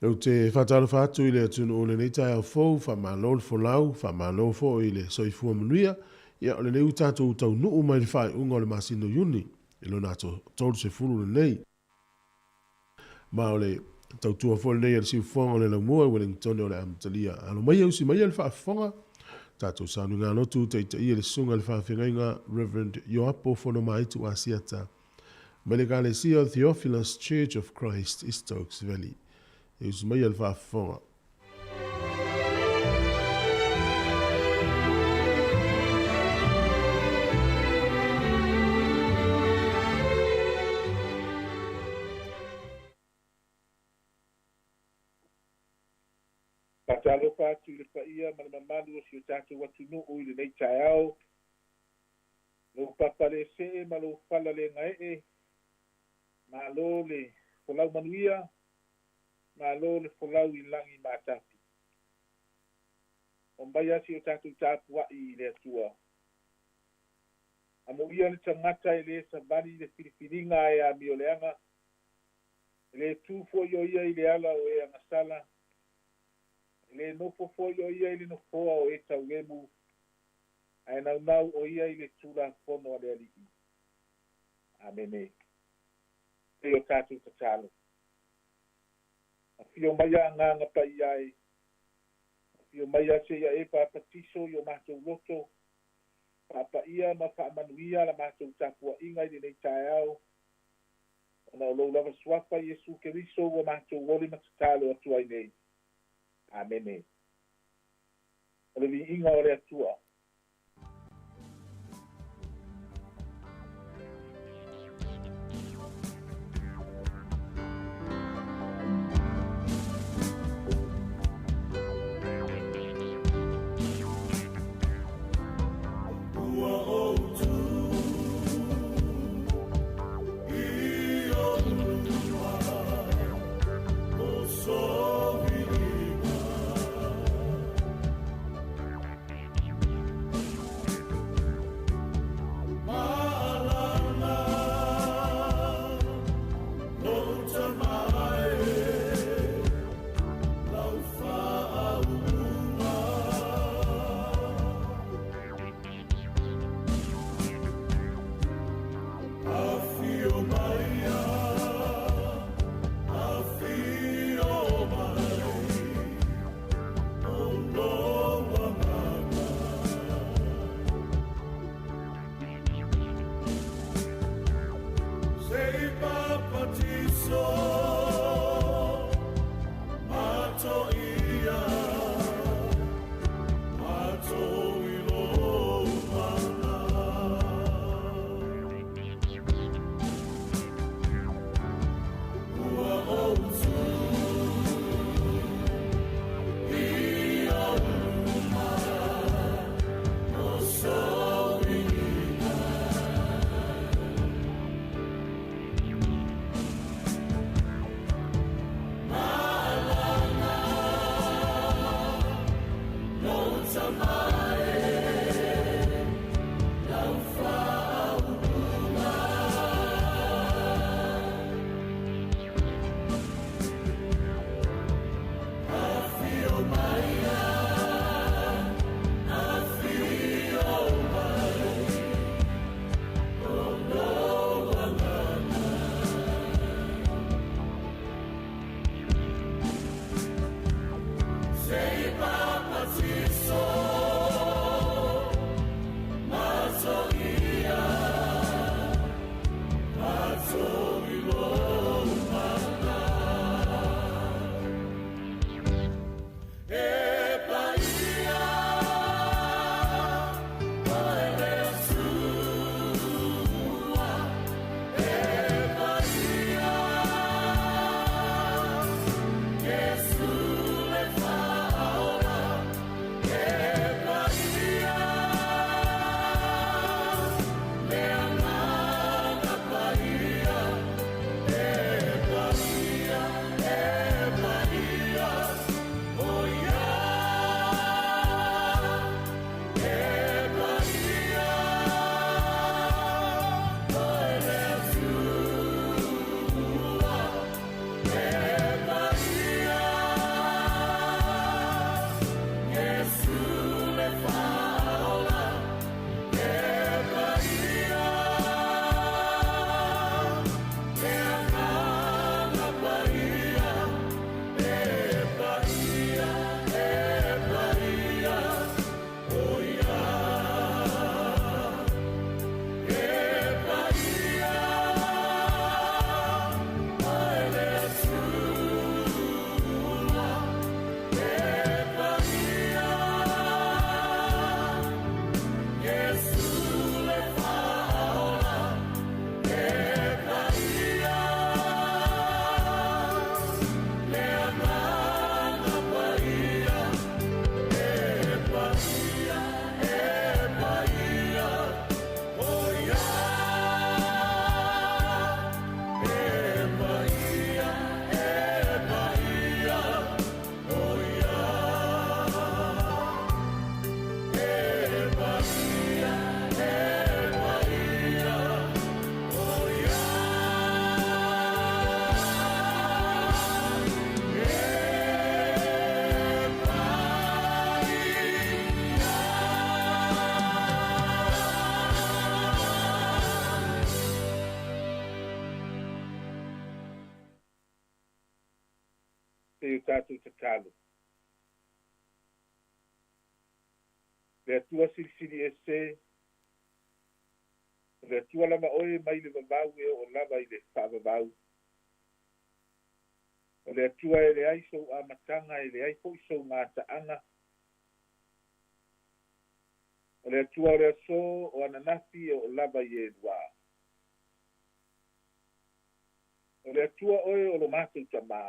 Ou te faatalofa atu i le atunuu i lenei taeao fou, faamalo le folau, faamalo foi i le soifua manuia. Ia, o lenei ua tatou taunuu mai i le faaiuga o le masina o Iuni, i lona aso 30 lenei. Ma o le tautua foi lenei a le siufofoga o le Laumua i Wellington o le amatalia. Alo maia usi maia le faafofoga, tatou sauniga lotu taitaia le susuga i le faafeagaiga Reverend Ioapo Fonomaitu Asiata mai le Ekalesia o Theophilus Church of Christ i Stokes Valley. E usi maia le faafofoga. Faatalofa atu i le paia ma le mamalu o si o tatou atunuu i lenei taeao. Lou papa le see ma lou fala le gaee, malo le folau manuia, malo le folau i lagi matafi. O mai a si o tatou tapuai i le Atua. Amuia le tagata e le savali i le filifiliga a e amioleaga, e le tu foi o ia i le ala o e agasala, e le nofo foi o ia i le nofoa o e taulemu, ae naunau o ia i le Tulafono a le Alii. Amene. E o tatou tatalo. Afio mai Agaga Paia e, afio mai seia e papatiso i o matou loto, faapaia ma faamanuia la matou tapuaiga i lenei taeao, ona o lou lava suafa Iesu Keriso ua matou oli ma tatalo atu ai nei. Amene. O le viiga o le Atua. Ua ou tu i ou luma o sou viiga. Tatou tatalo. Le Atua silisili ese, o le Atua lava oe mai le vavau e oo lava i le faavavau. O le Atua e leai sou amataga e leai fo'i sou gata'aga. O le Atua o le asō o ananafi e oo lava i eluā. O le Atua oe o lo matou Tamā,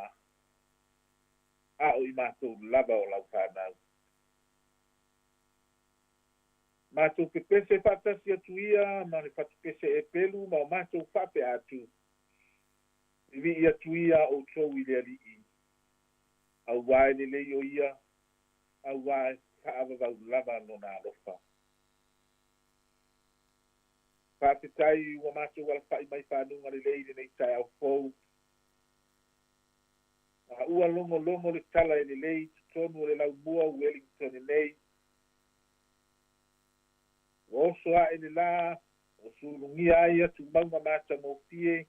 a o i matou lava o lau fanau. Matou pepese faatasi atu ia ma le fatupese epelu ma o matou faapea atu, Vivii atu ia outou i le Alii, auā e lelei o ia, auā e faavavau lava lona alofa. Faafetai ua matou alafa'i mai fanuga lelei i lenei taeao fou. A ua logologo le tala e lelei i totonu o le laumua o Wellington nei. Ua oso ae le lā, ua sulugia ai atumauga matagofie,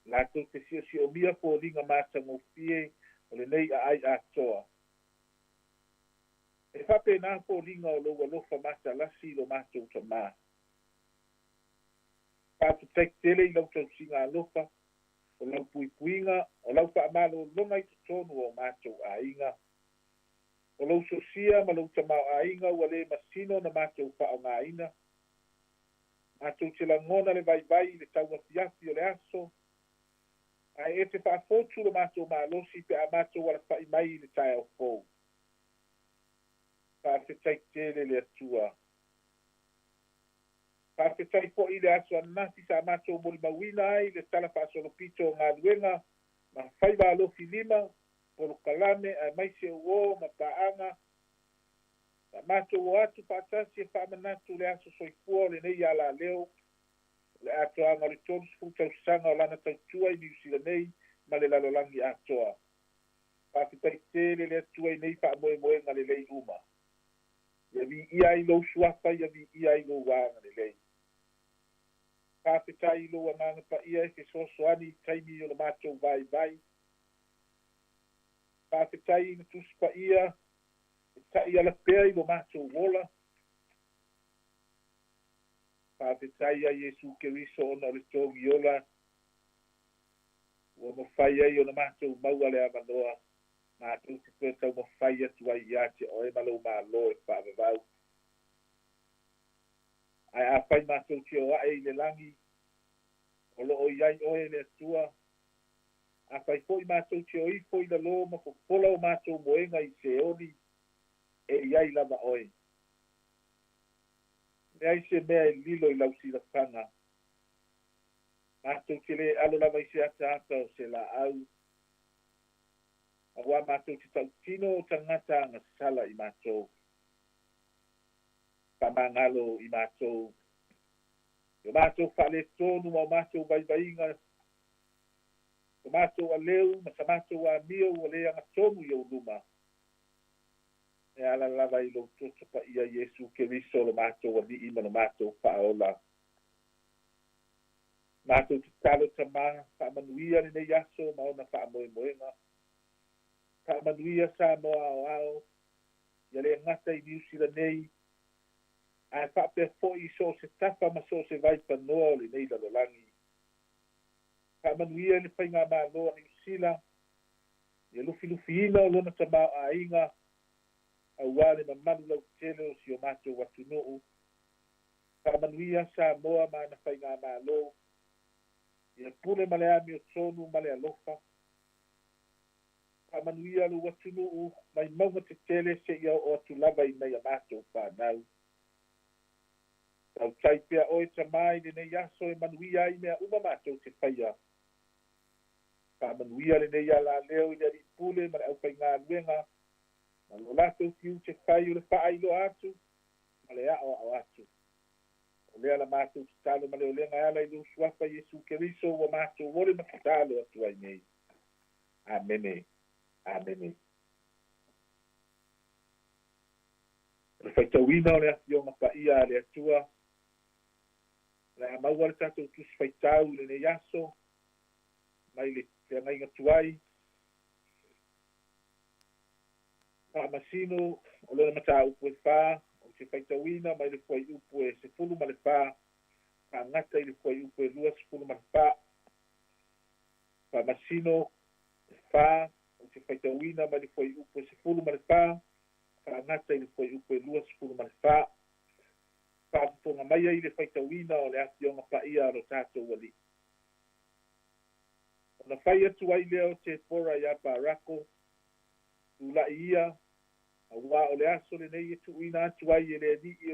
latou te siosiomia foliga matagofie o lenei aai atoa. E faapena foliga o lou alofa matalasi i lo matou Tamā. Faafetai tele i lau tausiga alofa, o lau puipuiga, o lau faamalologa i totonu o matou aiga. O lou sosia ma lou tamaoaiga ua le masino ona matou faaaogaina. Matou te lagona le vaivai i le tauafiafi o le aso, ae e te faafotu lo matou malosi pe a matou alafa'i mai i le taeao fou. Faafetai tele le Atua. Faafetai fo'i i le aso ananafi sa matou molimauina ai le tala faasolopito o galuega ma faiva alofi lima, polokalame aemaise uō ma paaga. Sa matou o atu faatasi e faamanatu le aso soifua o lenei alaleo, o le atoaga o le 30 tausaga o lana tautua i Niu Sila nei ma le lalolagi atoa. Faafetai tele le Atua i nei faamoemoega lelei uma. Ia viia ai lou suafa, ia viia ai lou agalelei. Faafetai i lou Agaga Paia e fesoasoani i taimi o le matou vaivai. Faafetai i le Tusi Paia e ta'iala pea i lo matou ola. Faafetai ia Iesu Keriso ona o le togiola ua mafai ai ona matou maua le avanoa matou te toe taumafai atu ai ia te oe ma lou Malo e faavavau. Ae afai matou te o a'e i le lagi, o loo i ai oe le Atua. Afai fo'i matou te o ifo i lalō ma fofola o matou moega i Seoli, e i ai lava oe. Leai se mea e lilo i lau silafaga. Matou te lē alo lava i se ataata o se laau, auā matou te tautino o tagata agasala i matou. Faamagalo i matou i o matou faaletonu ma o matou vaivaiga, o matou aleu ma sa matou amio ua le agatonu i ou luma, e ala lava i lou toto paia Iesu Keriso lo matou Alii ma lo matou Faaola. Matou tatalo, Tamā, faamanuia lenei aso ma ona faamoemoega. Faamanuia Samoa aoao, ia le gata i Niu Sila nei, ae faapea fo'i i so o se tafa ma so o se vaipanoa o lenei lalolagi. Faamanuia i le faigamālo a Niu Sila, ia lufilufiina o lona tamaoaiga, auā le mamalu lautele o si o matou atunuu. Faamanuia Samoa ma ana faigamālo, ia pule ma le amiotonu ma le alofa. Faamanuia lou atunuu mai mauga tetele seia oo atu lava i nai a matou fanau. Tautai pea oe, Tamā, i lenei aso e manuia ai mea uma matou te faia. Faamanuia lenei alaleo i le alii pule ma le aufaigaluega ma lo latou tiute fai o le faailoa atu ma le aoao atu. O lea la matou tatalo ma le olega e ala i lou suafa Iesu Keriso ua matou ole ma tatalo atu ai nei. Amene. Amene. O le faitauina o le Afioga Paia a le Atua. O le a maua le tatou Tusi Faitau i lenei aso mai le Feagaiga Tuai. Faamasino o lona mataupu e 4, ou te faitauina mai le fuaiupu e 14 faagata i le fuaiupu e 24. Faamasino 4, ou te faitauina mai le fuaiupu e 14 faagata i le fuaiupu e 24. Faafofoga mai ai le faitauina o le Afioga Paia a lo tatou Alii. Ona fai atu ai lea o Tepora iā Parako, tula'i ia, auā o le aso lenei e tuuina atu ai e le Alii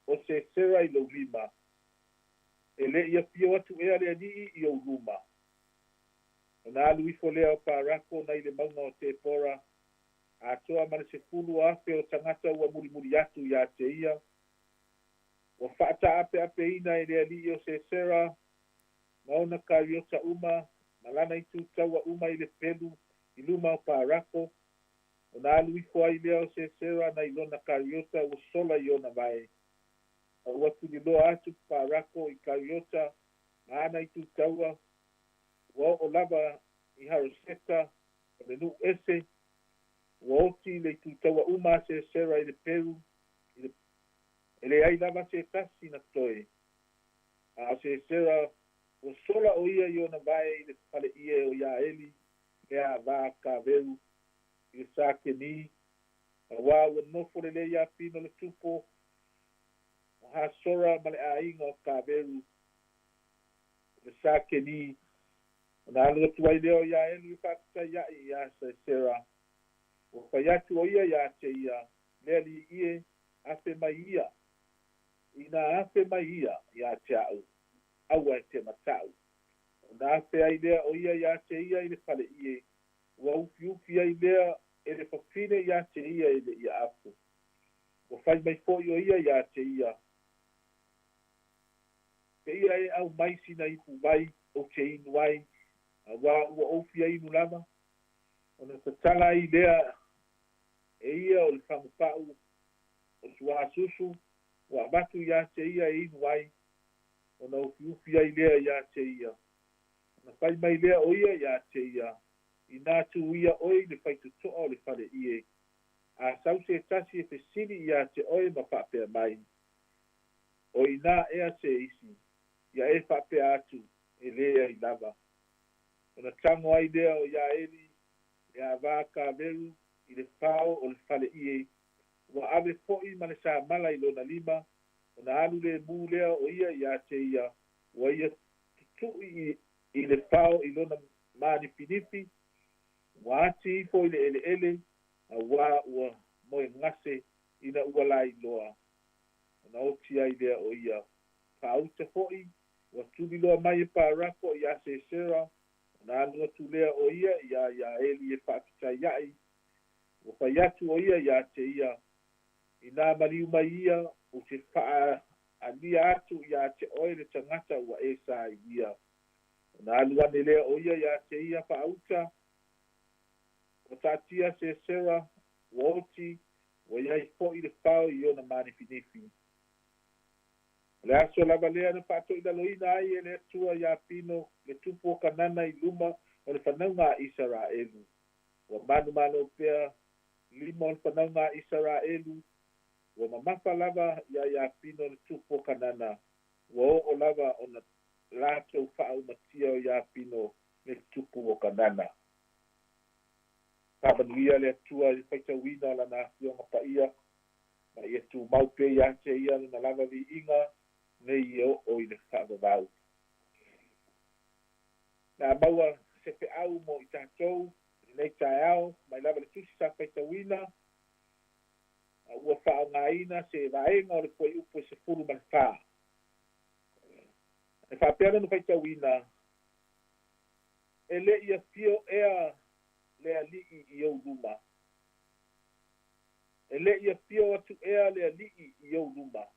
o Sesera i lou lima. E le i afio atu ea le Alii i ou luma. Ona alu ifo lea o Parako nai le mauga o Tepora, atoa ma le 10,000 o tagata ua mulimuli atu iā te ia. Ua faataapeapeina e le Alii o Sesera ma ona kariota uma ma lana itu taua uma i le pelu i luma o Parako. Ona alu ifo ai lea o Sesera nai lona kariota ua sola i ona vae. A ua tuliloa atu Parako i kariota ma ana itu taua, ua oo lava i Haroseta o le nuu ese, ua oti le itu taua uma a Sesera i le peu, e leai lava se tasi na toe. A o Sesera ua sola o ia i ona vae i le faleie o Iaeli, le avā kaveru i le sa Keni, auā ua nofo lelei Iapino le tupu o Hasora ma le aiga o Kaveru i le sa Keni. Ona alu atu ai lea o Iaelu e faafetaia'i iā Sesera. Ua fai atu o ia iā te ia, le alii e, afe mai ia. Inā afe mai ia iā te a'u, aua e te mata'u. Ona afe ai lea o ia iā te ia i le faleie, ua ufiufi ai lea e le fafine iā te ia e le ia afu. Ua fai mai fo'i o ia iā te ia, pe ia e au mai sina ipu vai ou te inu ai, auā ua ou fia inu lava. Ona tatala ai lea e ia o le fagupa'u o suāsusu, ua avatu iā te ia e inu ai, ona ufiufi ai lea iā te ia. Ona fai mai lea o ia iā te ia, inā tū ia oe i le faitotoa o le faleie, a sau se tasi e fesili iā te oe ma faapea mai, o inā ea se isi, ia e faapea atu, e leai lava. Ona tago ai lea o Iaeli le avā kaveru i le fao o le faleie, ua ave fo'i ma le samala i lona lima, ona alu lemu lea o ia iā te ia, ua ia tutu'i i le fao i lona manifinifi, ua ati ifo i le eleele, auā ua moegase ina ua lailoa. Ona oti ai lea o ia. Faauta fo'i, ua tuliloa mai e Parako iā Sesera, ona alu atu lea o ia iā Iaeli e faafetaia'i, ua fai atu o ia iā te ia, inā maliu mai ia, ou te faaalia atu iā te oe le tagata ua e sailia. Ona alu ane lea o ia iā te ia faauta, ua taatia Sesera, ua oti, ua iai fo'i le fao i ona manifinifi. O le aso lava lea na faatoilaloina ai e le Atua Iapino le tupu o Kanana i luma o le fanauga a Isaraelu. Ua manumalo pea lima o le fanauga a Isaraelu, ua mamafa lava iā Iapino le tupu o Kanana, ua oo lava ona latou faaumatia o Iapino le tupu o Kanana. Faamanuia le Atua i le faitauina o lana Afioga Paia, ma ia tumau pea iā te ia lona lava viiga nei e oo i le faavavau. Na maua se feau mo i tatou lenei taeao mai lava le tusi sa faitauina, ua faaaogāina se vaega o le fuaiupu e 14. E faapea lona faitauina, e le i afio ea le Alii i ou luma. E le i afio atu ea le Alii i ou luma.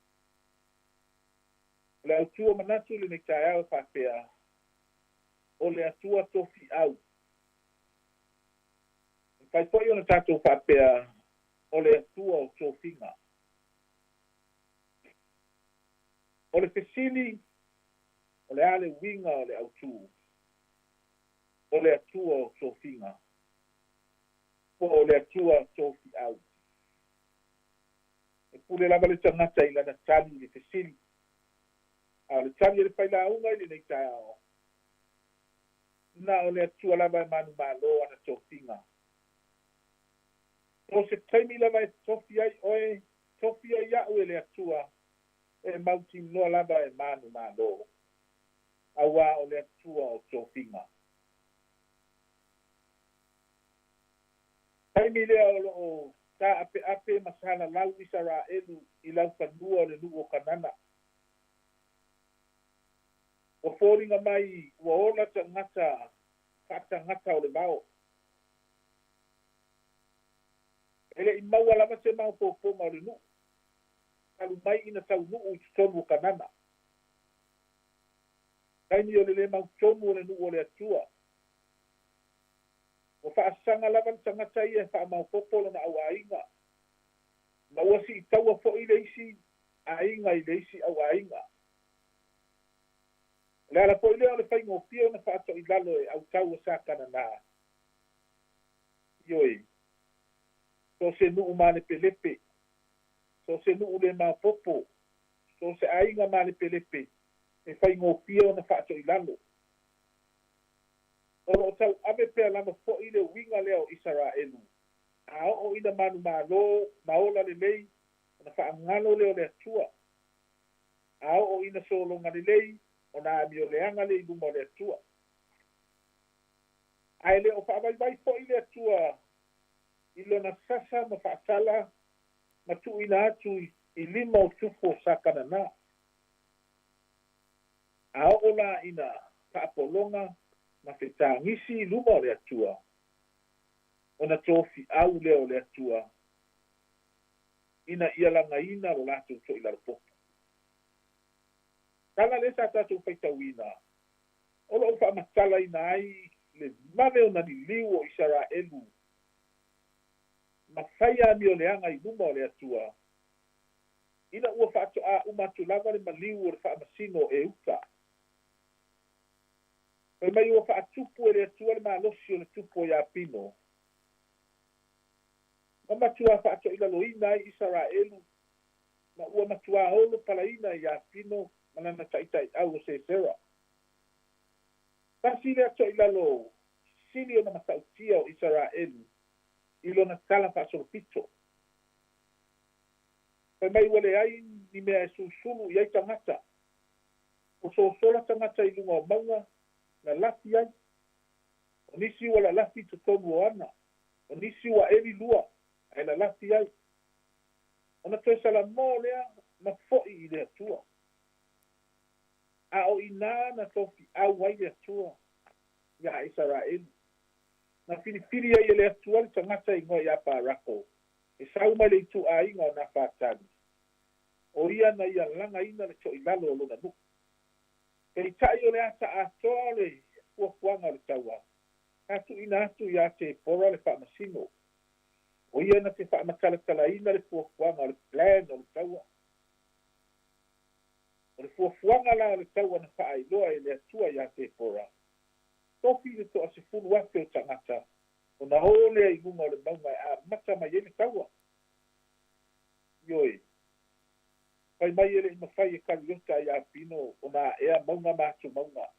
O le autua manatu lenei taeao e faapea, o le Atua tofiau. E mafai fo'i ona tatou faapea, o le Atua o tofiga. O le fesili, o le a le uiga o le autū, o le Atua o tofiga. Po o le Atua tofiau. E pule lava le tagata i lana tali i le fesili. A o le tali a le failauga i lenei taeao, na o le Atua lava e manumalo ana tofiga. So o se taimi lava e tofi ai oe, tofi ai a'u e le Atua, e mautinoa lava e manumalo, auā o le Atua o tofiga. Taimi lea o loo taapeape ma salalau Isaraelu i laufanua o le nuu o Kanana. Ua foliga mai ua ola tagata faatagata o le vao. E le'i maua lava se maopoopoga o le nuu, talu mai ina taunuu i totonu o Kanana. Taimi o le lē mautonu o le nuu o le Atua. Ua faasaga lava le tagata ia e faamaopoopo lona auaiga, ma ua siitaua fo'i le isi aiga i le isi auaiga. O le ala foi lea o le faigofie ona faatoilalo e autau o sa Kananā. Ioe, so o se nuu malepelepe, so o se nuu le maopoopo, so o se aiga malepelepe, e faigofie ona faatoilalo. O loo tauave pea lava fo'i le uiga lea o Isaraelu. A oo ina manumalo ma ola lelei, ona faagalo lea o le Atua. A oo ina sologa lelei, ona amioleaga lea i luma o le Atua. Ae le o faavaivai fo'i le Atua i lona sasa ma faatala ma tuuina atu i lima o tupu o sa Kananā. A oo la ina faapologa ma fetagisi i luma o le Atua, ona tofiau lea o le Atua ina ia lagaina lo latou toilalopopo. Tala lea sa tatou faitauina, o loo faamatalaina ai le vave ona liliu o Isaraelu ma faia amioleaga i luma o le Atua, ina ua faatoā uma atu lava le maliu o le faamasino e uta. Fai mai ua faatupu e le Atua le malosi o le tupu o Iapino, ma matuā faatoilaloina ai Isaraelu, ma ua matuā olo palaina e Iapino ma lana taitaiau o Sesera. Tasi lea toilalo sili ona matautia o Isaraelu i lona tala faasolopito. Fai mai ua leai ni mea e susulu i ai tagata. Ua sosola tagata i luga o mauga lalafi ai. O nisi ua lalafi i totonu o ana. O nisi ua eli lua ae lalafi ai. Ona toe salamō lea ma fo'i i le Atua. A o inā na tofiau ai le Atua iā Isaraelu. Na filifili ai e le Atua le tagata e igoa ia Parako, e sau mai le ituaiga o Nafatali. O ia na ia lagaina le toilalo o lona nuu. Peitai o le ata atoa o le fuafuaga o le taua, sa tuuina atu iā Tepora le faamasino. O ia na te faamatalatalaina le fuafuaga o le plan o le taua. O le fuafuaga la o le taua na faailoa e le Atua iā Tepora, tofi le 10,000 o tagata, ona o lea i luga o le mauga e amata mai ai le taua. Ioe, fai mai e le'i mafai e kariota a Iapino ona aea mauga ma atumauga.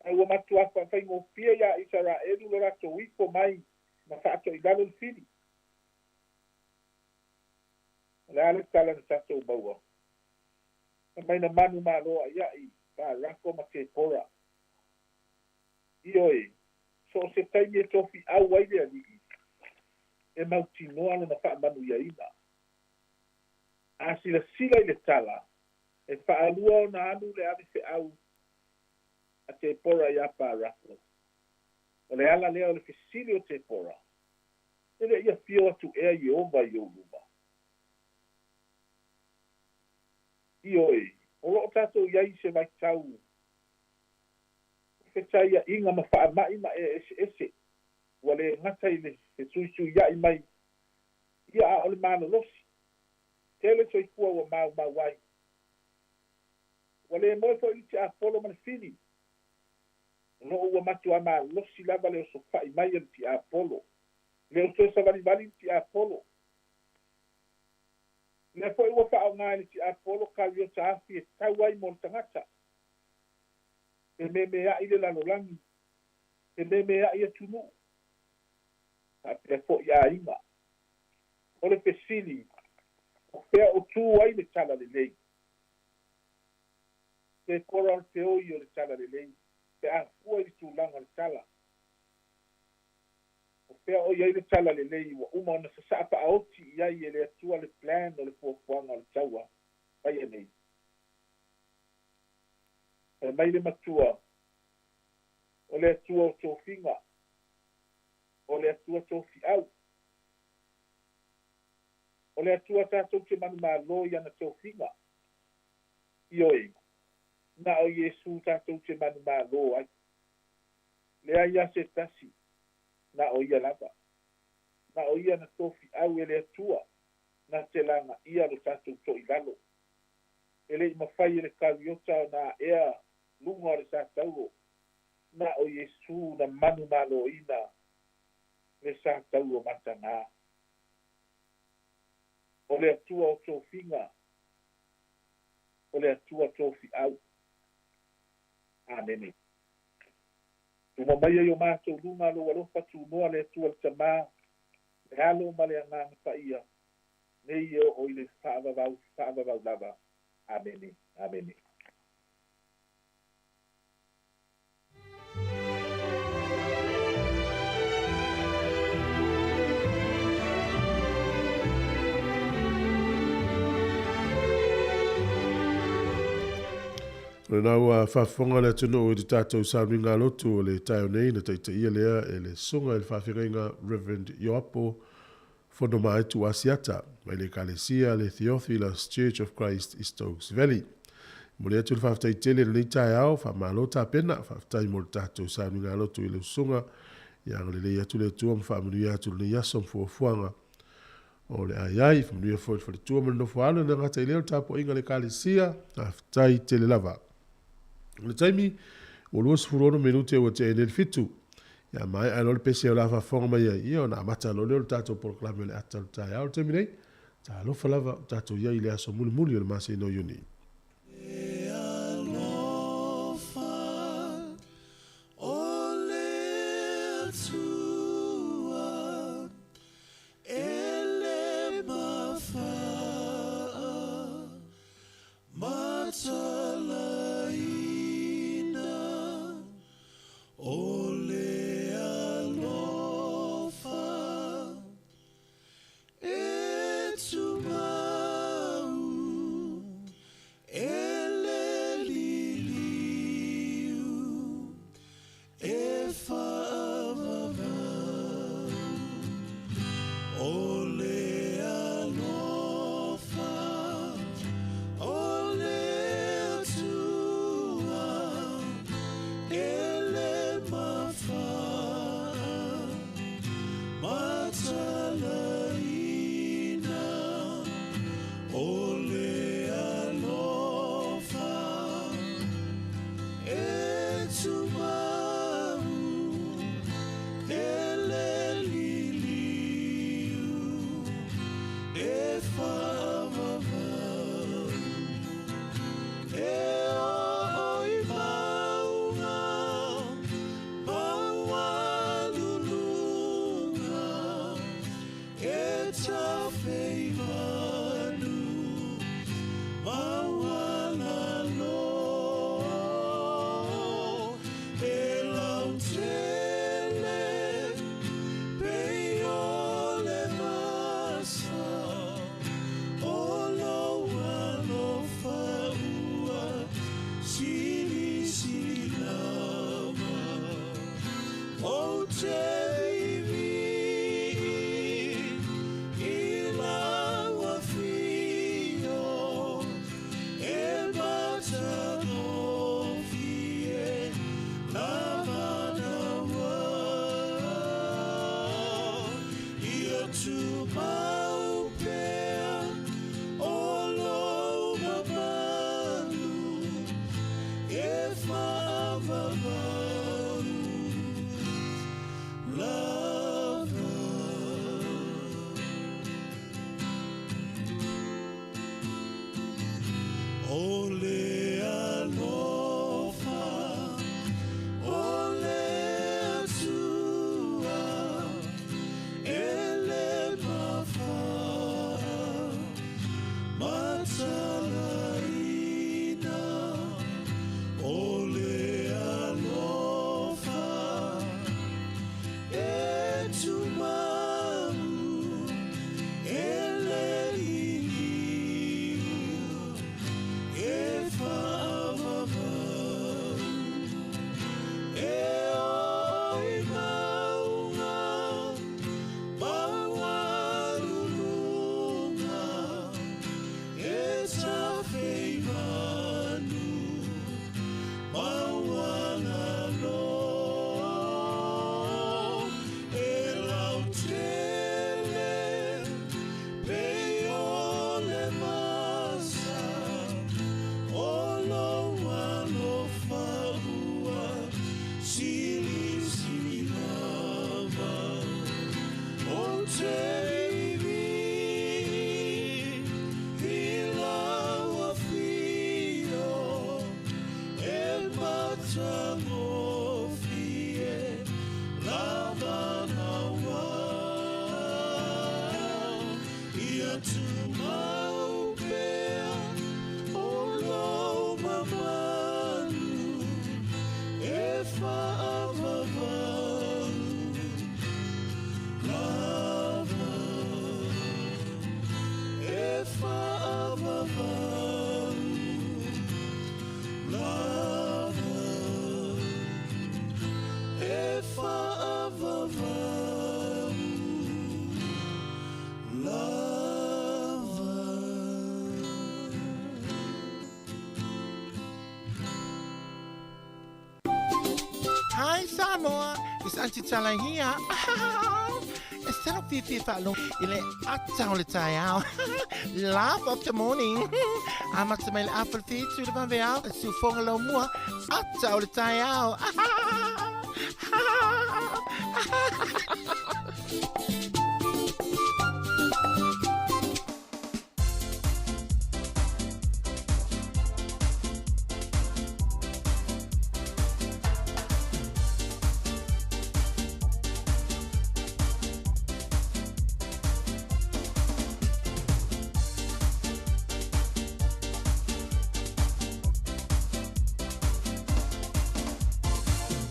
Ae ua matuā faafaigofie iā Isaraelu lo latou ifo mai ma faatoilalo le fili. O le a le tala na tatou maua? Fai mai na manumalo a'ia'i Parako ma Tepora. Ioe, so o se taimi e tofiau ai le Alii, e mautinoa lona faamanuiaina. A silasila i le tala, e faalua ona alu le ave feau a Tepora iā Parako. O le ala lea o le fesili o Tepora, E le'i afio atu ea Ieova i ou luma? Ioe, o loo tatou i ai i se vaitau o fetaia'iga ma faama'i ma ea eseese, ua lē gata i le fesuisuia'i mai ia a o le malolosi. Tele soifua ua maumau ai. Ua lē moe fo'i le tiapolo ma le fili. O loo ua matuā malosi lava le osofa'i mai a le tiapolo. Le o toe savalivali le tiapolo. Lea foi ua faaaogā e le tiapolo kariota afi e tau ai mo le tagata. E memea'i le lalolagi, e memea'i atunuu, faapea fo'i aiga. O le fesili, o fea o tu ai le talalelei? Pe kora o le feoi o le talalelei, pe afua i le tulaga o le tala. O fea o i ai le talalelei ua uma ona sasaa faaoti i ai e le Atua le plan o le fuafuaga o le taua faia nei. Fai mai le matua, o le Atua o tofiga, o le Atua tofiau. O le Atua tatou te manumalo i ana tofiga. Ioe, na o Iesu tatou te manumalo ai. Leai a se tasi, na o ia lava. Na o ia na tofiau e le Atua, na te lagaia lo tatou toilalo. E le'i mafai e le kariota ona aea luga o le satauro, na o Iesu na manumaloina le satauro matagā. O le Atua o tofiga, o le Atua tofiau. Amene. Tuma mai ai o matou luga lou alofa tunoa le Atua le Tamā, le Alo ma le Agaga Paia, nei e oo i le faavavau faavavau lava. Amene. Amene. O lena ua faafofoga le atunuu i le tatou sauniga lotu o le taeao nei na taitaia lea e le Susuga i le Faafeagaiga Reverend Ioapo Fonomaetu Asiata mai le Ekalesia le Theophilus Church of Christ i Stokes Valley. Momoli atu le faafetai tele i lenei taeao, faamalo tapena, faafetai mo le tatou sauniga lotu i lau susuga. Ia agalelei atu le Atua ma faamanuia atu lenei aso ma fuafuaga o le a i ai. Faamanuia foi le faletua ma le nofo alo, e le gata i lea o le tapuaiga a le Ekalesia, faafetai tele lava. O le taimi, ua 26 minute ua tea ai nei le 7. Ia maea loa le pese o le a faafofoga mai ai, ia ona amata loa lea o le tatou polokalame o le ata o le taeao. O le taimi nei, talofa lava o tatou i ai i le aso mulimuli o le masina o Iuni. E alofa o le Atua e le mafaa matalaina o le alofa e tumau e le liliu e faavavau o le alofa o le Atua e le mafaa matalaina o le alofa e tumau e le liliu e faavavau e oo i mauga maualuluga e tafe i manu maualalo e lautele pei o le masa o lou alofa ua silisili lava ou te viivii i lau afio e matagofie lava naua ia tumau pea o lou mamalu e faavavau lava. Talaiina o le alofa e tumau e le liliu e faavavau e o i mauga maualuluga e tafeivanu maualalo e lautele pei o le masa o lou alofa ua silisili lava ou te viivii i lau afio e matagofie lava naua ia tumau pea o lou mamalu e faavavau lava e faavavau lava e faavavau lava. Hi Samoa, it's Auntie Tala here. E salo fiafia faalogo i le ata o le taeao. Laugh of the morning. Amata mai le afa le fitu le vaveao, e siufoga lau mua, ata o le taeao.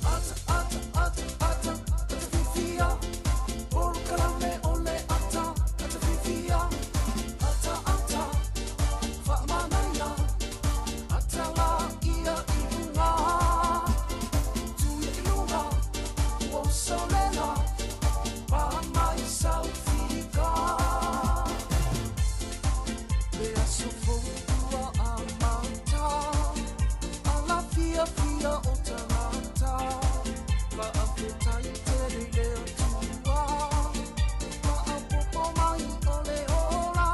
Ata, ata, ata, ata, ata fifia. Polokalame o le ata, ata fifia. Ata, ata, faamanaia. Ata la ia i luga. Tuia i luga, ua usolela. Pa mai saufika. Le aso fou ua amata. Ala fiafia o tagata. Faafetai tele i le Atua. Faaopoopo mai o le ola.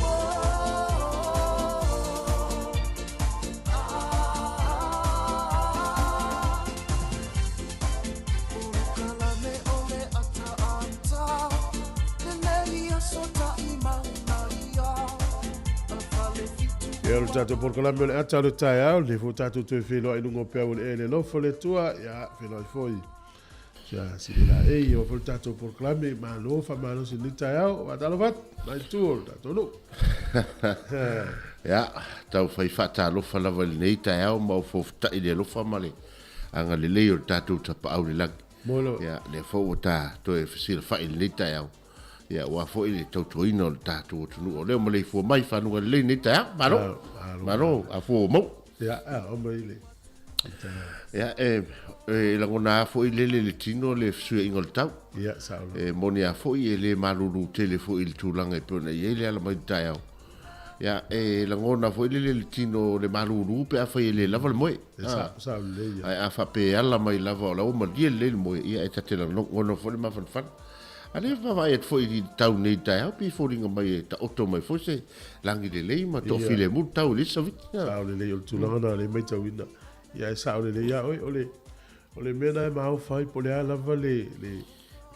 Oh, ah. Polokalame o le ataata. Lenei aso taʻimauna ia. Fale fitu Ia o le tatou polokalame o le ata o le taeao, le foi tatou toe feiloai i luga o peau o le ele alofa o le Atua, ia feiloai foi. Ia sili la ei, o foi le tatou polokalame, malo faamalosi i lenei taeao, faatalofa atu, nai itu o le tatou nuu. Ia, tau fai faatalofa lava i lenei taeao ma ou fofota'i i le alofa ma le agalelei o le tatou Tapaau i le lagi. Molo. Ia, lea foi ua ta toe fesilafai i lenei taeao, ia, aua foi le tautuaina o le tatou atunuu. O lea ua maleifua mai i fanuga lelei lenei taeao. Malo. Malo. Malo, afua ua maua. Ia, a, o mai le taeao. Ia, e, e lagona lava foi lele le tino le fesuiaiga o le tau. Ia, sao lava. E moni lava foi e le malulu tele foi i le tulaga e pei ona i ai le ala mai le taeao. Ia, e lagona foi lele le tino o le malulu pe afai e le lava le moe. E sao, sao lelei ia. Ae a faapea e ala mai lava o la ua malie lelei le moe, ia e ta te lagona foi le mafanafana. A lea e vaavaai atu foi i le tau nei i le taeao, pei e foliga mai e taoto mai foi se lagi lelei ma toafilemu le tau i le isi Saviti. Sao lelei, o le tulaga lena o lea e matauina. Ia e sao lelei ia oe, o le, o le mea lena e maofa ai po o le a lava le, le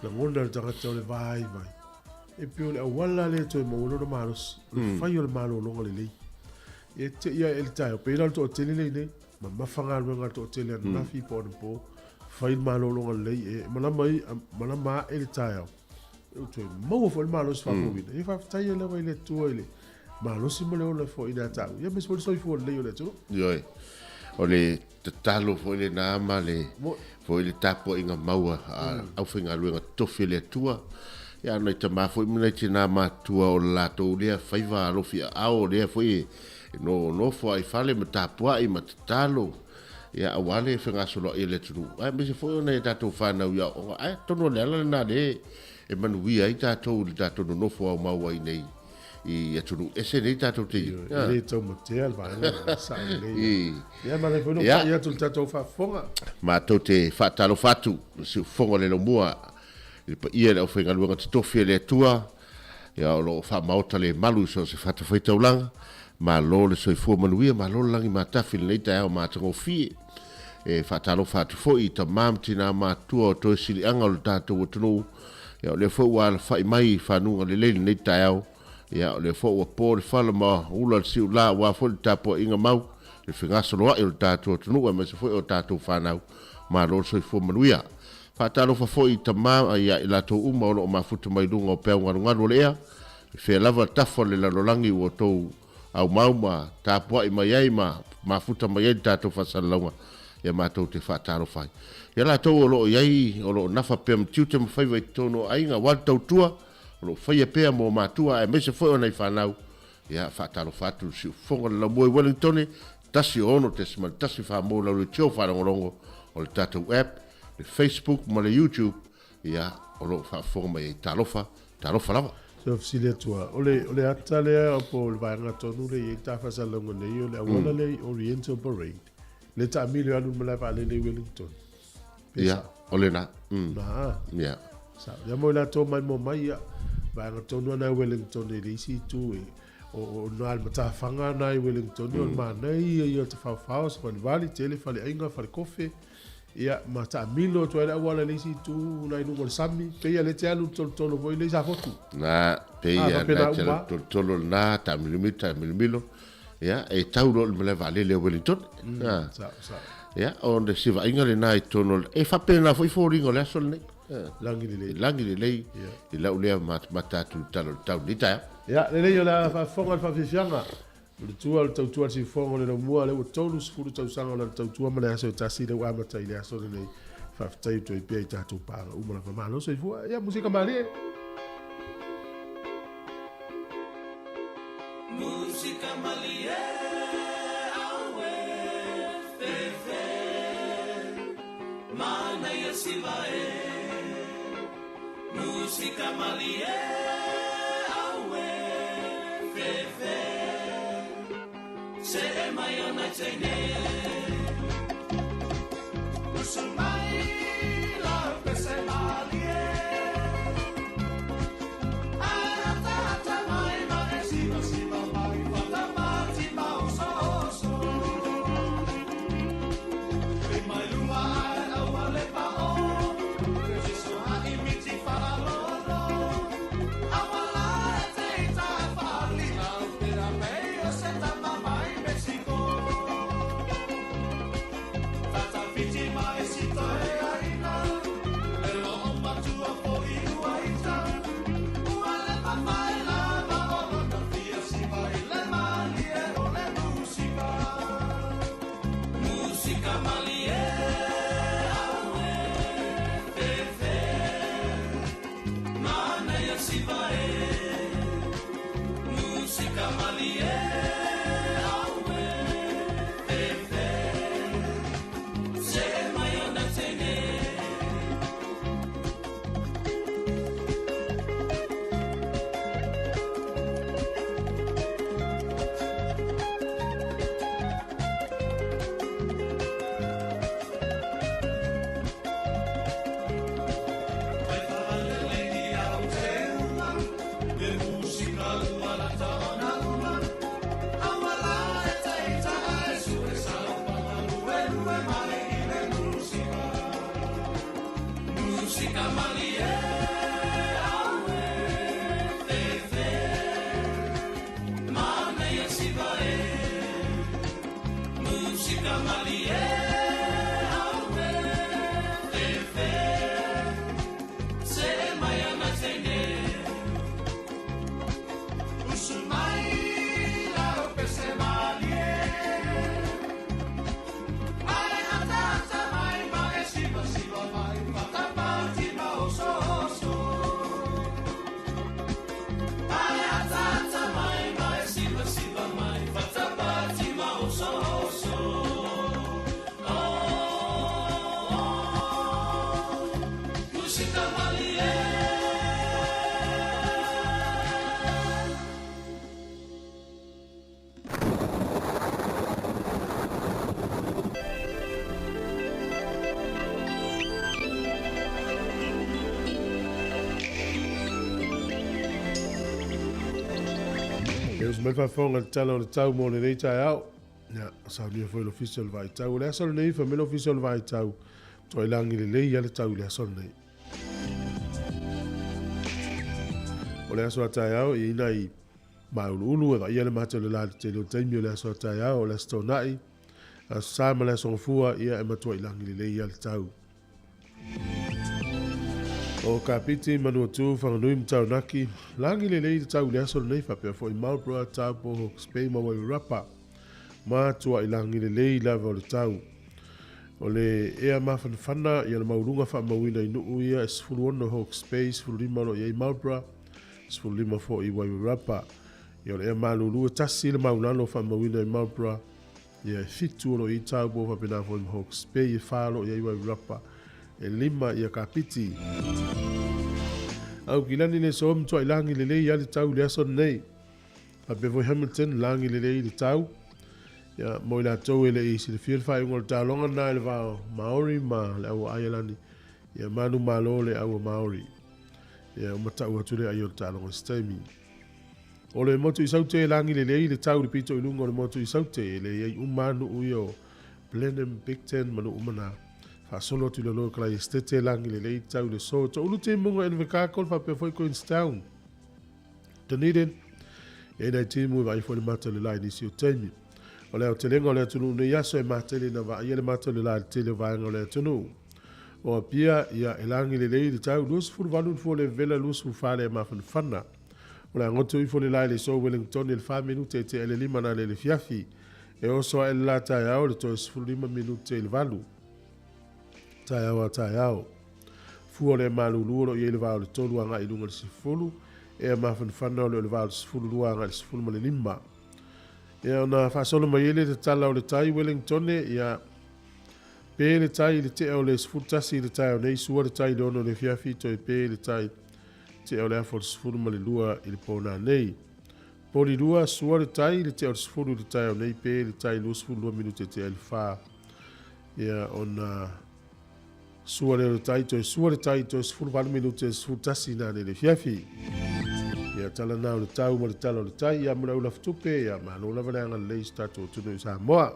lagona o le tagata o le vaivai. E pei o le auala lea e toe maua ai lona malosi, o le fai o le malologa lelei. E te i ae i le taeao, pei la o le toatele lea i inei, mamafa galuega a le toatele ananafi po o anapo, fai le malologa lelei, e malama ai, malama ae le taeao. Ua toe maua foi le malosi faafouina. Ia faafetai ai lava i le Atua i le malosi ma le ola e foaiina ia te au, ia aemaise foi le soifua lelei o le atunuu. Ioe. O le tatalo foi lena ma le foi le tapuaiga mau a aufaigaluega totofi a le Atua, ia a o nai tama foi ma nai tina matutua o le latou lea faiva alofi aao lea foi e nonofo lava i fale ma tapuai ma tatalo, ia aua le fegasoloai a le atunuu, aemaise foi o nai a tatou fanau i aoaoga. Ae atonu o le ala lena lea e manuia ai tatou i le tatou nonofo aumau ai nei i atunuu ese nei tatou te i ai. E le taumatea le vaega lena, e sao lelei. Ia manaia foi lou pai atu i le tatou faafofoga. Matou te faatalofa atu i le siufofoga o le laumua i le paia i le aufaigaluega totofi a le Atua, ia o lo o faamaota le malu i so o se fatafaitaulaga. Malo le soifua manuia, malo le lagi matafi i lenei taeao matagofie. E faatalofa atu foi i tama ma tina matutua o toe siliaga o le tatou atunuu, ia o lea foi ua alafai mai i fanuga lelei i lenei taeao, ia o lea foi ua po le fala ma ula le siula aua foi le tapuaiga mau, le fegasoloai o le tatou atunuu aemaise foi o tatou fanau. Malo le soifua manuia. Faatalofa foi i tama ia i latou uma o lo o mafuta mai luga o peau galugalu o le ea, i fea lava tafa o le lalolagi ua outou aumau ma tapuai mai ai ma mafuta mai ai le tatou faasalalauga, ia matou te faatalofa ai. Ia latou o lo o i ai, o lo o nafa pea ma tiute ma faiva i totonu o aiga aua le tautua o lo o faia pea mo matua aemaise foi o nai fanau, ia faatalofa atu i le siufofoga o le laumua i Wellingtone, 16.1 faa-mo lau leitio faalogologo o le tatou app, le Facebook ma le YouTube, ia, o lo o faafofoga mai ai. Talofa, talofa lava. Se fesili atu lava, o le, o le ata lea po o le vaega tonu lea e i ai le ta faasalalauga nei, o le auala lea i Oriental Parade, lea e taamilo e alu i le malae vaalele i Wellington. Pe Ia, sao? o lena. Na. Ia. Sao. Ia mo i latou maimoa mai, ia, vaega tonu lava na i Wellington i le isi itu e, o, o na le matafaga na i Wellington, o le manaia ia o te faofao, savalivali, tele faleaiga, falekofe, Ia, ma taamilo atu ai le auala i le isi itu la i luga o le sami, pei a lea te alu i le tolotolo foi lea i Safotu. Na, pei a lea te alu i le tolotolo lena, taamilomilo, taamilomilo, ia, e tau loa i le malae vaalele o Wellington. Sao, sao. Ia, o le sivaaiga lena i totonu o le, e faapena foi foliga o le aso lenei. Lagi lelei. Lagi lelei i lau lea matamata atu i le tala o le tau i lenei taeao. Ia, lelei o le a faafofoga le faafiafiaga. O le tua o le tautua a le siufofoga o le laumua, lea ua 30 tausaga o lana tautua ma le aso e tasi lea ua amata i le aso lenei. Faafetai atu ai pea i tatou paaga uma lava. Malo soifua. Ia, musika malie! Musika malie, aue, fefe, manaia siva e. Musika malie, aue, fefe, se'e mai ona teine. Usu mai lau pese malie, Arataata mai ma e siva siva mai whatamati ma oso oso. Pe mai luma ae aua le pa o, te tiso ha'i miti wharalolo. Aua la e te ita e whaali au te ra mei o se tama mai Mexico. E usu mai le faafofoga i le Tala o le Tau mo lenei taeao. Ia, saunia foi le Ofisa o le Vaai Tau. O le aso lenei, fai mai le Ofisa o le Vaai Tau, matuai lagi lelei lava le tau i le aso lenei. O le aso a taeao, e i ai nai māuluulu e vaaia le mata o le la i le tele o taimi o le aso a taeao, o le Aso Toonai, Aso Sa ma le Aso Gafua, ia e matuai lagi lelei lava le tau. O Kapiti, Manuatu, Whanganui ma Taranaki, lagi lelei le tau i le aso lenei, faapea foi Marlborough, Taupo, Hawke's Bay ma Wairarapa. Matuai lagi lelei lava o le tau. O le ea mafanafana ia le maualuga faamauina i nuu ia e 16 Hawke's Bay, 15 o lo o i ai Marlborough, 15 foi i Wairarapa. Ia o le ea malulu e tasi le maulalo faamauina i Marlborough, Ia, e fitu o lo o i ai Taupo faapena foi ma Hawke's Bay, e fa o lo o i ai Wairarapa, e lima ia Kapiti. Aukilani le soa matuai lagi lelei lava le tau i le aso lenei. Faapea foi Hamilton, lagi lelei le tau. Ia, mo i latou e le i silafia le faaiuga o le taaloga lena i le va o Maori ma le au a Aialani, ia manumalo le au a Maori. Ia, ua matau atu le ai o le taaloga i se taimi. O le motu i Saute e lagi lelei le tau i le pito i luga o le motu i Saute, e leai uma lava nuu ia o Blenheim, Bicton ma nuu uma na. Faasolo atu i lalo i Kalai Esitete e lagi lelei le tau i le aso. Toulu timuga Invercargill faapea foi Queenstown, Dunedin, e i ai nai timu e vaai foi le mata o le la i nisi o taimi. O le aotelega o le atunuu nei aso e matele ina vaaia le mata o le la i le tele o vaega o le atunuu. O Apia, ia, e lagi lelei le tau, 28 le fua o le vevela, 24 le mafanafana. O le a goto ifo le la i le aso Wellington i le fa minute e tea i le lima na le afiafi. E oso ae le la taeao i le toe 15 minute i le valu. Taeao a taeao. Fua o le malulu o lo o i ai le va o le tolu agai i luga i le sefulu, ea mafanafana o le o le va o le 12 agai i le sefulu ma le lima. Ia ona faasolo mai ai le tatala o le tai Wellington, ia pe le tai i le tea o le 11 i le taeao nei, sua le tai i le ono i le afiafi, toe pe le tai tea o le afa o le 12 i le po nanei. Poli lua, sua le tai, le tea o le 10 i le taeao nei, pe le tai 22 minute tea i le fa. Ia, ona sua lea o le tai, toe sua le tai, toe 18 minute, 11 nanei le afiafi. Ia, tala na o le tau ma le tala o le tai, ia mo le au lafutupe, ia, malo lava le agalelei i so tatou atunuu i Samoa.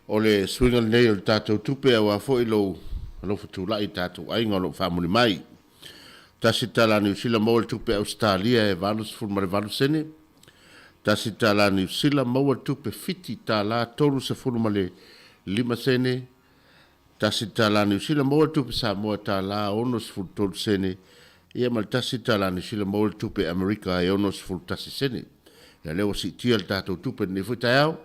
O le suiga lenei o le tatou tupe aua foi lou alofa tulai i tatou aiga o lo o faamuli mai. Tasi tala Niu Sila maua le tupe Ausetalia e 88 sene. Tasi tala Niu Sila maua le tupe Fiti tala 35 sene. Tasi tala Niu Sila maua le tupe Samoa tala 63 sene. Ia ma le tasi tala Niu Sila maua le tupe Amerika e 61 sene. Ia lea ua siitia le tatou tupe lenei foi taeao,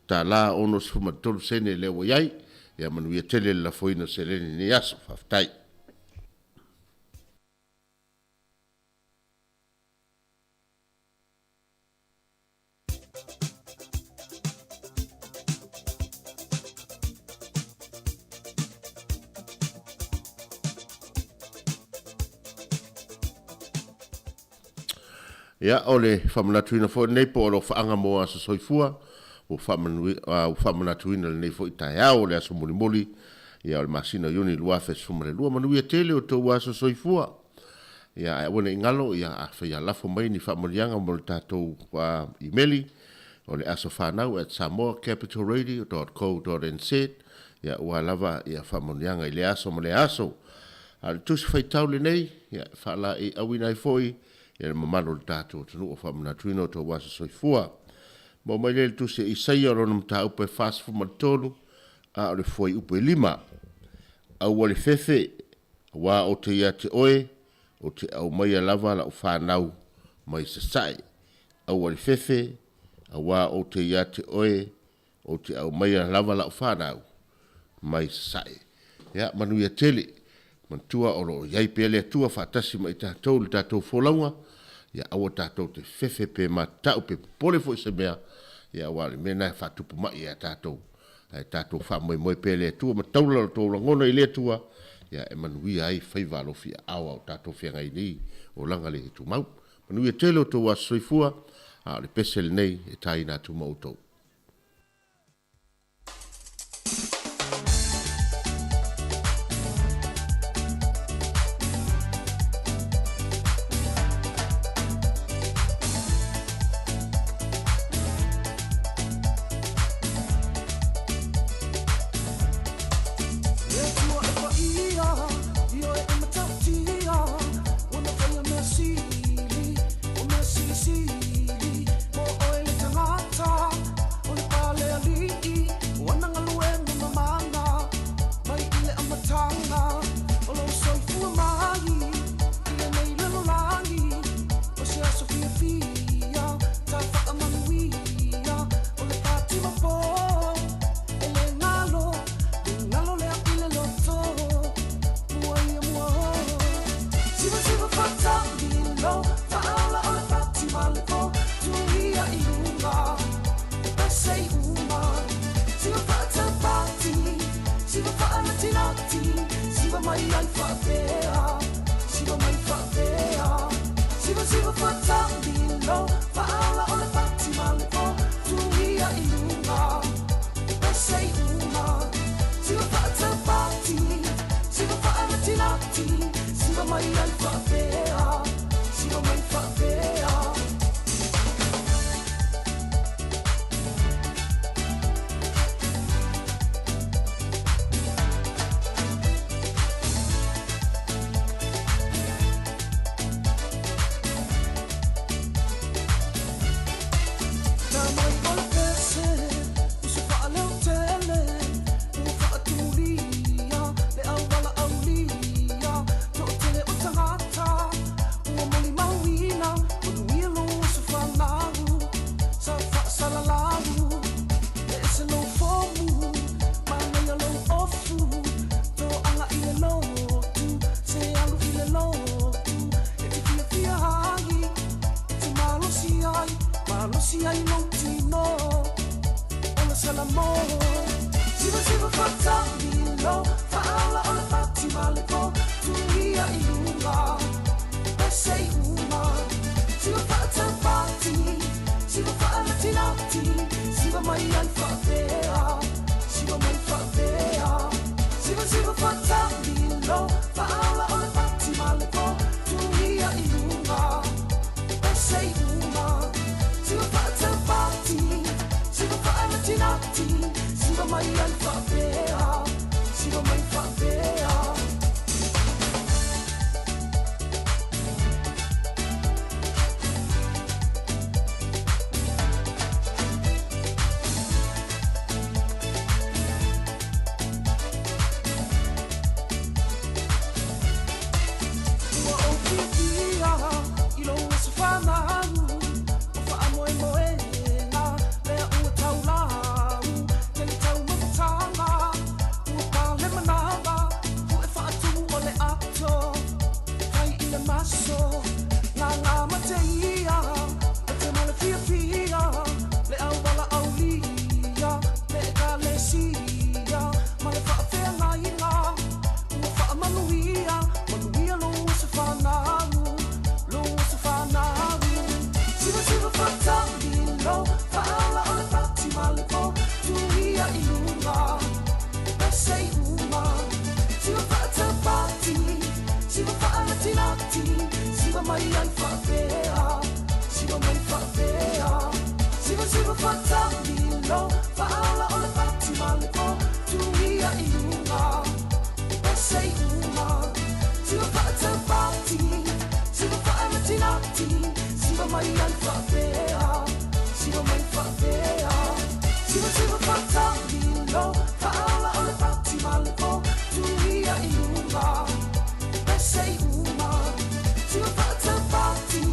tala 63 sene lea ua i ai. Ia manuia tele le lafoina o seleni i lenei aso. Faafetai. Ia, o le faamanatuina foi lenei po o alofaaga mo aso soifua ua faamanatuina lenei foi taeao o le aso mulimuli ia o le masina o Iuni 2012. Manuia tele o outou aso soifua. Ia, ae aua ne i galo, ia, afai a lafo mai ni faamanuiaga mo le tatou imeli, o le asofanau at samoacapitalradio dot co dot nz, ia, ua lava ia faamanuiaga i lea aso ma lea aso. A o le tusi faitau lenei, ia, e faalaeiauina ai foi ia le mamalu o le tatou atunuu o faamanatuina o outou aso soifua. Maua mai lea i le tusi a Isaia o lona mataupu e 43, a o le fuaiupu e 5. Aua le fefe, Aua ou te ia te oe, ou te aumaia lava lau fanau mai sasae. Aua le fefe, aua ou te ia te oe, ou te aumaia lava lau fanau mai sasae. Ia, manuia tele. Manatua o lo o i ai pea le Atua faatasi ma i tatou i le tatou folauga. Ia, aua tatou te fefe pe matatau pe popole foi i se mea, ia, aua o le mea lena e faatupu mai ia tatou. Ae tatou faamoemoe pea i le Atua ma taula lo tou lagona i le Atua, ia e manuia ai faiva alofi aao a o tatou feagai nei olaga le tumau. Manuia tele o tou aso soifua, a o le pese lenei e taina atu ma outou. Faaola o le pati ma le po Tuia i luga Pese i uma Siva faatapati Siva faanatinati Siva mai ai faapea Siva mai faapea Siva siva faatamilo Faaola o le pati ma le po Tuia i luga Pese i uma Siva faatapati Siva faanatinati Siva mai ai faapea Siva mai faapea. Tamai o le pese, uso faaleo tele, ua faatumulia, le auala aulia, toatele o tagata, ua molimauina, manuia lou aso fanau, sa faasalalau, e ese lou fomu, manaia lou ofu, toaga i le lotu, se alu i le lotu, e te fiafia ai, e te malosi ai, malosi ai lou tino, o le salamo. Siva siva faatamilo, faaola o le pati ma le po, tuia i luga, pese i uma. Siva faatapati, siva faanatinati, siva mai ai faapea, siva mai faapea. Siva siva faatamilo, faaola o le pati ma le po, tuia i luga, pese i uma. Siva faatapati, siva faanatinati, siva mai ai faapea, siva mai faapea. Ua ou fiafia i lou aso fanau, o faamoemoega lea ua taulau, tele taumafataga, ua pale manava, pu'e faatumu o le ato, fai i le maso, gaga ma te ia, o te ma le fiafia, le auala aulia, le ekalesia, ma le faafeagaiga, ua faamanuia, manuia lou aso fanau, lou aso fanau. Siva siva faatamilo, faaola o le pati ma le po, tuia i luga, pese i uma. Siva faatapati, siva faanatinati, siva mai ai faapea, siva mai faapea. Siva siva faatamilo, faaola o le pati ma le po, tuia i luga, pese i uma. Siva faatapati, siva faanatinati, siva mai ai faapea, siva mai faapea. Siva siva faatamilo, faaola o le pati ma le po, tuia i luga, pese i uma. Siva faatapati,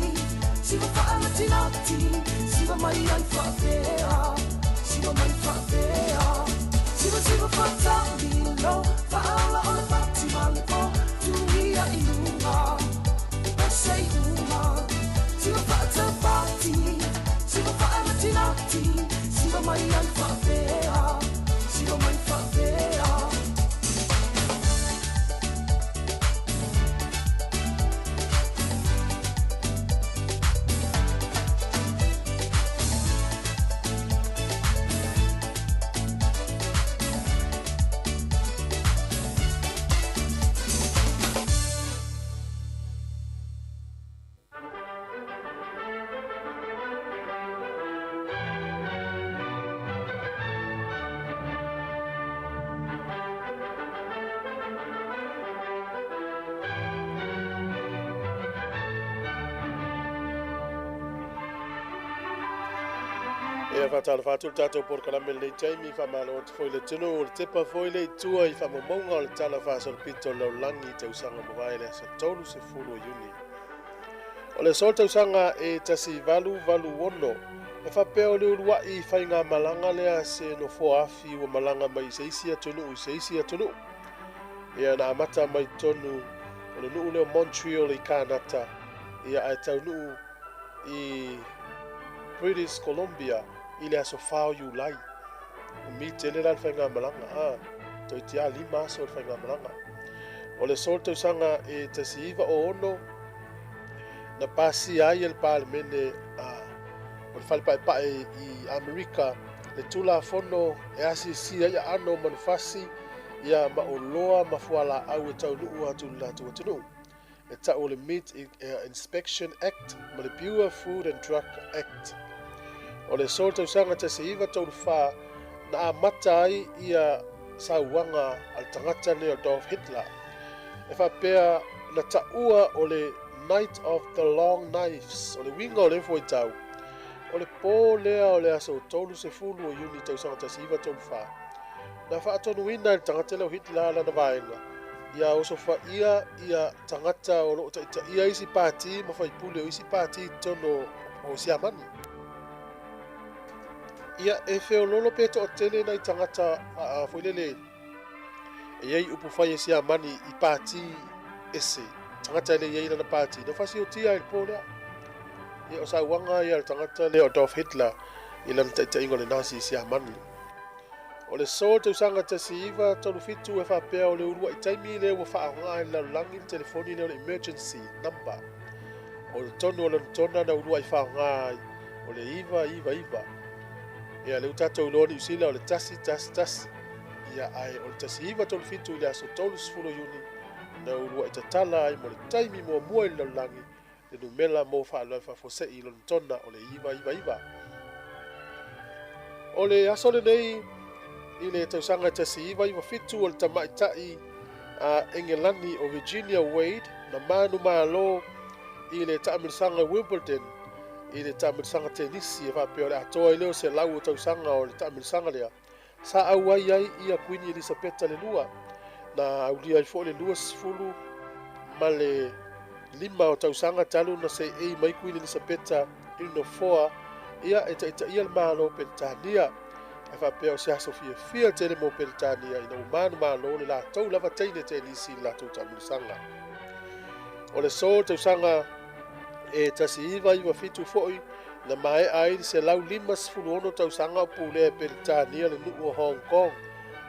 siva faanatinati, siva mai ai faapea, siva mai faapea. Siva siva faatamilo, faaola o le pati ma le po, tuia i luga, pese i uma. Siva faatapati, siva faanatinati, siva mai ai faapea, siva mai faapea. Ia faatalofa atu le tatou polokalame i lenei taimi, faamalo atu foi le atunuu o le tepa foi le i tua i faamaumauga o le Tala Faasolopito o le Lalolagi i tausaga mavae le aso 30 o Iuni. O le aso o le tausaga e 1886, e faapea o le uluai faigamalaga lea se nofoa afi ua malaga mai i se isi atunuu i se isi atunuu. Ia na amata mai totonu o le nuu lea o Montreal i Kanata. Ia ae taunuu i British Columbia i le aso 4 o Iulai. Umi tele la le faigamalaga, a, toeitiiti lava 5 aso le faigamalaga. O le aso le tausaga e 1906 na pasia ai e le Palemene a o le Fale Paepae i Amerika le Tulafono e asiasia ai aano o manufasi ia ma oloa ma fualaau e taunuu atu i le latou atunuu. E tau o le Meat Inspection Act ma le Pure Food and Drug Act. O le aso tausaga 1934 na amata ai ia sauaga a le tagata lea o Adolf Hitler. E faapea na taua o le Night of the Long Knives, o le uiga o lea fuaitau, o le pō lea o le aso 30 o Iuni tausaga 1934, na faatonuina e le tagata lea o Hitler lana vaega, ia osofaia ia tagata o loo taitaia isi pati ma faipule o isi pati i totonu o Siamani. Ia e feololo pe toatele nai tagata foi lele e i ai upu fai e Siamani i pati ese, tagata e le i ai lana pati, na fasiotia ai le pō lea. Ia o sauaga ia le tagata lea o Adolf Hitler i lana taitaiga o le Nasi i Siamani. O le aso tausaga 1937 e faapea o le uluai taimi lea ua faaaoga e le lalolagi le telefoni lea o le emergency number. O le tonu o Lonetona na uluai faaaoga ai o le 999. Ia lea ua tatou iloa Niu Sila o le 111. Ia ae o le 1937 i le aso 30 o Iuni na uluai tatala ai mo le taimi muamua i le lalolagi le numera mo faalavelave faafuasei i Lonetona o le 999. O le aso lenei i le tausaga 1997 o le tamaitai a Engelani o Virginia Wade na manumalo i le taamilosaga Wimbledon i le taamilosaga tenisi e faapea o le atoa ai lea o 100 o tausaga o le taamilosaga lea sa auai ai ia Kuini Elisapeta le lua na aulia ai foi le 25 o tausaga talu na seei mai Kuini Elisapeta i le nofoa ia e taitaia le Malo o Peretania. Ae faapea o se aso fiafia tele mo Peretania ina ua manumalo le latou lava teine tenisi i le latou taamilosaga. O le aso tausaga e 1997 foi na maea ai le 156 tausaga o pulea e Peretania le nuu o Hong Kong,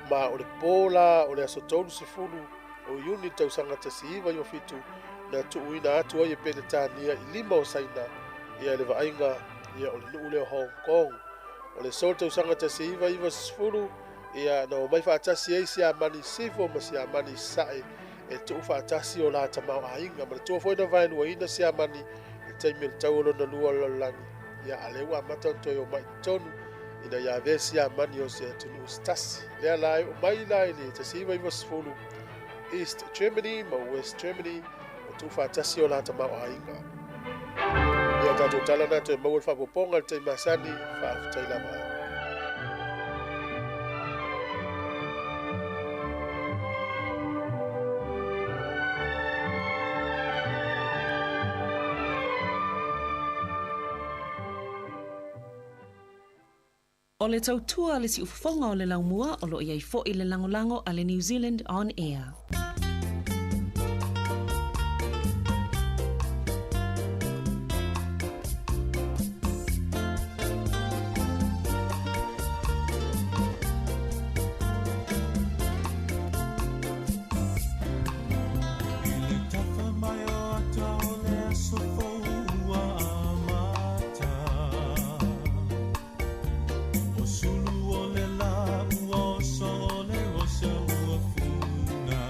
ma o le pō la o le aso 30 o Iuni tausaga 1997 na tuuina atu ai e Peretania i lima o Saina ia le vaaiga ia o le nuu lea o Hong Kong. O le aso tausaga 1990 ia na omai faatasi ai Siamani Sifo ma Siamani Sasae e tuu faatasi o la tamaoaiga. Manatua foi na vaeluaina Siamani i le taimi o le taua lona lua o le lalolagi, ia a lea ua amata ona toe omai i totonu ina ia avea Siamani o se atunuu se tasi. Lea la e oo mai la i le 1990 East Germany ma West Germany ua tuu faatasi o la tamaoaiga. Ia o tatou tala na toe maua le faaopoopoga i le taimi masani, faafetai lava. O le tautua a le siufofoga o le laumua o lo o i ai foi le lagolago a le New Zealand On Air. I le tafa mai o ata o le aso fou ua amata. O sulu o le lā ua oso o le osa ua funa.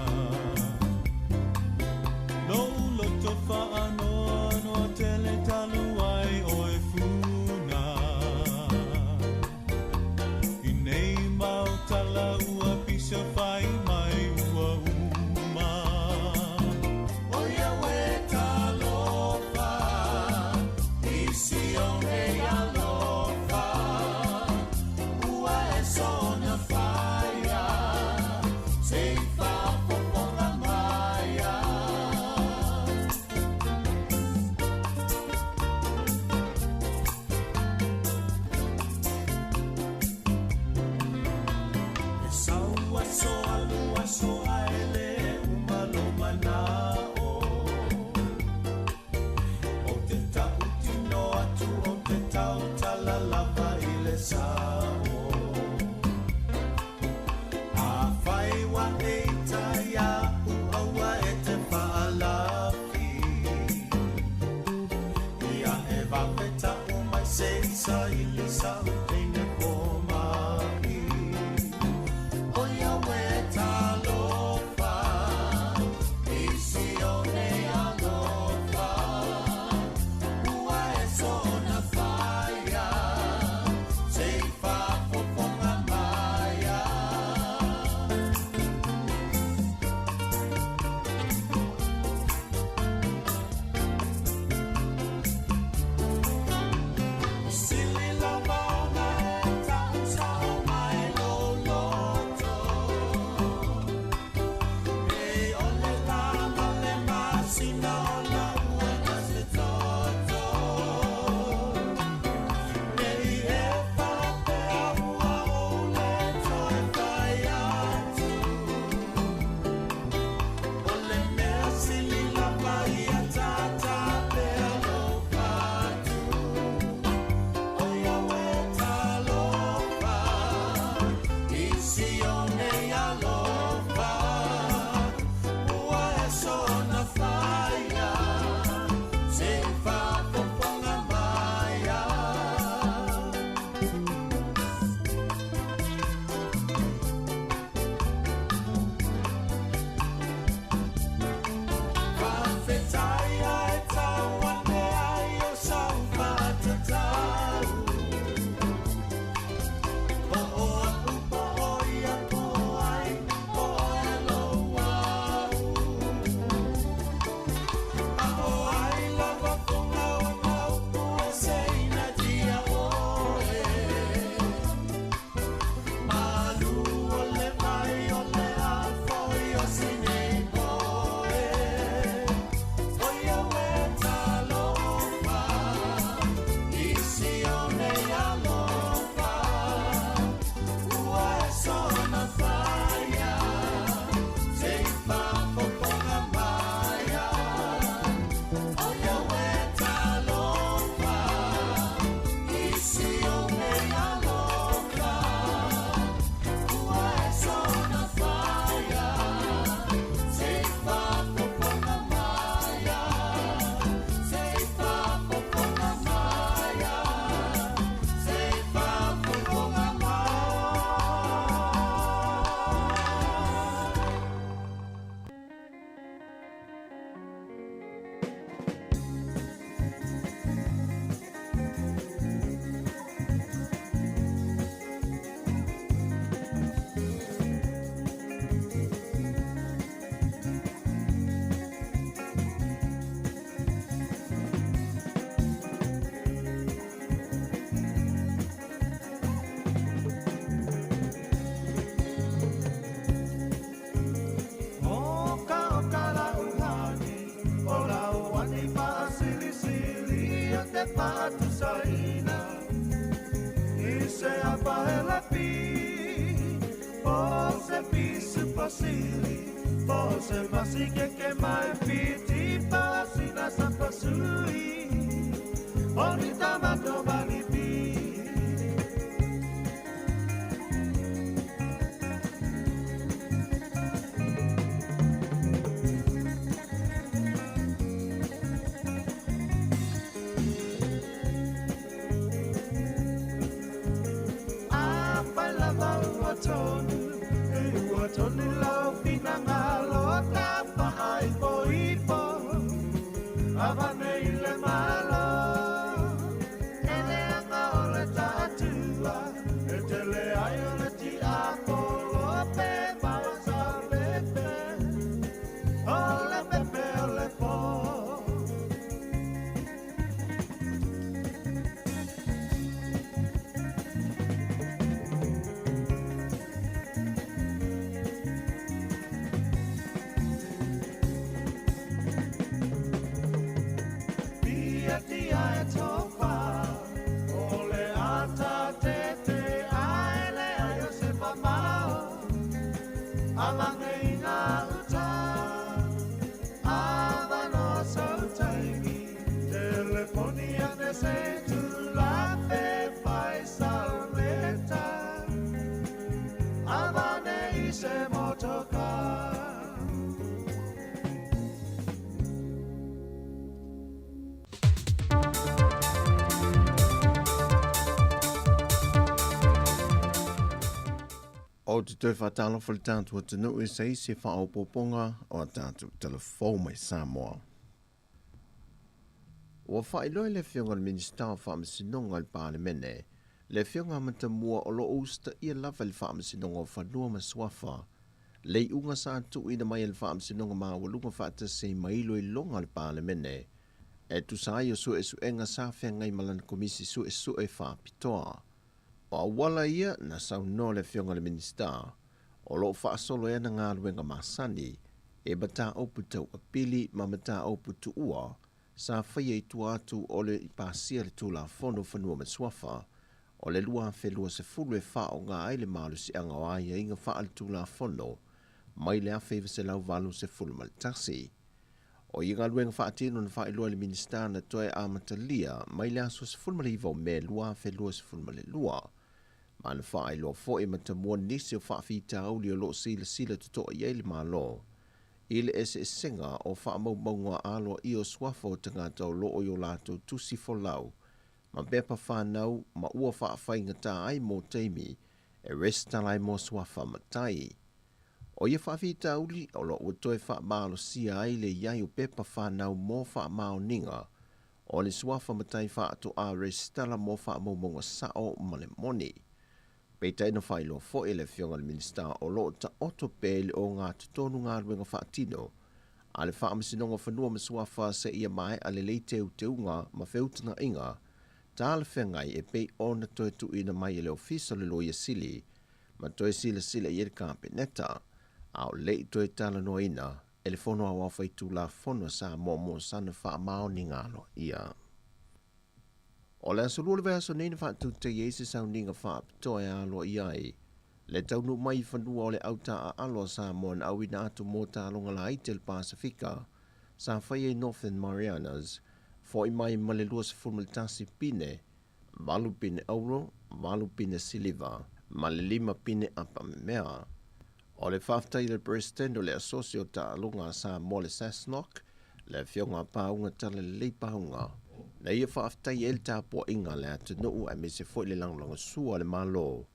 te faatusaina i se apaelapi po se pisuposili po se masikeke mai fiti pasina sapasui o ni tamato malipi. Afai lava ua tonu, e ua tonu lau finagalo tafaaipoipo, avane i le malo. E leaga o le taatua, e tele ai o le tiapolo pe mausalepe, o le pepe o le po. Pia tia e tofa, o le ata te te ae le ai o se mamao, avange i ngā uta, avanoa sautaimi, telefoni ane se tulape fai salmeta, avane i se motoka. O te toe whātalofa le tātou atunuu e se isi whaopoponga o a tātou telefou mai Samoa. Ua whailoi le afioga le Minista o Faamasinoga i le Palemene, le afioga Matamua o loo usitaia lava i le Faamasinoga o Fanua ma Suafa, le iuga sa tuuina mai e le Faamasinoga Maualuga faatasi ai ma iloiloga a le Palemene, e tusa ai o suesuega sa feagai ma lana Komisi Suesue Faapitoa. O auala ia na saunoa le afioga i le Minisita, o loo faasolo ai ana galuega masani e mataupu tau apili ma mataupu tuua sa faia i tua atu o le pasia le Tulafono Fanua ma Suafa o le 2020 e faaaoga ai le malosiaga o aiaiga faale-tulafono mai le 1981. O ia galuega faatino na faailoa e le Minisita na toe amatalia mai le aso 19 o Me 2022, ma na faailoa foi matamua nisi o faafitauli o loo silasila totoa i ai le Malo i le eseesega o faamaumauga aloaia o suafa o tagata o loo i o latou tusi folau ma pepa fanau ma ua faafaigata ai mo taimi e resitala ai mo suafa matai. O ia faafitauli o loo ua toe faamalosia ai le iai o pepa fanau mo faamaoniga o le suafa matai faatoa resitala mo faamaumauga sao ma le moni. Peitai na faailoa foi e le afioga i le Minisita o loo taoto pea i le ogatotonu galuega faatino a le Faamasinoga o Fanua ma Suafa seia maea lelei teuteuga ma feutagaiga talafeagai e pei ona toe tuuina mai e le Ofisa o le Loia Sili ma toe silasila i ai le Kapeneta, a o lei toe talanoaina e le Fono Aoao Faitulafono a Samoa mo sana faamaoniga aloaia. O le aso lua o le vaiaso nei na faatautai ai se sauniga faapitoa e aloaia ai le taunuu mai i fanua o le au taaalo a Samoa na auina atu mo taaloga laiti a le Pasefika sa faia i Northern Marianas, fo'i mai ma le 21 pine, 8 pine auro, 8 pine siliva, ma le 5 pine apamemea. O le faafetai i le Peresetene o le Asosi o Taaloga a Samoa le SASNOC, le afioga a Pauga Talalelei Pauga, na ia faafetai ai le tapuaiga a le atunuu aemaise foi le lagolagosua a le Malo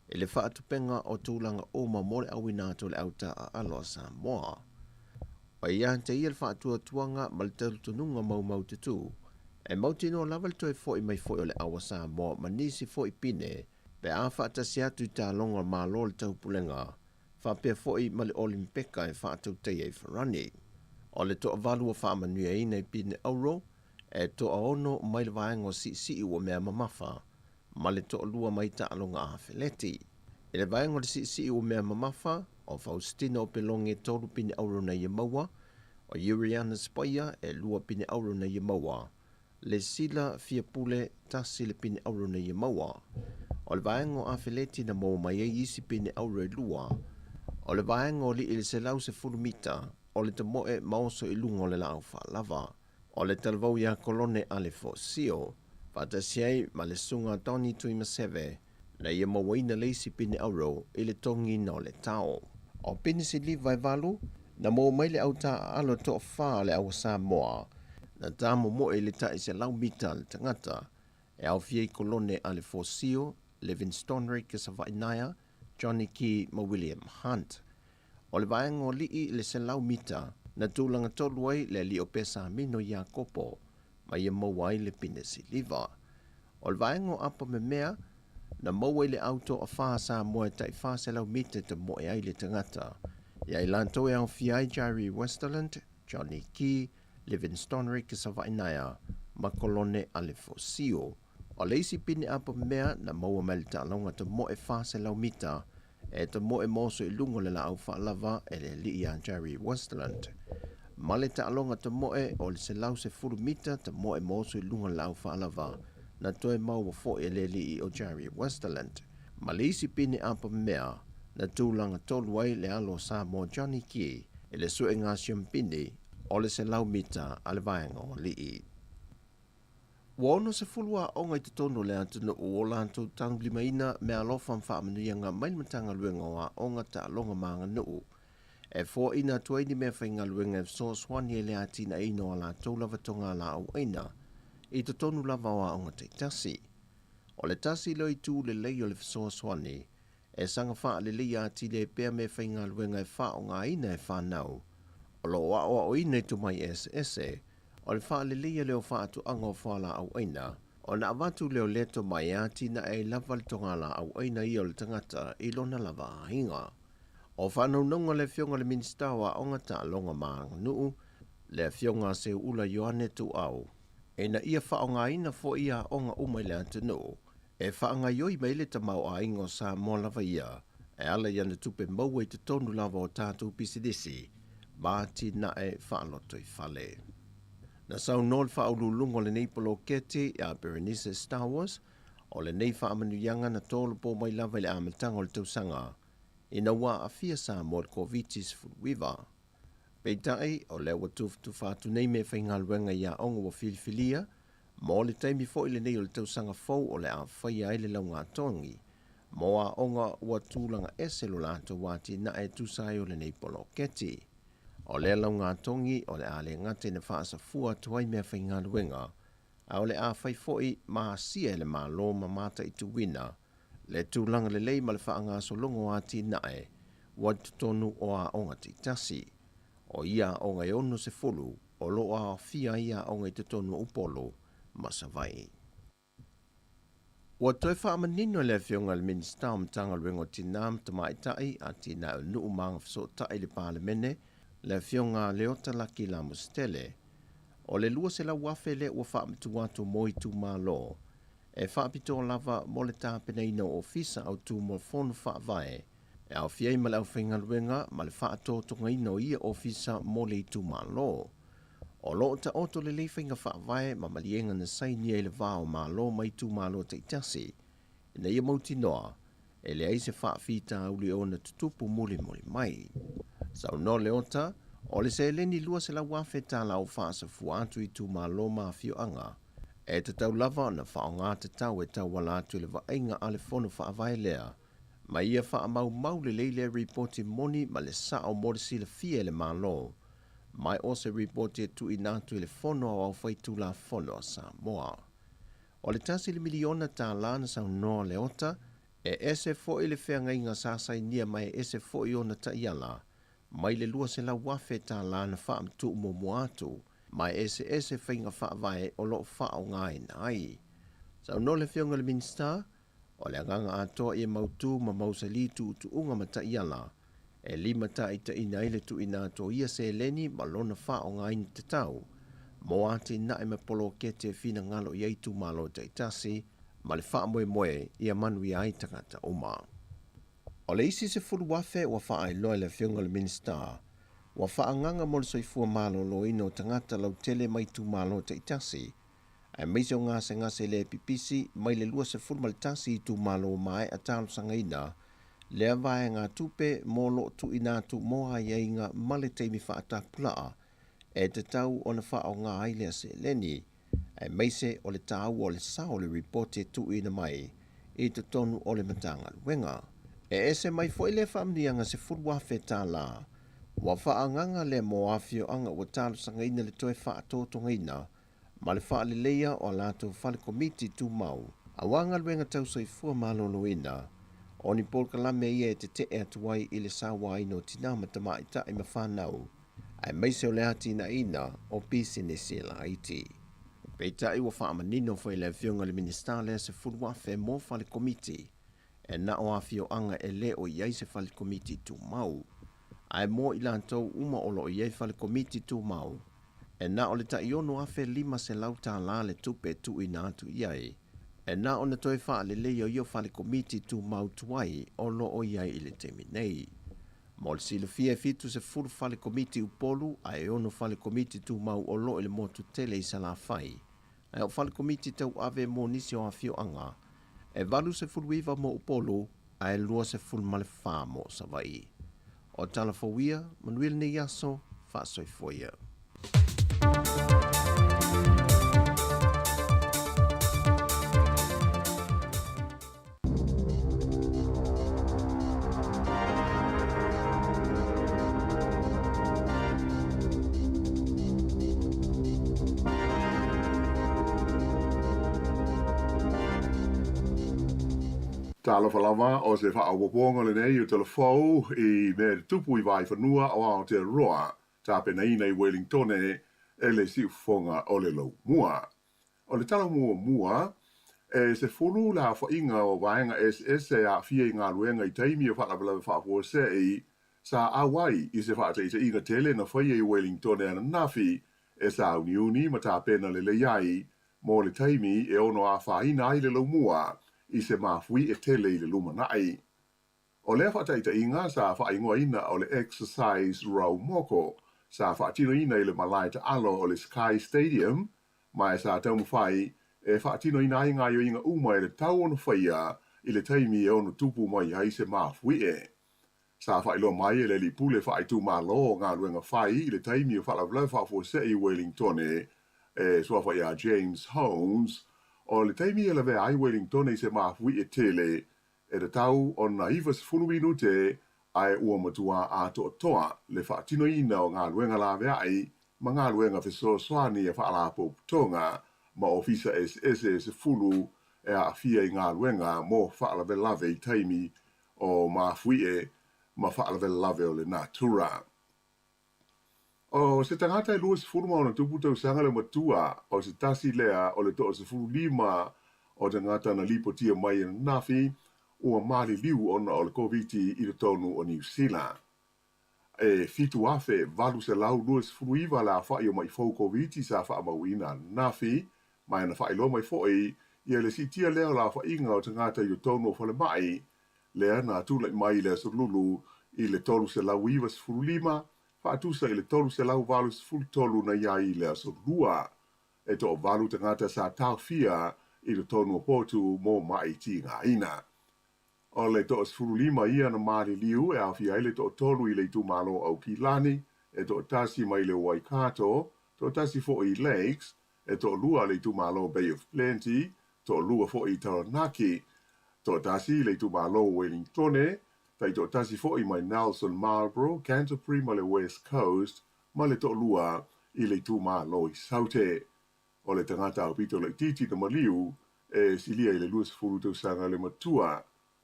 i le faatupega o tulaga uma mo le auina atu o le au taaalo a Samoa. O ia te ia le faatuatuaga ma le talitonuga maumaututu, e mautinoa lava le toe fo'i mai foi o le au a Samoa ma nisi foi pine pe a faatasi atu i taaloga o Malo o le Taupulega, faapea foi ma le Olimpeka e faatautaia i Farani. O le toavalu ua faamanuiaina i pine auro, e toaono mai le vaega o siisii ua mea mamafa, ma le toalua mai taaloga afeleti. I le vaega o le siisii ua mea mamafa, o Faustino Opeloge e tolu pine auro na ia maua, o Yuriana Spaia e lua pine auro na ia maua, Lesila Fiapule tasi le pine auro na ia maua. O le vaega o afeleti na maua mai ai isi pine auro e lua. O le vaega o alii i le 110 mita, o le tamoe ma oso i luga o le laau faalava. O le talavou ia Kolone Alefo Sio, faatasi ai ma le susuga a Tony Tuimaseve, na ia mauaina le isi pine auro i le togiina o le tao. O pine siliva e valu, na maua mai le au taaalo toafa a le Aua Samoa, na ta momoe i le tai 100 mita a le tagata, e aofia i Kolone Alefo Sio, Levin Stonrike Savainaia, Johnny Key ma William Hunt. O le vaega o alii i le 100 mita, na tulaga tolu ai le alii o Pesamino Iakopo, ma ia maua ai le pine siliva. O le vaega o apa memea, na maua i le au toafa a Samoa e tai 400 mita e tamoe ai le tagata. Ia i latou e aofia ai Jairi Westerlund, Johnny Key, Levin Stonrick Savainaia ma Kolone Alefosio. O le isi pine apa memea na maua mai le taaloga tamoe 400 mita e tamoe ma oso i luga o le laau faalava e le alii ia Jerry Westland. Ma le taaloga tamoe o le 110 mita tamoe ma oso i luga o le laau faalava na toe maua foi e le alii o Jerry Westerland. Ma le isi pine apa mea na tulaga tolu ai le alo o Samoa Johnny Key i le suega siampini o le 100 mita a le vaega o alii. Ua 60 aoga i totonu o le atunuu o latou taulimaina meaalofa ma faamanuiaga mai le Matagaluega o Aoga, Taaloga ma Aganuu e foaina atu ai ni meafaigaluega e fesoasoani ai i le atinaeina o a latou lava togalaau aina i totonu lava o aoga taitasi. O le tasi lea o itu lelei o le fesoasoani e saga faaleleia atili ai pea meafaigaluega e faaaogaina e fanau o lo o aoaoina i tomai eseese o le faaleleia lea o faatoaga o fualaau aina, ona avatu lea o lea tomai e atinae ai lava le togalaau aina ia o le tagata i lona lava aiga. O faanaunauga a le Afioga i le Minisita o Aoga, Taaloga ma Aganuu, le Afioga a Seuula Ioane Tuuau, ina ia faaaogaina foi aoga uma i le atunuu e faagaioi mai ai le tamaoaiga o Samoa lava ia e ala i ana tupe maua i totonu lava o tatou pisinisi ma atinae faalotoifale. Na saunoa le faauluuluga o lenei poloketi ia Berenice Stowers, o lenei faamanuiaga na tolopo mai lava i le amataga o le tausaga ina ua aafia Samoa i le Koviti-19. Peitai, o lea ua tufatufa atu nei meafaigaluega i aoga ua filifilia, mo le taimi foi lenei o le tausaga fou o le a faia ai le laugatogi mo aoga ua tulaga ese lo latou atinae e tusa ai o lenei poloketi. O lea laugatogi o le a le gata ina faasafua atu ai meafaigaluega, a o le a fai foi ma asia e le Malo ma mataituina le tulaga lelei ma le faagasologa o atinae ua i totonu o aoga taitasi. O ia aoga e 60 o lo o aofia ai aoga i totonu o Upolu ma Savaii. Ua toe faamanino e le Afioga i le Minisita o Matagaluega o Tinā ma Tamaitai, Atinae o Nuu ma Agafesootai i le Palemene, le Afioga a Leota Laki Lamositele, o le $200,000 lea ua faamatuu atu mo itumalo e faapitoa lava mo le tapenaina o ofisa autu mo Fono Faavae e aofia ai ma le aufaigaluega ma le faatotogaina o ia ofisa mo le itumalo. O lo o taoto lelei faiga faavae ma maliega na sainia i le va o Malo ma itumalo taitasi ina ia mautinoa e leai se faafitauli e ona tutupu mulimuli mai. Saunoa Leota, o le seleni $200,000 ua faasafua atu i itumalo ma afioaga, e tatau lava ona faaaoga tatau e tauala atu i le vaaiga a le Fono Faavae lea, ma ia faamaumau lelei lea ripoti moni ma le sao mo le silafia e le Malo, mai o se ripoti e tuuina atu i le Fono Aoao Faitulafono a Samoa. O le tasi le miliona tālā na saunoa Leota, e ese foi le feagaiga sa sainia ma e ese foi ona taiala mai le $200,000 na faamatuu muamua atu ma e eseese faiga faavae o lo o faaaogaina ai. Saunoa le Afioga i le Minisita, o le agaga atoa ia mautu ma mausali tuutuuga ma taiala e limataitaiina ai le tuuina atu o ia seleni ma lona faaaogaina tatau mo atinae ma poloketi e finagalo i ai itumalo taitasi ma le faamoemoe ia manuia ai tagata uma. O le isi 10,000 ua faailoa e le Afioga i le Minisita ua faaagaga mo le soifua maloloina o tagata lautele mai itumalo taitasi. aemaise o gasegase le pipisi mai le 21 itumalo ua maea talosagaina lea vaegatupe mo lo o tuuina atu mo aiaiga ma le taimi faatapulaa e tatau ona faaaoga ai lea seleni, aemaise o le taua o le sao o le ripoti e tuuina mai i totonu o le Matagaluega. E ese mai foi lea faamanuiaga $10,000 ua faaagaga lea mo afioaga ua talosagaina le toe faatotogaina ma le faaleleia o a latou fale komiti tumau aua galuega tau soifua maloloina, o ni polokalame ia e tetee atu ai i le sauaina o tinā ma tamaitai ma fanau, aemaise o le atinaeina o pisinisi laiti. Peitai ua faamanino foi e le Afioga i le Minisita lea $10,000 mo fale komiti e na o afioaga e le o i ai se fale komiti tumau. Ae mo i latou uma o lo o i ai fale komiti tumau, e na o le tai $6,500 le tupe e tuuina atu i ai, e na ona toe faaleleia o ia fale komiti tumau tuai o lo o i ai i le taimi nei. Mo le silafia e 70 fale komiti i Upolu ae e 6 fale komiti tumau o lo o i le motu tele i Salafai. Ae o fale komiti tauave mo nisi o afioaga, e 89 mo Upolu ae 24 mo Savaii. O tala fou ia, manuia lenei aso, faasoifua ia. Talofa lava, o se faaopoopoga lenei o Talafou i mea e tutupu i Vaiffanua o Aotearoa, tapenaina i Welingtone e le siufofoga o le Laumua. O le tala muamua, e 10 le aofaiga o vaega eseese e aafia i galuega i taimi o faalavelave faafuasei sa auai i se faataitaiga tele na faia i Welingtone ananafi e sauniuni ma tapena lelei ai mo le taimi e ono afaina ai le laumua i se mafui e tele i le lumanai. O lea faataitaiga sa faaigoaina o le Exercise Raumoko sa faatinoina i le malae taalo o le Sky Stadium ma e sa taumafai e faatinoina ai gaoioiga uma e tatau ona faia i le taimi e ono tupu mai ai se mafuie. Sa faailoa mai e le alii pule faaitumalo o galuega fai i le taimi o faalavelave faafuasei i Welingtone e suafa ia James Holmes, o le taimi e lavea ai Welingtone i se mafuie tele E tatau ona 90 minute ae ua matuā atoatoa le faatinoina o galuega laveai ma galuega fesoasoani a faalapotopotoga ma ofisa eseese e 10 e aafia i galuega mo faalavelave i taimi o mafuie ma faalavelave o le natura. O se tagata e 20 ma ona tupu tausaga le matua, o se tasi lea o le toa-15 o tagata na lipotia mai ananafi ua maliliu ona o le Koviti i totonu o Niu Sila. E 7,829 le aofai o ma'i fou Koviti sa faamauina ananafi, ma e na faailoa mai foi ia le siitia lea o le aofaiga o tagata i totonu o falemai, lea na tulai mai i le Aso Lulu i le 395, faatusa i le 383 na i ai i le Aso Lua. E toavalu tagata sa taofia i totonu o potu mo ma'i tigaina. O le toa-15 ia na maliliu e aofia ai le toatolu i le itumalo o Aukilani, e toatasi mai le Waikato, toatasi foi i Lakes, e toalua le itumalo Bay of Plenty, toalua foi i Taranaki, toatasi i le itumalo Wellingtone, taitoatasi foi mai Nelson Marlborough, Canterbury ma le West Coast, ma le toalua i le itumalo i Saute. O le tagata aupito laitiiti na maliu e silia i le 20 tausaga le matua,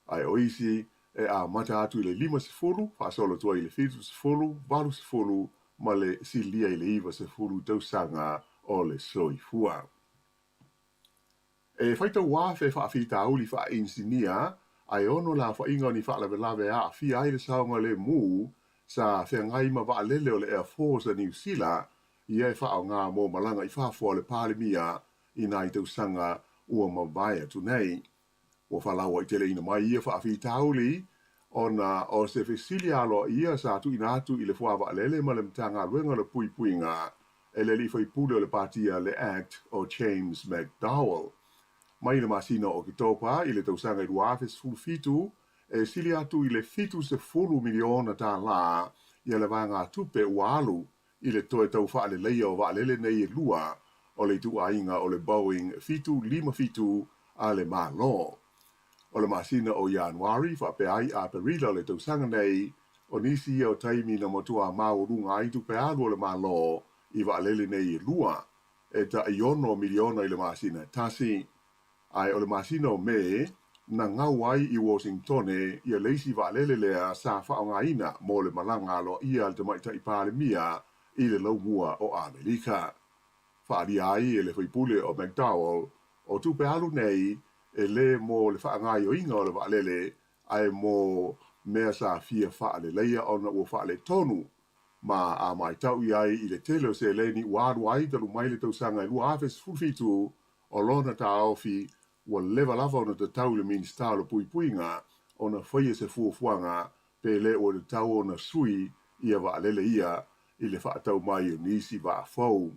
ae o isi e amata atu i le 50, faasolo atu ai i le 70, 80 ma le silia i le 90 tausaga o le soifua. E faitau afe faafitauli faainisinia ae ono le aofaiga o ni faalavelave e aafia ai le saogalemu sa feagai ma vaalele o le Air Force a Niu Sila ia e faaaoga mo malaga i fafo a le Palemia i nai tausaga ua mavae atu nei. Ua faalauaiteleina mai ia faafitauli ona o se fesili aloaia sa tuuina atu i le fuavaalele ma le Matagaluega o le Puipuiga e le alii faipule o le pati a le act o James McDowell. Mai le masina o Oketopa i le tausaga e 2017, e sili atu i le $70 miliona tālā ia le vaegatupe ua alu i le toe tau faaleleia o vaalele nei e lua o le ituaiga o le Boeing 757 a le Malo. O le masina o Ianuari faapea ai Aperila o le tausaga nei, o nisi ia o taimi na matua maualuga ai tupe alu a le Malo i vaalele nei e lua, e tai $6 miliona i le masina e tasi. Ae o le masina o Me, na gau ai i Washingtone ia le isi vaalele lea sa faaaogaina mo le malaga aloaia a le Tamaitai Palemia i le Laumua o Amerika. Faaalia ai e le faipule o McDowell, o tupe alu nei e lē mo le faagaoioiga o le vaalele ae mo mea sa fia faaleleia ona ua faaletonu ma a matau i ai i le tele o seleni ua alu ai talu mai le tausaga e 2017, o lona taofi ua leva lava ona tatau i le Minisita o le Puipuiga ona faia se fuafuaga pe lē ua tatau ona sui ia vaalele ia i le faatau mai o nisi vaa fou.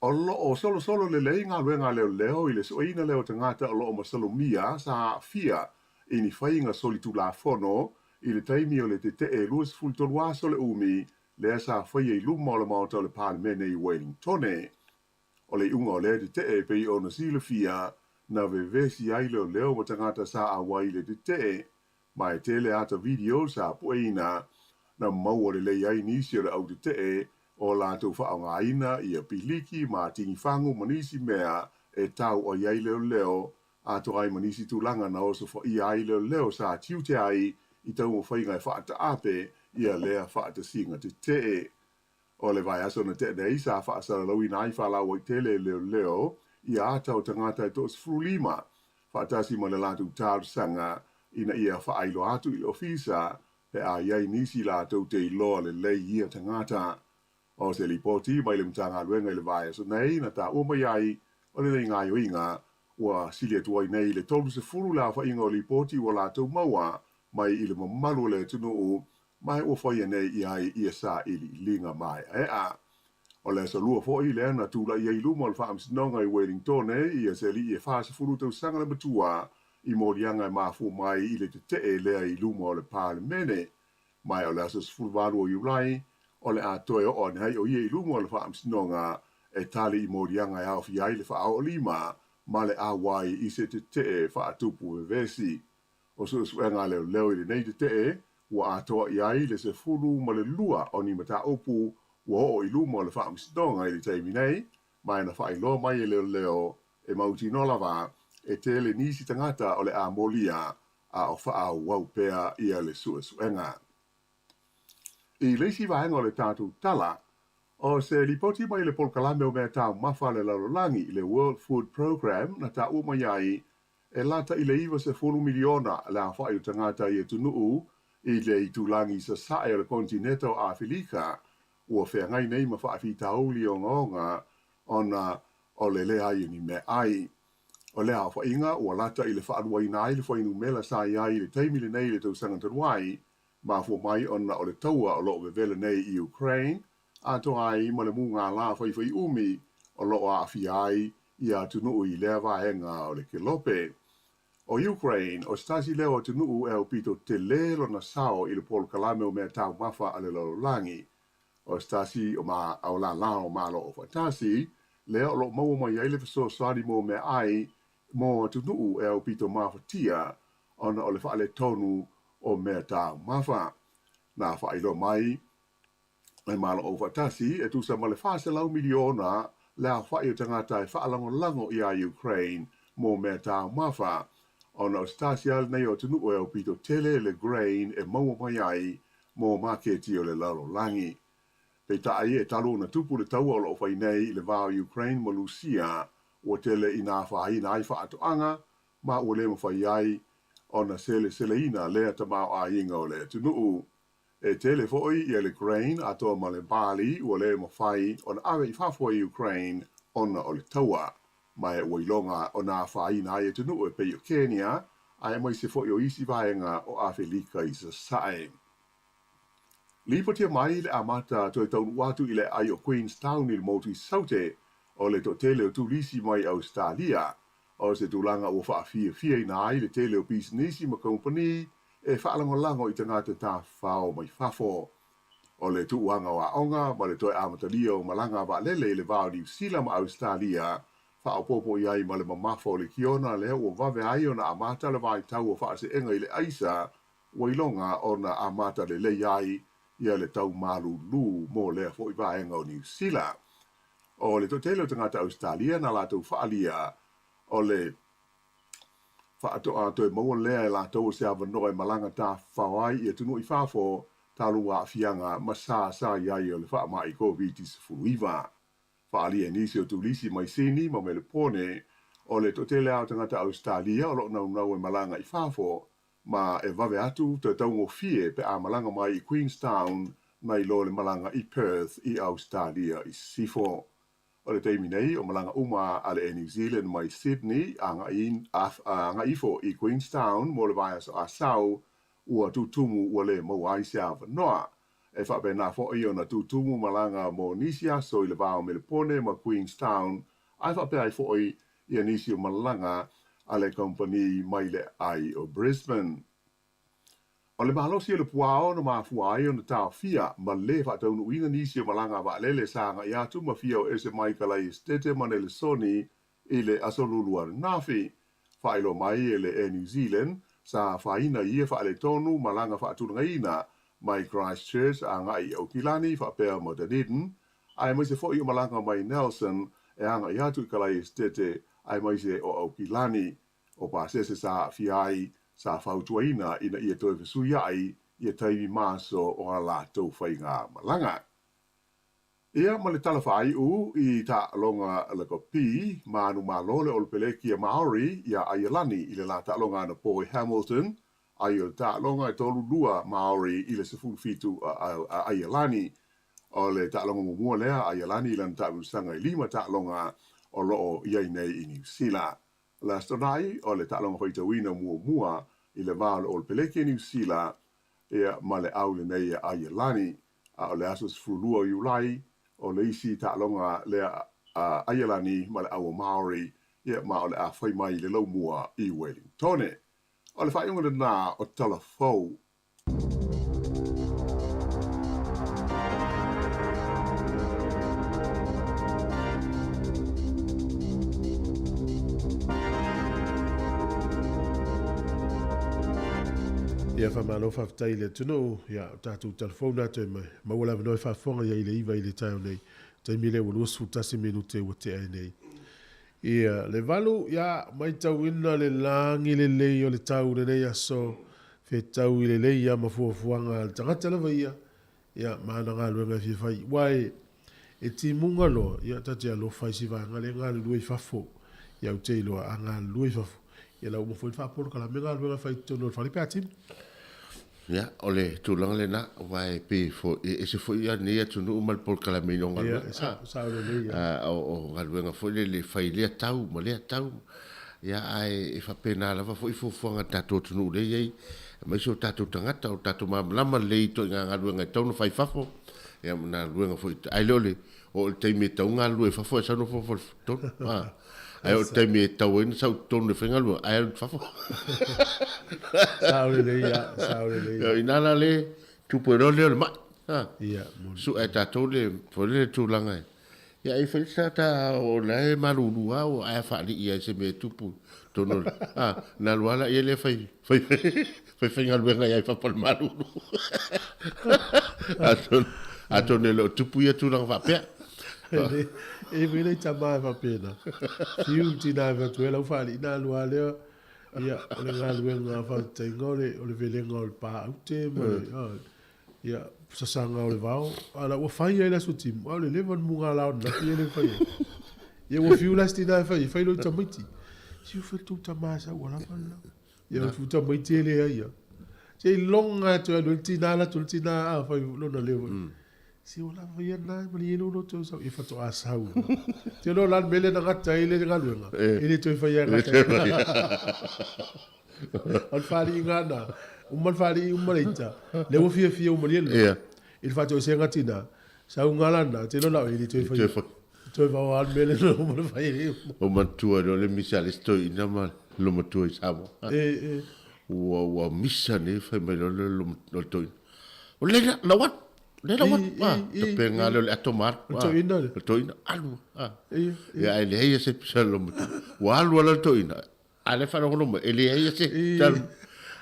O lo o solosolo lelei galuega a leoleo i le sueina lea o tagata o lo o masalomia sa aafia i ni faiga solitulafono i le taimi o le tetee 23 aso le umi lea sa faia i luma o le Maota o le Palemene i Wellingtone. O le iuga o lea tetee e pei ona silafia na vevesi ai leoleo ma tagata sa auai i le tetee, ma e tele ata video sa pueina na maua lelei ai nisi o le au tetee o latou faaaogaina ia piliki ma tigifagu ma nisi mea e tau ai ai leoleo atoa ai ma nisi tulaga na osofaia ai leoleo sa tiute ai i taumafaiga e faataape ia lea faatasiga tetee. O le vaiaso na tea nei sa faasalalauina ai faalauaitele e leoleo ia ata o tagata e 15 faatasi ma le latou talosaga ina ia faailoa atu i le ofisa pe a i ai nisi latou te iloa lelei ia tagata. O se lipoti mai le Matagaluega i le vaiaso nei na taua mai ai o lenei gaoioiga ua sili atu ai nei i le 30 le aofaiga o lipoti ua latou maua mai i le mamalu o le atunuu ma ua faia nei i ai ia sailiiliga maeaea. O le aso Lua foi lea na tulai ai i luma o le Faamasinoga i Wellingtone ia se alii e 40 tausaga le matua i moliaga e mafua mai i le tetee lea i luma o le Palemene. Ma o le aso 18 o Iulai o le a toe oo ane ai o ia i luma o le Faamasinoga e tali i moliaga e aofia ai le faaoolima ma le auai i se tetee faatupu vevesi. O suesuega a leoleo i lenei tetee ua atoa i ai le 12 o ni mataupu ua oo i luma o le Faamasinoga i le taimi nei, ma e na faailoa mai e leoleo e mautinoa lava e tele nisi tagata o le a molia a o faaauau pea ia le suesuega. I le isi vaega o le tatou tala, o se lipoti mai le polokalame o mea taumafa a le lalolagi, le World Food Programme, na taua mai ai e lata i le 90 miliona le aofai o tagata i atunuu i le itulagi i sasae o le konetineta o Afelika ua feagai nei ma faafitauli ogaoga ona o le leai o ni meaai. O lea aofaiga ua lata i le faaluaina ai le fuainumera sa i ai i le taimi lenei i le tausaga talu ai, mafua mai ona o le taua o lo o vevela nei i Ukraine, atoa ai ma le mugala faifaiumi o lo o aafia ai ia atunuu i lea vaega o le kelope. O Ukraine, o se tasi lea o atunuu e aupito tele lona sao i le polokalame o mea taumafa a le lalolagi. O se tasi o ma o lālā o Malo Aufaatasi, lea o lo o maua mai ai le fesoasoani mo meaai mo atunuu e aupito mafatia ona o le faaletonu o mea taumafa. Na faailoa mai e Malo Aufaatasi e tusa ma le 400 miliona le aofai o tagata e faalagolago iā Ukraine mo mea taumafa, ona o se tasi lava lenei o atunuu e aupito tele le grain e maua mai ai mo maketi o le lalolagi. Peitai, e talu ona tupu le taua o lo o fai nei i le va o Ukraine ma Lusia, ua tele ina afaina ai faatoaga ma ua le mafai ai ona seleseleina lea tamaoaiga o le atunuu. E tele foi ia le grain atoa ma le barley ua le mafai ona ave i fafo e Ukraine ona o le taua. Ma e ua iloga ona afaina ai atunuu e pei o Kenya aemaise foi o isi vaega o Afelika i Sasae. Lipotia mai le amata toe taunuu atu i le aai o Queenstown i le motu i Saute o le toatele o turisi mai Ausetalia. O se tulaga ua faafiafiaina ai le tele o pisinisi ma kamupani e faalagolago i tagata tafafao mai fafo. O le tuuaga o aoga ma le toe amatalia o malaga vaalele i le va o Niu Sila ma Ausetalia, faaopoopo i ai ma le mamafa o le kiona lea ua vave ai ona amata le vaitau o faaseega i le aisa, ua iloga ona amata lelei ai ia le tau malūlū mo lea foi vaega o Niu Sila. O le toatele o tagata Ausetalia na latou faaalia o le faatoa toe maua lea e latou o se avanoa e malaga tafafao ai i atunuu i fafo talu aafiaga ma sa sa i ai o le faamai Koviti-19. Faaalia e nisi o turisi mai Sini ma Melepone o le toatele lava o tagata Ausetalia o lo o naunau e malaga i fafo ma e vave atu toe taugofie pe a malaga mai i Queenstown nai lo le malaga i Perth i Ausetalia i Sisifo. O le taimi nei, o malaga uma a le Air New Zealand mai Sydney agai ifo i Queenstown mo le vaiaso Asau ua tutumu ua le maua ai se avanoa. E faapena foi ona tutumu malaga mo nisi aso i le va o Melepone ma Queenstown ae faapea ai foi ia nisi o malaga a le kamupani mai le aai o Brisbane. O le malosi o le puao na mafua ai ona taofia ma le faataunuuina nisi o malaga a vaalele sa agai atu ma fia o ese mai Kalai Esetete ma Nelesoni i le Aso Lulu ananafi. Faailoa mai e le Air New Zealand, sa afaina i ia faaletonu malaga faatulagaina mai Christchurch agai i Aukilani faapea ma Dunedin, aemaise foi o malaga mai Nelson e agai atu i Kalai Esetete aemaise o Aukilani. O pasese sa aafia ai, sa fautuaina ina ia toe fesuiai ia taimi ma aso o a latou faiga malaga. Ia ma le tala faaiu i taaloga lakapi, manumalo le Olopelekia Maori iā Aialani i le la taaloga anapo i Hamilton, ai o le taaloga e 3-2 Maori i le 17 a Aialani. O le taaloga muamua lea a Aialani i lana taamilosaga e lima taaloga o lo o i ai nei i Niu Sila. O le Aso Toonai, o le taaloga faitauina muamua i le va o le Olopeleki a Niu Sila ia ma le au lenei a Aialani. A o le aso 12 o Iulai, o le isi taaloga lea a Aialani ma le au o Maori, ia ma o le a fai mai i le laumua i Wellingtone. O le faaiuga lena o Tala Fou. Ia faamalo faafetai i le atunuu, ia o tatou talafou na toe mai. Maua le avanoa e faafofoga i ai i le 9 i le taeao nei. Taimi lea ua 21 minute ua tea ai nei. Ia, le valu, ia, maitauina le lagi lelei o le tau i lenei aso, fetaui lelei ia ma fuafuaga a le tagata lava ia, ia, ma ana galuega e fia fai. Ua e, e timuga loa, ia, ta te alofa i si vaega lea e galulue i fafo. Ia, ou te iloa, a galulue i fafo, ia, la ua uma foi ona faapolokalame galuega e fai i totonu o le fale pe a timu. Ia, o le tulaga lena, aua e pei foi, e ese foi ia lenei atunuu ma le polokalameina o galuega. Ia, e sao lelei ia. O galuega foi lele e fai i lea tau ma lea tau. Ia, ae e faapena lava foi fuafuaga a le tatou atunuu lea e i ai, aemaise o tatou tagata, o tatou malamalama lelei i ituaiga galuega e tatau ona fai i fafo, ia ma galuega foi, ae le o le Oo i le taimi e tatau ona galulue i fafo ae sau nofonofo i totonu. Ae oo i le taimi e tatau ai ona sau i totonu e faigaluega, ae alu i fafo. Sao lelei lava, sao lelei lava. Ina la le tupu ai loa lea o le mai. Sue e tatou le foi lele tulaga e. Ia ai foi sa ta o la e malulu lava ua ae faalii ai se mea e tupu i totonu o le, ona alu lava laia lea fai fai fai faigaluega ai i fafo o le malulu. Atonu, atonu e le o tupu ia tulaga faapea. E i foi tama e faapena. Fiu le tina e fai atu, e lau faalii na alu lava lea, ia, o le galuega faataitaiga o le, o le velega o le pa aute ma le, ia, sasaga o le vao. A la ua fai ai le aso timu, a o le leva o le mugala o ananafi e le fai ai. Ia ua fiu la si tina e fai, fai loa i tamaiti. Siu fai tou tama e sau ua lava le lau. Ia o le futa tamaiti e leai ia. Seiloga e toe alu ai le tina alu atu le tina a fai lona leo foi. Se ua lava ia lena e malie lou loto e sau. Ia faatoa sau. Te iloa o le a le mea lea na gata ai le galuega, e le toe faia e gata ai. O le faliiga lena, uma le falii uma le ita, lea ua fiafia ua malie le loto. I le faatoesega tinā, sauga la lena, ou te iloa na o e le toe faia. Toe faoa le mea lea na uma ona fai ai. Ua manatua loa le misa a le isi toeaina ma le loomatua i Samoa. E, e. Ua, ua misa nei fai mai loa le le toeaina. O le la, lau atu, le lau atu. Ah, tapega lea o le ato ma alu. O le toeaina le? O le toeaina, alu. Ah. Ia, ae leai se pisa a le loomatua. Ua alu lava le toeaina, a o lea e faalogologo mai, e leai se tala.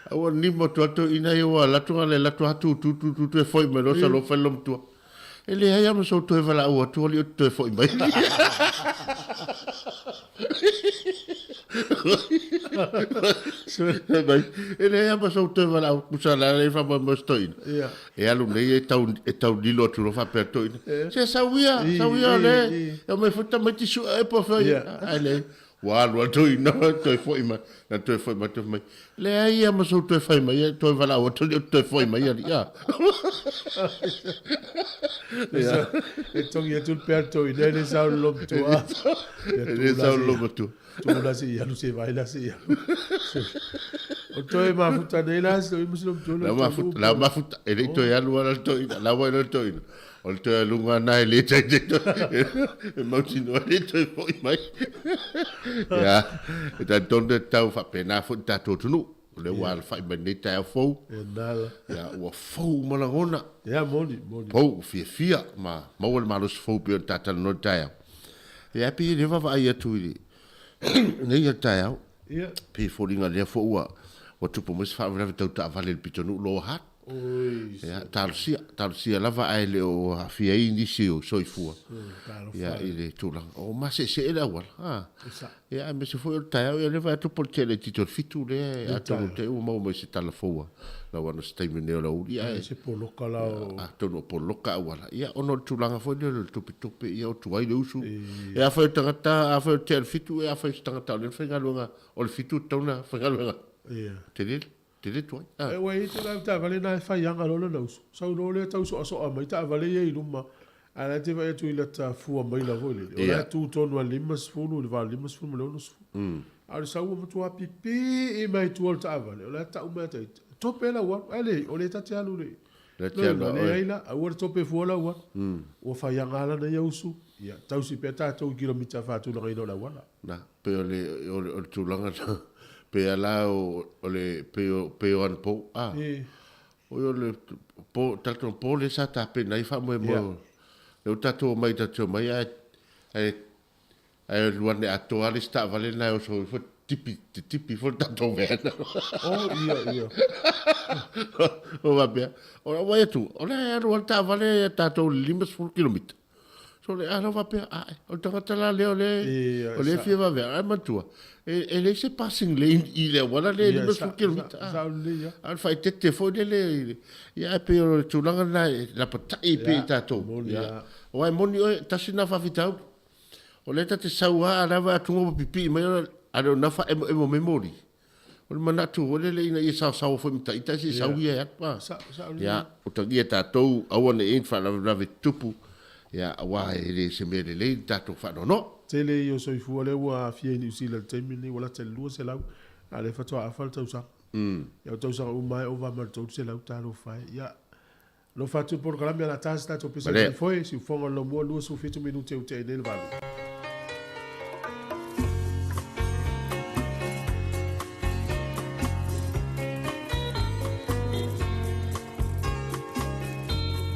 A ua nimo atu lava le toeaina ia ua alu atu na o le alu atu lava tu tu tu tu toe foi mai loa sau loa fai le loomatua. E leai lava ma sou toe valaau atu alii ou te toe foi mai. Fai mai, e leai lava ma sou toe valaau, tusa la le faamoemoe se toeaina. E alu nei e tau, e tau lilo atu loa faapea le toeaina, se sau ia, sau ia o lea e omai foi tamaiti sue oe po o fea. Ae leai, Ua alu atu i ina, toe foi mai, na toe foi mai, toe foi mai. Leai ia ma sou toe fai mai, e toe valaau atu alii, ou te toe foi mai alii, a. Ia. E togi atu le pea le toeaina, e le sao le lomatua. E le sao le lomatua. Tuu la se i alu, se vai la se i alu. O toe mafuta nei la, se ma se lomatua. La mafuta, la mafuta, e le i toe alu ala le toeaina, la ua iloa le toeaina. O le toe aluga lena e le taitai toe, e mautinoa e le toe foi mai. Ia, e talitonu e tatau faapena foi le tatou atunuu, o lea ua alafai mai lenei taeao fou. Ia, ua fou uma lagona. Ia, moni, moni. Fou, fiafia ma maua le malosi fou pei ona ta talanoa i le taeao. Ia, e pei e le vaavaai atu i lenei taeao, pei e foliga lea foi ua ua tupu mai se faalavelave tau taavale i le pitonuu Lower Hutt. Ia, talosia, talosia lava ae le o aafia ai nisi o soifua ia i le tulaga. O maseesee le auala. Ha. Ia, aemaise foi o le taeao, ia o lea e vaai atu po o le tele itiiti o le 7 lea, atonu te i ua maua mai se tala fou a lau ana se taimi nei o le aoauli, ae Se poloka la o. Atonu o poloka auala. Ia, ona o le tulaga foi lea o le tupitupe, ia o tuai le usu. E afai o le tagata, afai o le tea o le 7, e afai o se tagata o lea na faigaluega, o le 7 e tatau ona faigaluega. Tele, tele tuai. E ua i ai tulaga taavale na e fai aga loa lona usu. Sau loa lea tau soasoa mai taavale ia i luma, ae la e te vaai atu i lata fua maila foi lele. O la e tu tonu lava i le 50 i le va o le 50 ma le 60. A o le sau ua matua pipii mai tua o le taavale, o la e tau mai ata ita, tope lau alu. Ae leai, o lea ta te alu i le Leai la, aua le tope fua lau alu. Ua fai aga lana ia usu, ia tausi pea tatou i kilomita faatulagaina o le auala. Na, pei o le, o le, o le tulaga na, pei a la o, o le, pei o, pei o anapo, a. Oi o le po, talitonu po lea sa tapena ai faamoemoe o, lea ua tatou omai tatou te omai ae, ae, ae alu ane atoa lava le isi taavale lena e oso ifo tipi, titipi ifo le tatou van. Oh, ia, ia. O faapea, o lau vaai atu, o lea e alu lava le taavale a tatou i le 50 kilomita. Sole, a lau faapea, ae, o le tagata la lea o lea, o lea e fia vave, ae manatua, e leai se passing lane i le auala lea e 50 kilomita. Sao lelei lava. A o le faaeteete foi lele, ia ae pei o le tulaga lena e lapatai pea i tatou. Ia, aua e moni oe, tasi lena faafitauli. O lea ta te sau lava, a o la e vaai atu ua pipii mai, a le o lena faaemoemo mai moli. O le manatu foi lele ina ia saosaoa foi ma ita ae se i sau ia e alu. A. Ia, utagia tatou, aua ne i i ai ni faalavelave tutupu, ia, aua e le o se mea lelei le tatou faanoanoa. Tele ia o soifua lea ua aafia i Niu Sila i le taimi lenei, ua lata i le 200, a o lea faatoa afa le tausaga. Ia o tausaga uma lava e ova ma le 300 talofa e. Ia, alofa atu i le polokalame a la ta se tatou pese talifoe, siufofoga o le laumua 27 minute ua tea ai nei le 8.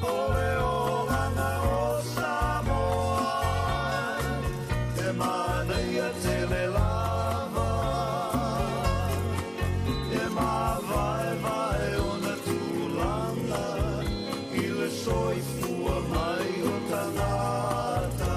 O le olaga o Samoa, e manaia tele lava, e mavaevae ona tulaga i le soifua mai o tagata.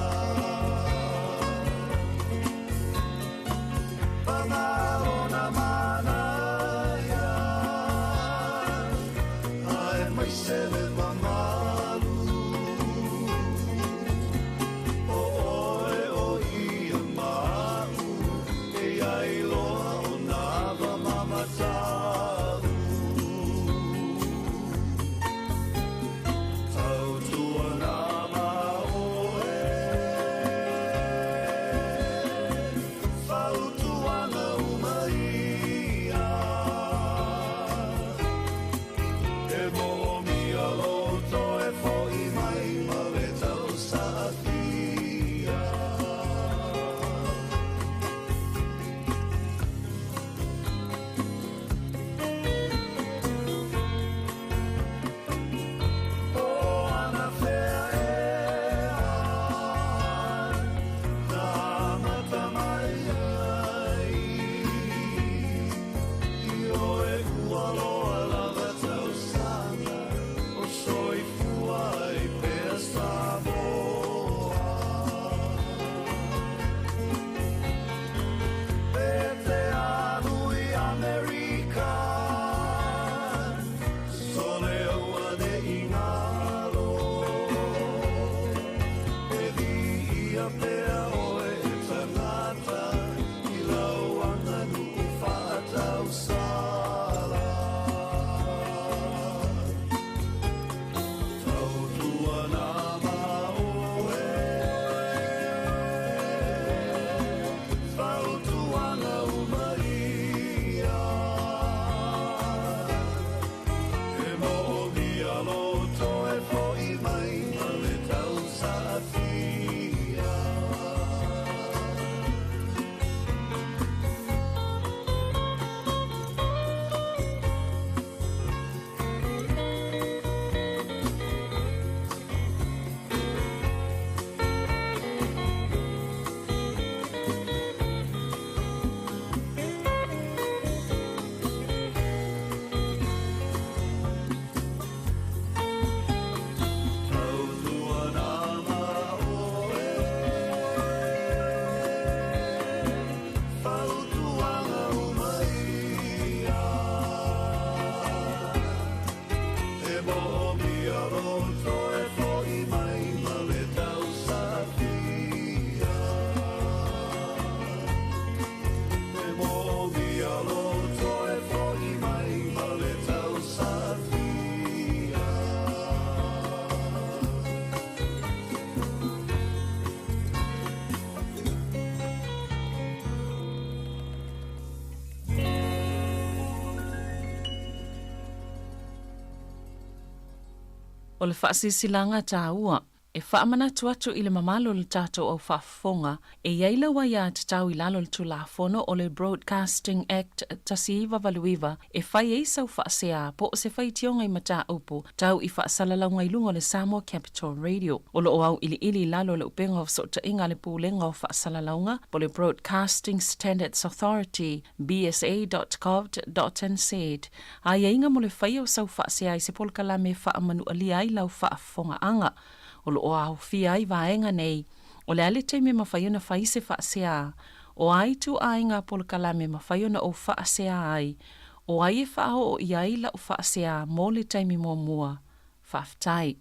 O le faasilasilaga taua, e faamanatu atu i le mamalu o le tatou au faafofoga, e i ai lau aiatatau i lalo o le Tulafono o le Broadcasting Act 1989 e fai ai sau faasea po o se faitioga i mataupu tau i faasalalauga i luga o le Samoa Capital Radio. O lo o auiliili i lalo o le upega o fesootaiga a le Pulega o Faasalalauga po o le Broadcasting Standards Authority, bsa.govt.nz, aiaiga mo le faia o sau faasea i se polokalame e faamanualia ai lau faafofogaaga. O lo o aofia ai vaega nei, o le a le taimi e mafai ona fai se faasea, o a ituaiga polokalame e mafai ona ou faasea ai, o ai e faaoo i ai lau faasea mo le taimi muamua. Faafetai.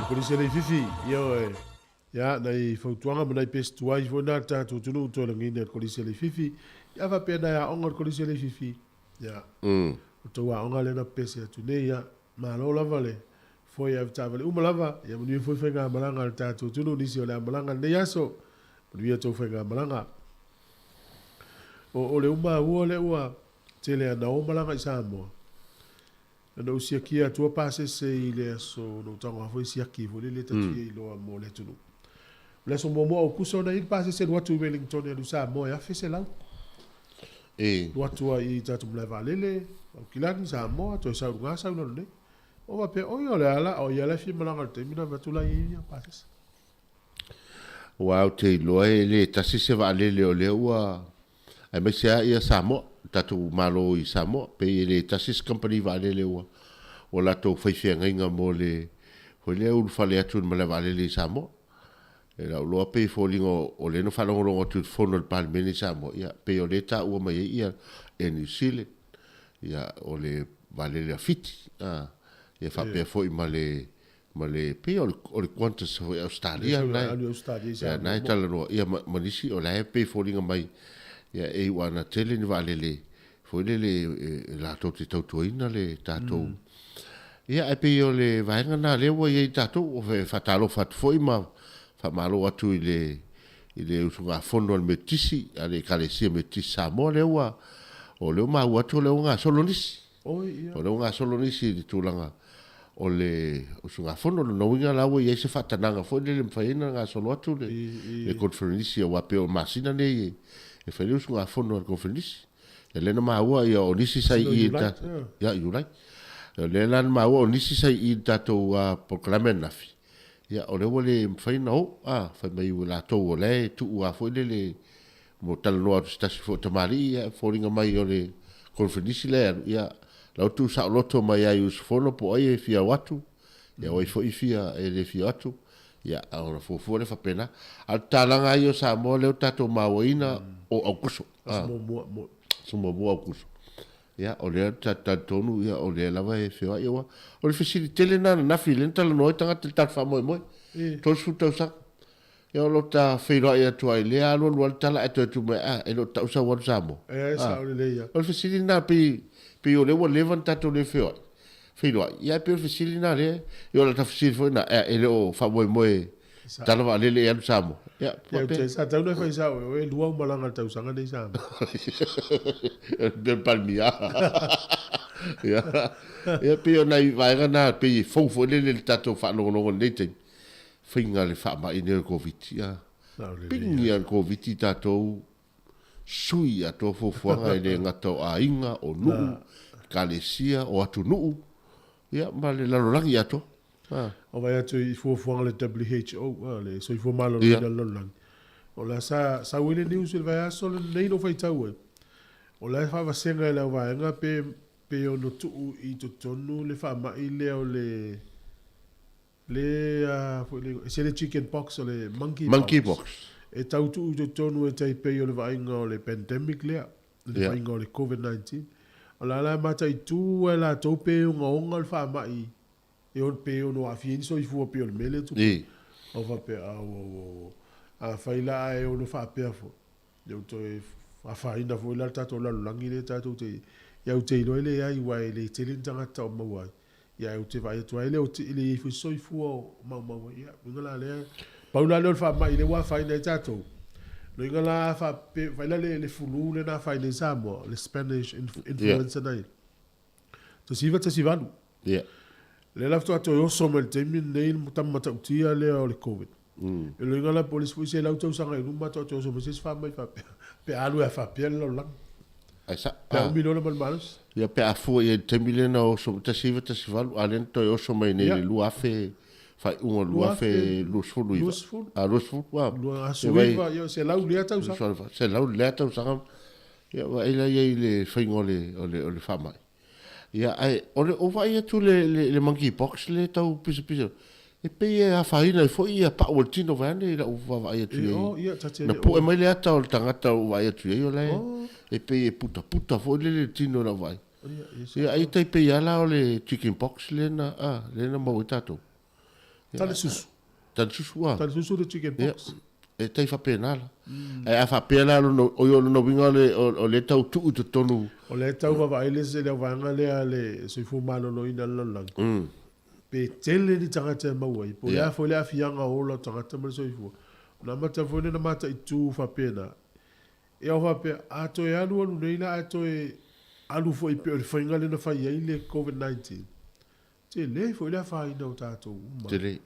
Kolisi le fifi ioe ia nai fautuaga ma nai pesi tuai foi na le tatou atunuu toe lagiina i le Kolisi a Leififi. Ia faapea nai aoga o le Kolisi a Leififi. Ia. O tou aoga lea na pese atu nei ia. Malo lava le foe avetaavale uma lava. Ia manuia foi faigamalaga a le tatou atunuu nisi o le a malaga i lenei aso. Manuia tou faigamalaga. O le uma ua lea ua tele ana o malaga i Samoa. Na ou siakia atua pasese i le aso na ou tago foi siaki foi lele ta fia iloa mo le atunuu. O le aso muamua o Aukuso na i ai le pasese alu atu i Wellington e alu i Samoa e $1,100. Alu atu ai i tatou malae vaalele, Aukilani, Samoa, toe sau i luga sau i lalo nei. Ou faapea, oi o le a la, o ia la e fia malaga i le taimi lena, fai atu la e i ai ia pasese. Aua ou te iloa e le tasi se vaalele o lea ua aemaise lava ia Samoa, le tatou Malo i Samoa, pei e le tasi se kamupani vaalele ua ua latou fai feagaiga mo le foi lea ulufale atu i le malae vaalele i Samoa. I lau iloa pei e foliga o lea na faalogologo atu i le fono a le Palemene i Samoa, ia pei o lea e taua mai ai ia Air New Zealand, ia o le vaalele a Fiti, a, ia faapea foi ma le ma le pei o le o le Qantas foi Ausetalia lena e lena e talanoa ia ma ma nisi o la e pei e foliga mai ia e iu ana tele ni vaalele foi lele e latou te tautuaina le tatou ia ae pei o le vaega lena lea ua i ai tatou e faatalofa atu foi ma faamalo atu i le i le usugafono a le Metotisi a le Ekalesia Metotisi Samoa lea ua o lea ua maua atu o lea ua gasolo nisi. O lea ua gasolo nisi i le tulaga o le usugafono. O lona uiga la ua i ai se faatanaga foi lele e mafai ai ona gasolo atu le le koneferenisi aua pei o le masina nei e fai ai le usugafono a le koneferenisi. Ia lea na maua ia o nisi sa i i i le ia Iulai. O lea la na maua o nisi sa i i i le tatou polokalame ananafi, ia o lea ua le mafai ona o, a, fai mai ua latou o la e tuu lava foi lele Mo talanoa atu se tasi foi o tamalii, ia, e foliga mai o le koneferenisi lea e alu, ia, la ua tuusaoloto mai lava i usufono po o ai e fia o atu, ia, o ai foi fia, e le fia o atu, ia, ona fuafua lea faapena. A o le tatalaga lava ia o Samoa lea ua tatou mauaina, o Aukuso. Aso muamua, mo. Aso muamua o Aukuso. Ia, o lea ta te talitonu, ia, o lea lava e feoai, aua o le fesili tele lena ananafi lea na talanoa ai tagata i le tatou faamoemoe, 30 tausaga. Ia o lo ta feiloai atu ai lea alualu lava le tala ae toe tu mai, a, e le o tau sau alu Samoa. E A, sao lelei a. O le fesili lena pei, pei o lea ua leva ona tatou le feoai, feiloai, ia ae pei o le fesili lena lea, ia o lata fesili foi lena, ea, e le o faamoemoe tala vaalele e alu Samoa. Ia, Ia, ou te, sa tatau ona e fai sao e oe, e lua au malaga i le tausaga nei Samoa. Pei o le Palemia. Ia, ia pei o nai vaega na pei e fou foi lele i le tatou faalogologo i lenei taimi. Faiga le faamai nei o le Koviti a pigi a le Koviti tatou sui atoa fuafuaga e le gata o aiga, o nuu, ekalesia, o atunuu ia ma le lalolagi atoa. O vaai atu i fuafuaga a le WHO, le Soifua Maloloina o le Lalolagi, o la sa sau ai le news i le vaiaso lenei na ou faitau ai, o la e faavasega e le auvaega pe pe ono tuu i totonu le faamai lea o le Le a foi le igoa, se le chicken pox o le monkey pox. Monkey pox. E tau tuu i totonu e tai pei o le vaaiga o le pandemic lea, le vaaiga o le Covid 19. O la la e mataitu e latou pe ogaoga le faamai e ono pe ono aafia ai ni soifua pei o le mea lea e tupu. Ou faapea, au au au, afai la ae ono faapea foi, Ia ua toe afaina foi la le tatou lalolagi lea tatou te ia ou te iloa e leai aua e le tele ni tagata o maua ai. Ia ae ou te vaai atu ai e le o e le i ai foi se soifua o maumau ai. Ia uiga la lea pau la lea o le faamai lea ua afaina ai tatou. Loiga la a faapea vaai la le flu lea na afaina ai Samoa, le Spanish influenza na i ai. 1918. Ia. Lea la faatoa toe oso mai i le taimi lenei le tama matautia lea o le Covid. E loiga la po o le isi foi 100 tausaga i luma faatoa toe oso mai se isi faamai faapea, pe a alu ai faapea le lalolagi. Ae sa, Pe a umi loa le ma le malosi. Ia pe a fua i ai i le taimi lea na oso mai, 1918, a lea na toe oso mai nei i le 2000, faaiuga o le 2029. 20. A, 20, a. Lua aso iva, ia, 100 lea tausaga. 100 lea tausaga. Ia vaai la i ai i le faiga o le, o le, o le faamai. Ia, ae o le, o vaai atu le, le, le monkey pox lea e tau pisapisa, e pei e afaina ai foi ia pau o le tino vaeane i lau vaavaai atu i ai. Oh, ia, ta te Na le poe mai le ata o le tagata ua vaai atu i ai, o la e, e pei e putaputa foi lele le tino i lau vaai. Ia, ia, Ia, ai tai pei lava la o le chicken pox lea na, a, lea na maua ai tatou. Tale susu. Tale susu a. Tale susu le chicken pox. Ia, e tai faapena la. Ae a faapea la lona, oi o lona uiga o le, o lea tau tuu i totonu. O lea tau vaavaai le se le vaega lea a le Soifua Maloloina o le lalolagi. Pe tele ni tagata e maua ai, po o le a foi le aafiaga o ola o tagata ma le soifua. Ona amata foi lea ona mataitu faapena. Ia ua faapea, a toe alualu nei la ae toe alu foi pei o le faiga lea na fai ai le Covid-19, tele foi le afaina o tatou uma. Tele.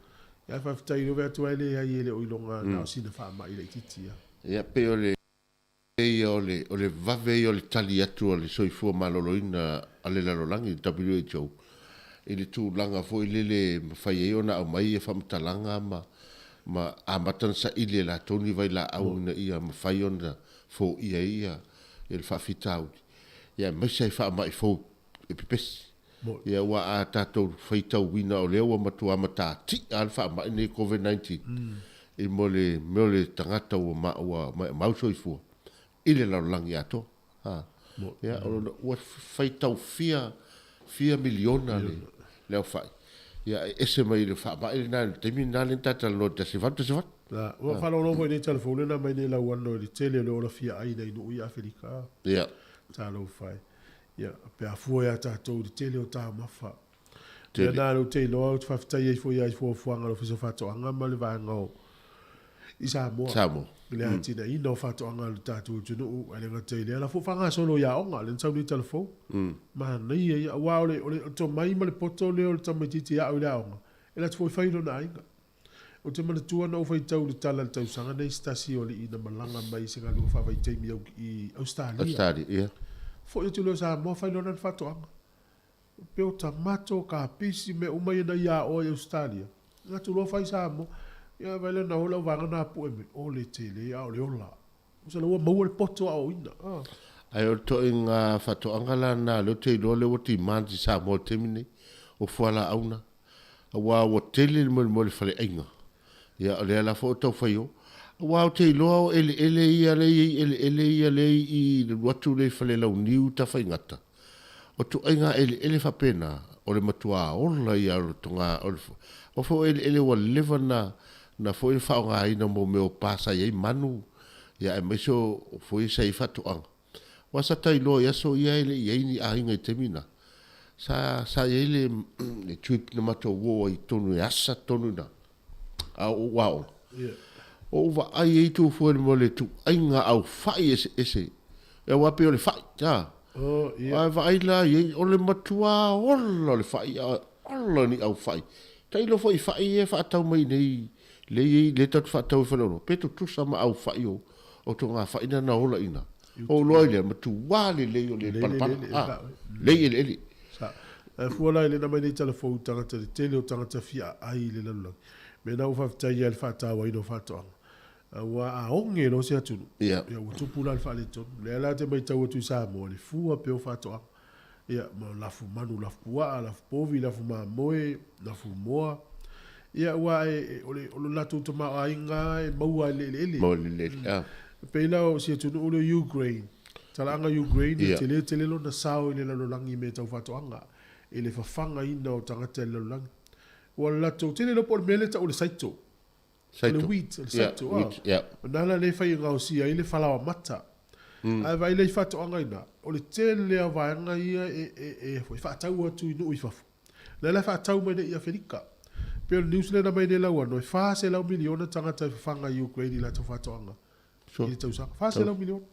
Ia ae faafetai o atu ai leai e le o iloga na o sina faamai laitiiti lava. Ia pei o le ia o le o le vave ia o le tali atu a le Soifua Maloloina a le Lalolagi, le WHO, i le tulaga foi lele e mafai ai ona aumai faamatalaga ma ma amata ona saili e latou ni vailaau ina ia mafai ona foia ai ia le faafitauli, ia aemaise ai faamai fou e pepesi. Ia aua a tatou faitauina o lea ua matua matatia lava le faamai lenei Covid-19 i mo le mea o le tagata ua ma ua maumau soifua i le lalolagi atoa. A, ia ua faitau fia fia miliona le le aofai. Ia e ese mai le faamai lena i le taimi lena lea na ta talanoa i le 18 18. La, ua faalogologo foi i nei tala fou lea na aumai nei Lauano i le tele o le ola fia ai i nuu i Afelika. Ia. Talofa e. Ia, pe a fua ia tatou i le tele o taumafa. Tele. Lea na ou te iloa, ou te faafetai ai foi i fuafuaga a le Ofisa o Faatoaga ma le vaega o i Samoa. Samoa. I le atinaeina o faatoaga a le tatou atunuu, ae le gata i lea, la foi faagasolo i aoga, lea na sau nei tala fou. Manaia ia, aua o le, o le tomai ma le poto lea o le tamaitiiti e ao i le aoga, e alu atu foi fai i lona aiga. Ou te manatua na ou faitau i le tala i le tausaga nei se tasi o alii na malaga mai i se galuega faavaitaimi i Ausetalia. Ausetalia, ia. Foi atu lea o Samoa fai lona faatoaga. Pei o tamato, kapisi, mea uma ia na ia aoa i Ausetalia. Alu atu loa fai i Samoa. Ia vaai la na o lau vaega na pue mai, o le tele a o le ola. Masalo ua maua le poto aoaoina. Ae o le toaiga faatoaga la lena lea ou te iloa lea ua demand i Samoa i le taimi lenei, o fualaau na. Aua ua tele le moemoe i le faleaiga. Ia o lea la foi o tau fai o. Aua ou te iloa o eleele ia lea e i ai eleele ia lea e i le alu atu lea i Falelauniu Tafaigata, o ituaiga eleele faapena, o le matua ola ia o le toga o le o foi o eleele ua leva na na foi faaaogaina mo mea o pa sa i ai manu, ia aemaise o foi sa i ai faatoaga. Aua sa ta iloa i aso ia e le i ai ni aiga i taimi na, sa sa i ai le le trip na matou o ai i totonu e asa tonu ina a o ou aoga. O ou vaai ai tou fua mo le ituaiga aufai eseese aua pei o le fai, a. Ae vaai la i ai, o le matua ola o le fai, a ola ni aufai. Tailo foi i fai ia e faatau mai nei, lea e i ai, lea tatou te faatau i faleoloa, pe tutusa ma aufai o o togafai na na ola i ina. Ou iloa ai lea, matua lelei o le palapala, a, lelei eleele. Sa. Ae fua la i lena mai nei tala fou i tagata, le tele o tagata fia aai i le lalolagi. Mea na ua faafetai ai le faatauaina o faatoaga. Aua a oge loa se atunuu, ia ua tupu la le faaletonu. Lea la te matau atu i Samoa, le fua pea o faatoaga. Ia, ma lafu manu, lafu puaa, lafu povi, lafu mamoe, lafu moa. Ia, aua e, o le, o le latou tamaoaiga e maua i le eleele. Maua i le eleele, a. E pei la o si atunuu lea o Ukraine, talaaga Ukraine, e tele tele lona sao i le lalolagi i mea tau faatoaga, i le fafagaina o tagata i le lalolagi. Ua latou tele iloa po o le mea lea e tau o le saito. Saito. O le wheat, o le saito. Yeah, wheat, yeah. O na la lea e fai e gaosia ai le falaoa mata. Ae vaai la i faatoaga i ina, o le tele lava o vaega ia e, e, e, e faatau atu i nuu i fafo. Lea la e faatau mai nei i Aferika. Pei o le news lea na aumai nei Lauano, e 400 miliona tagata e fafaga i Ukraine i latou faatoaga i le tausaga. 400 miliona.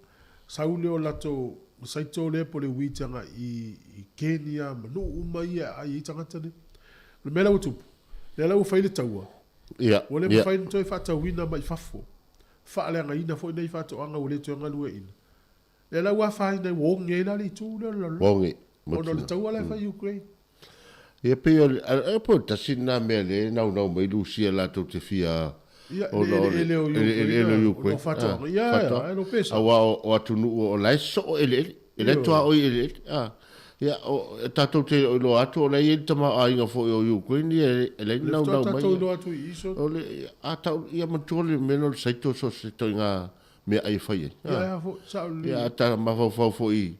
Sau lea o latou saito lea po o le wheat agai i Kenya ma nuu uma ia e aai ai tagata nei. O le mea la ua tupu, lea la ua fai le taua, ua le mafai ona toe faatauina mai fafo, faaleagaina foi nei faatoaga ua le toe galueaiina. Lea la ua afaina ai, ua oge ai la le itu lea o le lalolagi, ona o le taua la e fai i Ukraine. Ia pei o le, e pei o le tasi lena mea lea e naunau mai Rusia latou te fia Ia, le eleele o Ukraine, ona o faatoaga. Ia, ia, e lo pesa. Aua o atunuu o la e soo eleele, e la e tuaoi eleele. Ia, o, tatou te le o iloa atu o la e i ai le tamaoaiga foi o Ukraine, ia e leai ni naunau mai. Lea faatoa tatou iloa atu i i so. O le, a tau, ia manatua le mea lea o le saito so o se ituaiga meaai e fai ai. Ia, ia foi, sao lelei. Ia, a ta mafaufau foi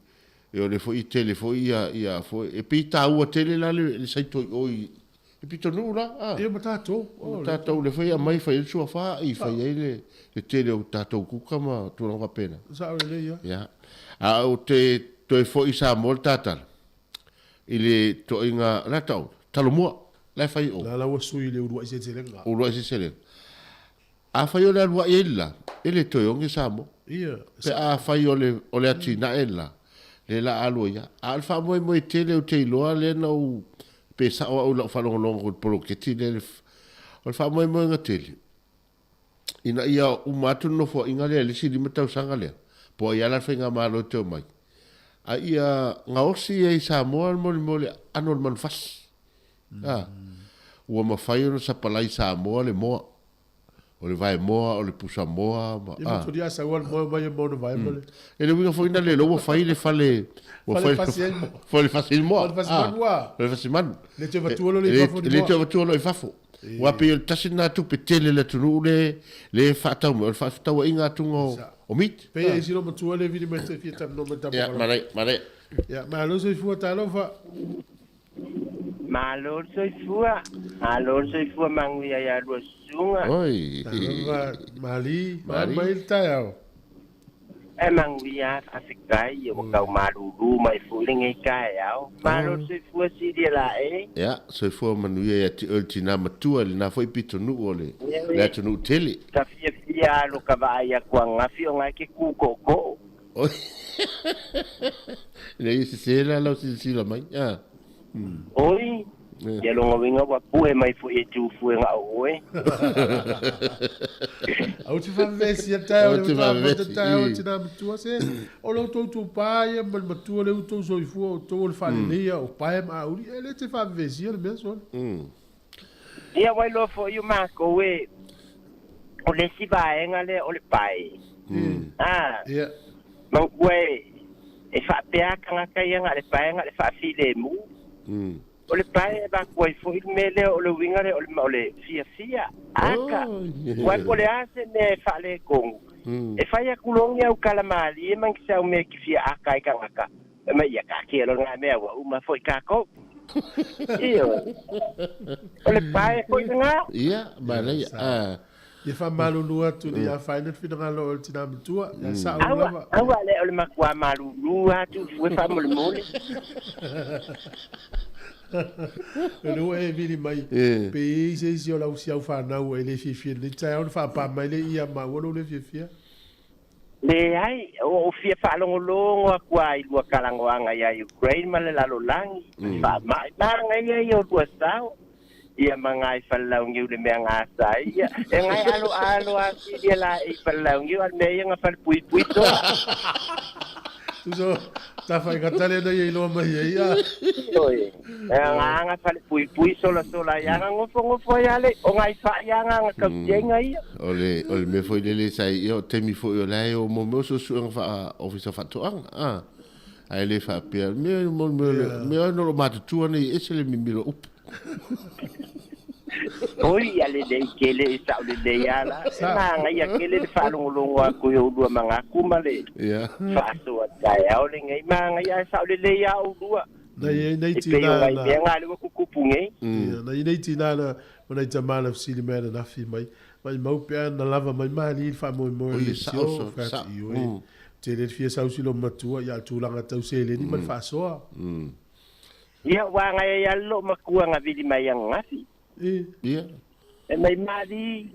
E o le foi tele foi ia ia foi e pei taua tele la le saito i o i i pitonuu la a. Ia ma tatou. Ma tatou le foi aumai fai ai le suafa i fai ai le le tele o tatou kuka ma tulaga faapena. Sao lelei ia. Ia. A ou te toe foi i Samoa le tatala i le toaiga la tau Talomua la e fai i o. La la ua sui i le uluai seleselega. Uluai seleselega. Afai o le alu ai ai le la, e le toe oge Samoa. Ia. Pe afai o le, o le atinae le la, lea la alu ai lava. A o le faamoemoe tele ou te iloa lea na ou, pe sao au i lau faalogologo i le poloketi lea, o le faamoemoega tele, ina ia uma atu le nofoaiga lea i le isi 5 tausaga lea, po o ai lava la le faigamalo e toe omai, a ia gaosi ai i Samoa le mo le aano o le manufasi. A, ua mafai ona sapalai i Samoa le moa. O le vaemoa, o le pusamoa ma, a. Ia motoli a sau a le moa mai e moa na vae ma le. E le uiga foi na le ua fai le fale, ua fai fasi ai moa. Fale fasi ai moa. Fale fasi manu a. Fale fasi manu. Le toe avatua loa le i fafo ni moa. Le toe avatua loa i fafo. Aua pei o le tasi lena tupe tele a le atunuu le le faatau mai, o le faafetauaiga atuga o meat. Pei e isi lo matua le vili mai te fia talanoa mai tapo. Ia, manaia, manaia. Ia, malo soifua talofa. Malo le soifua, malo le soifua manuia ia lua susuga. Oi. Talofa Mali, mali mai le taeao. E manuia, faafetai, ia ua tau malulu mai foi lenei taeao. Malo le soifua Silia Laei. Ia, soifua manuia ia te oe le tina matua i lena foi pitonuu o le le atunuu tele. Sa fiafia alo ka vaai atu ananafi ona e ke ku tootoo. Oi. Ina ia sese la lau silasila mai. Ah. Oi, ia lona uiga ua pue mai foi e Tufue na o oe. Au te faavevesi ia taeao le mataupu taeao tina matua se o lo outou itupa ia ma le matua lea ua outou soifua o outou o le faaleleia o pae ma auli e le te faavevesia le mea sole. Ia ua iloa foi o matou e o le isi vaega lea o le pae. A, manatua e e faapea tagata ia na o le pae na o le faafilemu. O le pae e avatu ai foi le mea lea o le uiga lea o le fiafia, aka. Aua po o le a se mea e faaletonu, e fai atu loa ni au tala malie ma ni sau mea e te fia aka ai tagata, fai mai, ia taatia loa lena mea ua uma foi tatou. Ioe. O le pae foi lena. Ia, manaia. A. Ia faamalulu atu i le afaina le finagalo o le tina matua, ia sao lava. Aua lea o le matua malulu lava Tufu e faamolemole. O lea ua e vili mai, pe i ai se isi o lau siau fanau ua e le fiafia i lenei taeao ona faapa mai lea ia maua lou le fiafia. Leai, ua ou fia faalogologo atu lava i lua talanoaga ia Ukraine ma le lalolagi, faamai manaia ia o lua sao. Ia ma ngai falalauniu le mea gasa ai ia. E ngai alo alo a sili la e falalauniu a le mea ia nga falepuipui toa. Tuso tafa i katale na ia iloa mai ai a. Ioe. E nga nga falepuipui sola sola ia nga ngofo ngofo ai ale o ngai fa ia nga nga kautienga ia. O le o le mea foi lele sa ia o taimi foi o la e o mo mea o suesuega faa ofisa faatoaga a. Ae le faapea mea mo mea mea no lo matutua nei ese le mimilo upu. Oi, ia lelei tele e sao lelei lava la. E manaia tele le faalogologo atu i oulua manatu ma le faasoa taeao lenei. Manaia ae sao lelei lava oulua. Na i ai nei E pei o tina nai na. mea na lea ua tutupu nei. Ia, na i ai nei tina na ma nai tama na fesili mai ananafi mai, maimau pe a na lava mai malie i le faamoemoe o Oi, le e sao, leitio, sao, fai atu sao. ioe, ou te le fia sausi lou matua, ia o le tulaga tau seleni ma le faasoa. Ia, ua agai ai lava le loomatua na vili mai ananafi. E. Ia. E mai mali,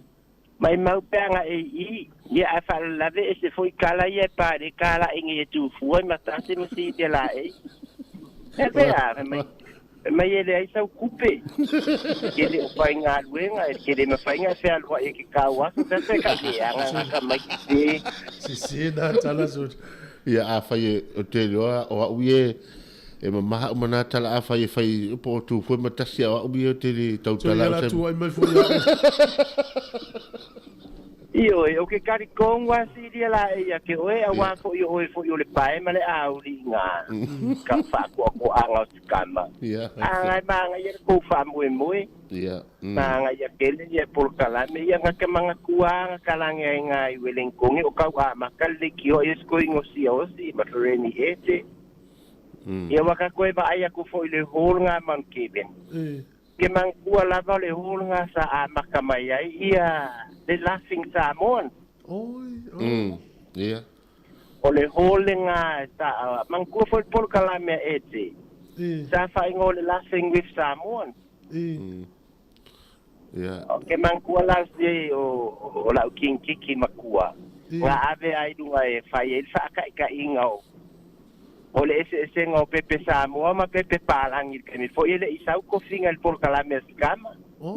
maimau pe ana e i, ia ae faalalave ese foi kala ia e pale kala e nei e tufua i matase ma si te la e. E pe a, fai mai, fai mai e leai sau kupe. Ke le o faigaluega, e ke le mafai ona fealuai e ke kau aso, fai atu e ka leaga nga ka mai ki te. Sese na tala so. Ia, afai e, ou te iloa o au ia e mamaha uma nā tala afai e fai po o tū foe ma tasi a o au ia o te le So tautala ia o la se tuuai mai foi ia au. Ioe, o ke kalikong ua silia la e ia ke oe, auā foʻi o oe foʻi o le pae ma le auli i ngā ka faakoakoaga o se kama. A ngai magaia le kou faamoemoe, magaia kele ia polokalame ia nga ke mangatua nga kalange ai ngā i Welengkonge o kau amaka le lekiō ia siko i ngosia osi ma fereni ete. Ia ua ka koe vaai aku foʻi le hall ngā Mount Kevin. Ke manatua lava o le hall ngā sa amaka mai ai ia le Laughing Samoan. Oi, Ia. O le hall ngā sa manatua foʻi le polokalame a ete. Sa faaigoa o le Laughing with Samoan. Ia. O ke manatua la se o lau kingkiki makua. Nga ave ai luga e fai ai le faakaʻikaʻiga o o le eseesega o pepe Samoa ma pepe palagi i le taimi foʻi e leʻi sau kofiga i le polokalame a Sikama.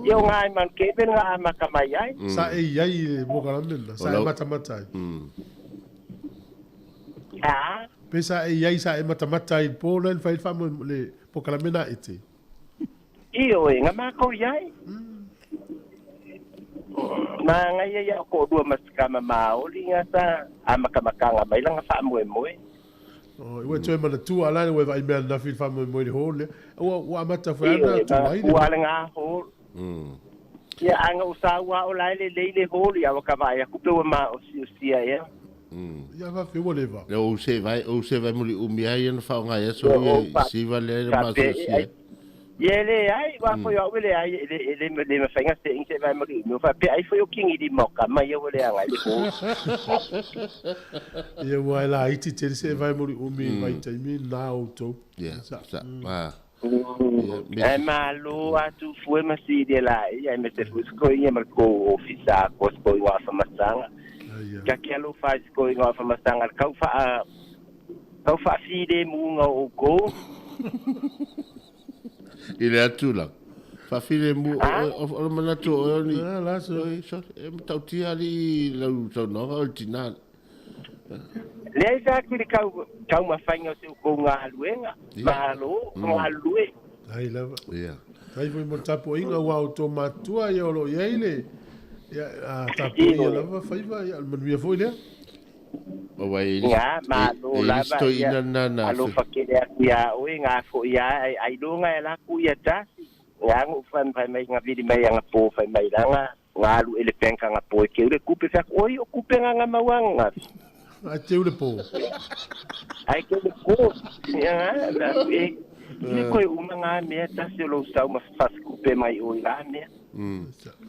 Ia o ga e Mount Kevin ga amata mai ai. Sa e i ai i le polokalame lena, sa e matamata ai. A. Pe sa e i ai sa e matamata ai i le po lea na fai ai le faamoemoe le polokalame lena ete. Ioe, na makou i ai. Manaia ia o koʻolua ma Sikama maoli ga sa amakamakaga mai laga faamoemoe. Oh, ua toe manatua ala ua e vaai mea ananafi i le faamoemoe i le hall lea. Ua, ua amata foi lava Ioe, ona tu ai le ua le ga hall. Ia, a na ou saua o la e lelei le hall, ia ua ka vaai aku pe ua maosiosia ea. Ia faafetai ua leva. Le ou se vai, ou se vai muli umi ai ia na faaaoga ai aso ia i siva lea na masiosia ai. Ia e leai, aua foi o au e leai, e le, e le, le mafai ona seʻi se vae muli umi. Ua faapea ai foi o kigilima o kama ia ua leaga ai le hall. Ia ua e laiti tele se vae muli umi i vaitaimi na outou. Ia, sa, a. Ae malo atu fue ma silia laia e mese foi sikoiga ma le kou ofisa akoa sikoiga o afamasaga. Ka ke alofa ai sikoiga o afamasaga le kau faa kau faafilemuga o oukou. I le atu la. Faafilemu o le manatu o oe ni. Oi, sorry, e matautia alii lau saunoaga o le tina. Leai sa atu i le kau taumafaiga o se outou galuega. Malo galulue. Ai lava. Faafetai foi mo le tapuaiga aua outou matutua ia o lo o i ai le ia a tapuaia lava faiva ia o le manuia foi lea. Aua e Nga, malo lava ia, alofa tele atu ia oe, nga foi a ailoga e ala atu ia tasi, nga na ou fai mai nga vili mai aga po fai mai langa nga alu ele bank aga po e keu le kupe fai atu, oi o kupe nga nga mau aga nga. Ai teu le po. Ai teu le po. Ia nga, fai atu, e, le koe uma nga mea tasi o lou sau ma fasikupe mai oi la mea.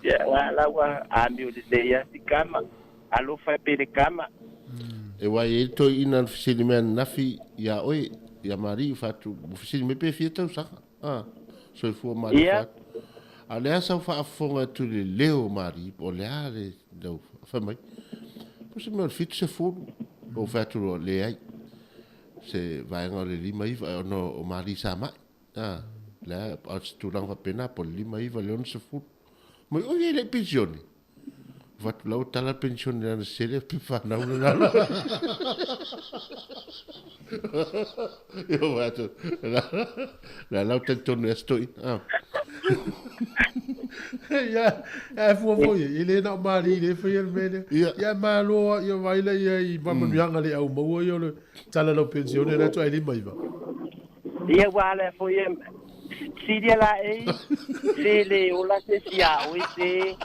Ia nga laua amio lelei a si kama. Alofa e pele kama. E wai e toeina le fesili mai ananafi ia oe, ia Marie, fatu, ua fesili mai pe fia tausaga, a, soifua Marie fatu. A o le a sau faafofoga atu i le leo o Marie, po o le a le lau fai mai, po o se mea o le 70, ou fai atu loa, leai, se vaega o le 59, ona o Marie sa mai, a, le a, a o se tulaga faapena, po o le 59 i le 60. Mai, oi e le i penisione. Fatu lau tala penisione lana sele pe whanau na nalo. Io watu. La la lau talitonu e stoi. Ah. Ia, e fua foi, e le na o mali le fai le mele. Ia malo ia vai le ia i mamanuiaga le au maua ia o le tala lau penisione la tu ai lima iva. Ia ua ala foi e silia la ei, se le ola se isi a oe se.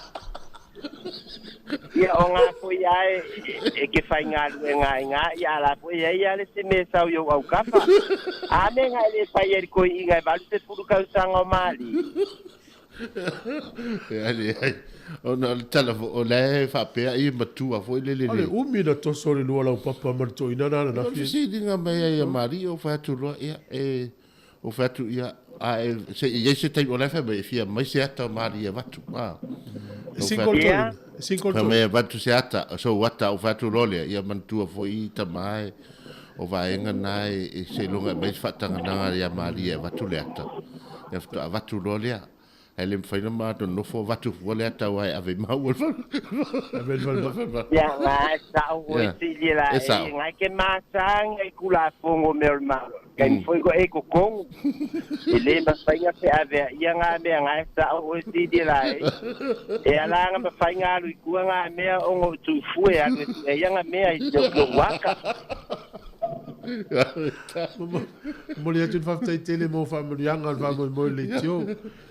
Ia o ngā foi a e, e ke whai galuega ai ngā, ia ala foi e ai ale se me sau i ou aukafa. A me ngā e le whai e koe i ngā e 80 kausaga o Mali. E leai, ona o le tala foi, o la e faapea ai e matua foi lele le. O le umi na toso o le lua laupapa ma le toeaina na ananafi. O le fesiliga mai ai a Marie, ou fai atu loa, ia, e, ou fai atu, ia, a e, se i ai se taimi, o la e fai mai e fia mai se ata o Marie e avatu, a. E single toeaina, e single toeaina. Fai mai e avatu se ata, sou ata, ou fai atu loa lea, ia manatua foi tama e, o vaega na e seiloga e aumai se faataganaga ia Marie e avatu le ata. Ia faatoa avatu loa lea. Ae le mafai ona ma nonofo avatu fua le ata aua e ave i maua le Ave i le falemai. Ia, nga e sao hoi sili la e, nga e ke masanga i kulafono mea o le Malo. Taimi foi ko e kokogu. E le mafai ona feaveaia nga mea nga e sao hoi sili la e. E ala nga mafai nga alu i kua nga mea ona o tufue alu e sue ia nga mea i te waka. Momoli atu le faafetai tele mo faamanuiaga o le faamoemoe i le leitio.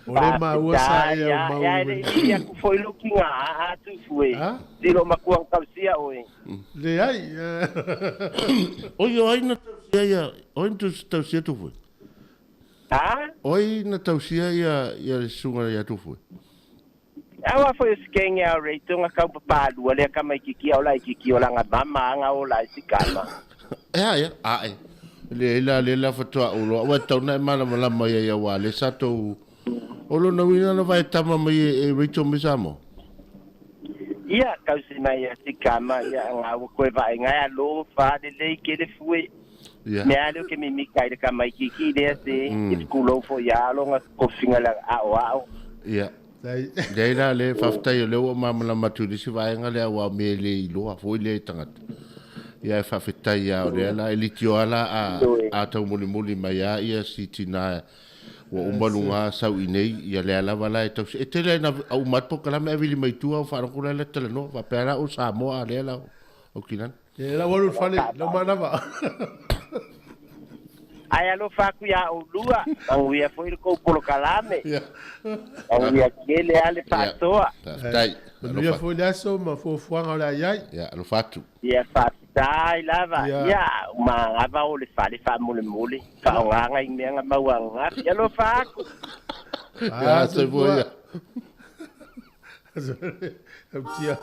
O le maua sa e au mau. Ia, e le i pili atu foi lou tiga a Tufue. Tilo matua na tausia oe. Leai. Oi, o ai na tausia ia, o ai na tausia Tufue? A? O ai na tausia ia, ia le susuga ia Tufue? Aua foi o se kenge a Rachel nga kau papalua lea ka maikiki o laikiki o langa mama anga o lai sikama. Ea ia, ae. Leai la lea la faatoa ou loa, aua e tatau ona e malamalama i ai aua lea sa tou o lona uiga na vae tama mai e Rachel mai Samoa. Ia, tausi mai ia si kama, ia nga ua koe vaaiga e alofa lelei kele fue. Ia. Mea lea o ke mimika i le kamaikiki lea se, i fekulou foi ia alo ga kofiga le aoao. Ia. Leai la le faafetai o lea ua malamalama atu i le isi vaega lea aua o mea e le iloa foi lea e tagata. Ia ae faafetai lava o lea la e litioa la a a taumolimoli mai lava ia si tina ua uma luga sau i inei ia lea lava la e tausi. E tele lava ina uma atu polokalame ae vili mai tua ou faalogo la lea talanoa faapea la o Samoa a lea la o Kilani. E lau alu i le fale, lau manava. Ae alofa atu iā oulua, manuia foi le tou polokalame. Manuia tele lava le faasoa. Faafetai. Manuia foi le aso ma fuafuaga o le a i ai. Ia, alofa atu. Ia, faafetai lava. Ia, uma lava o le fale faamolemole, faaaoga nai mea na maua ananafi. Alofa atu. Ia, soifua ia. Tautia.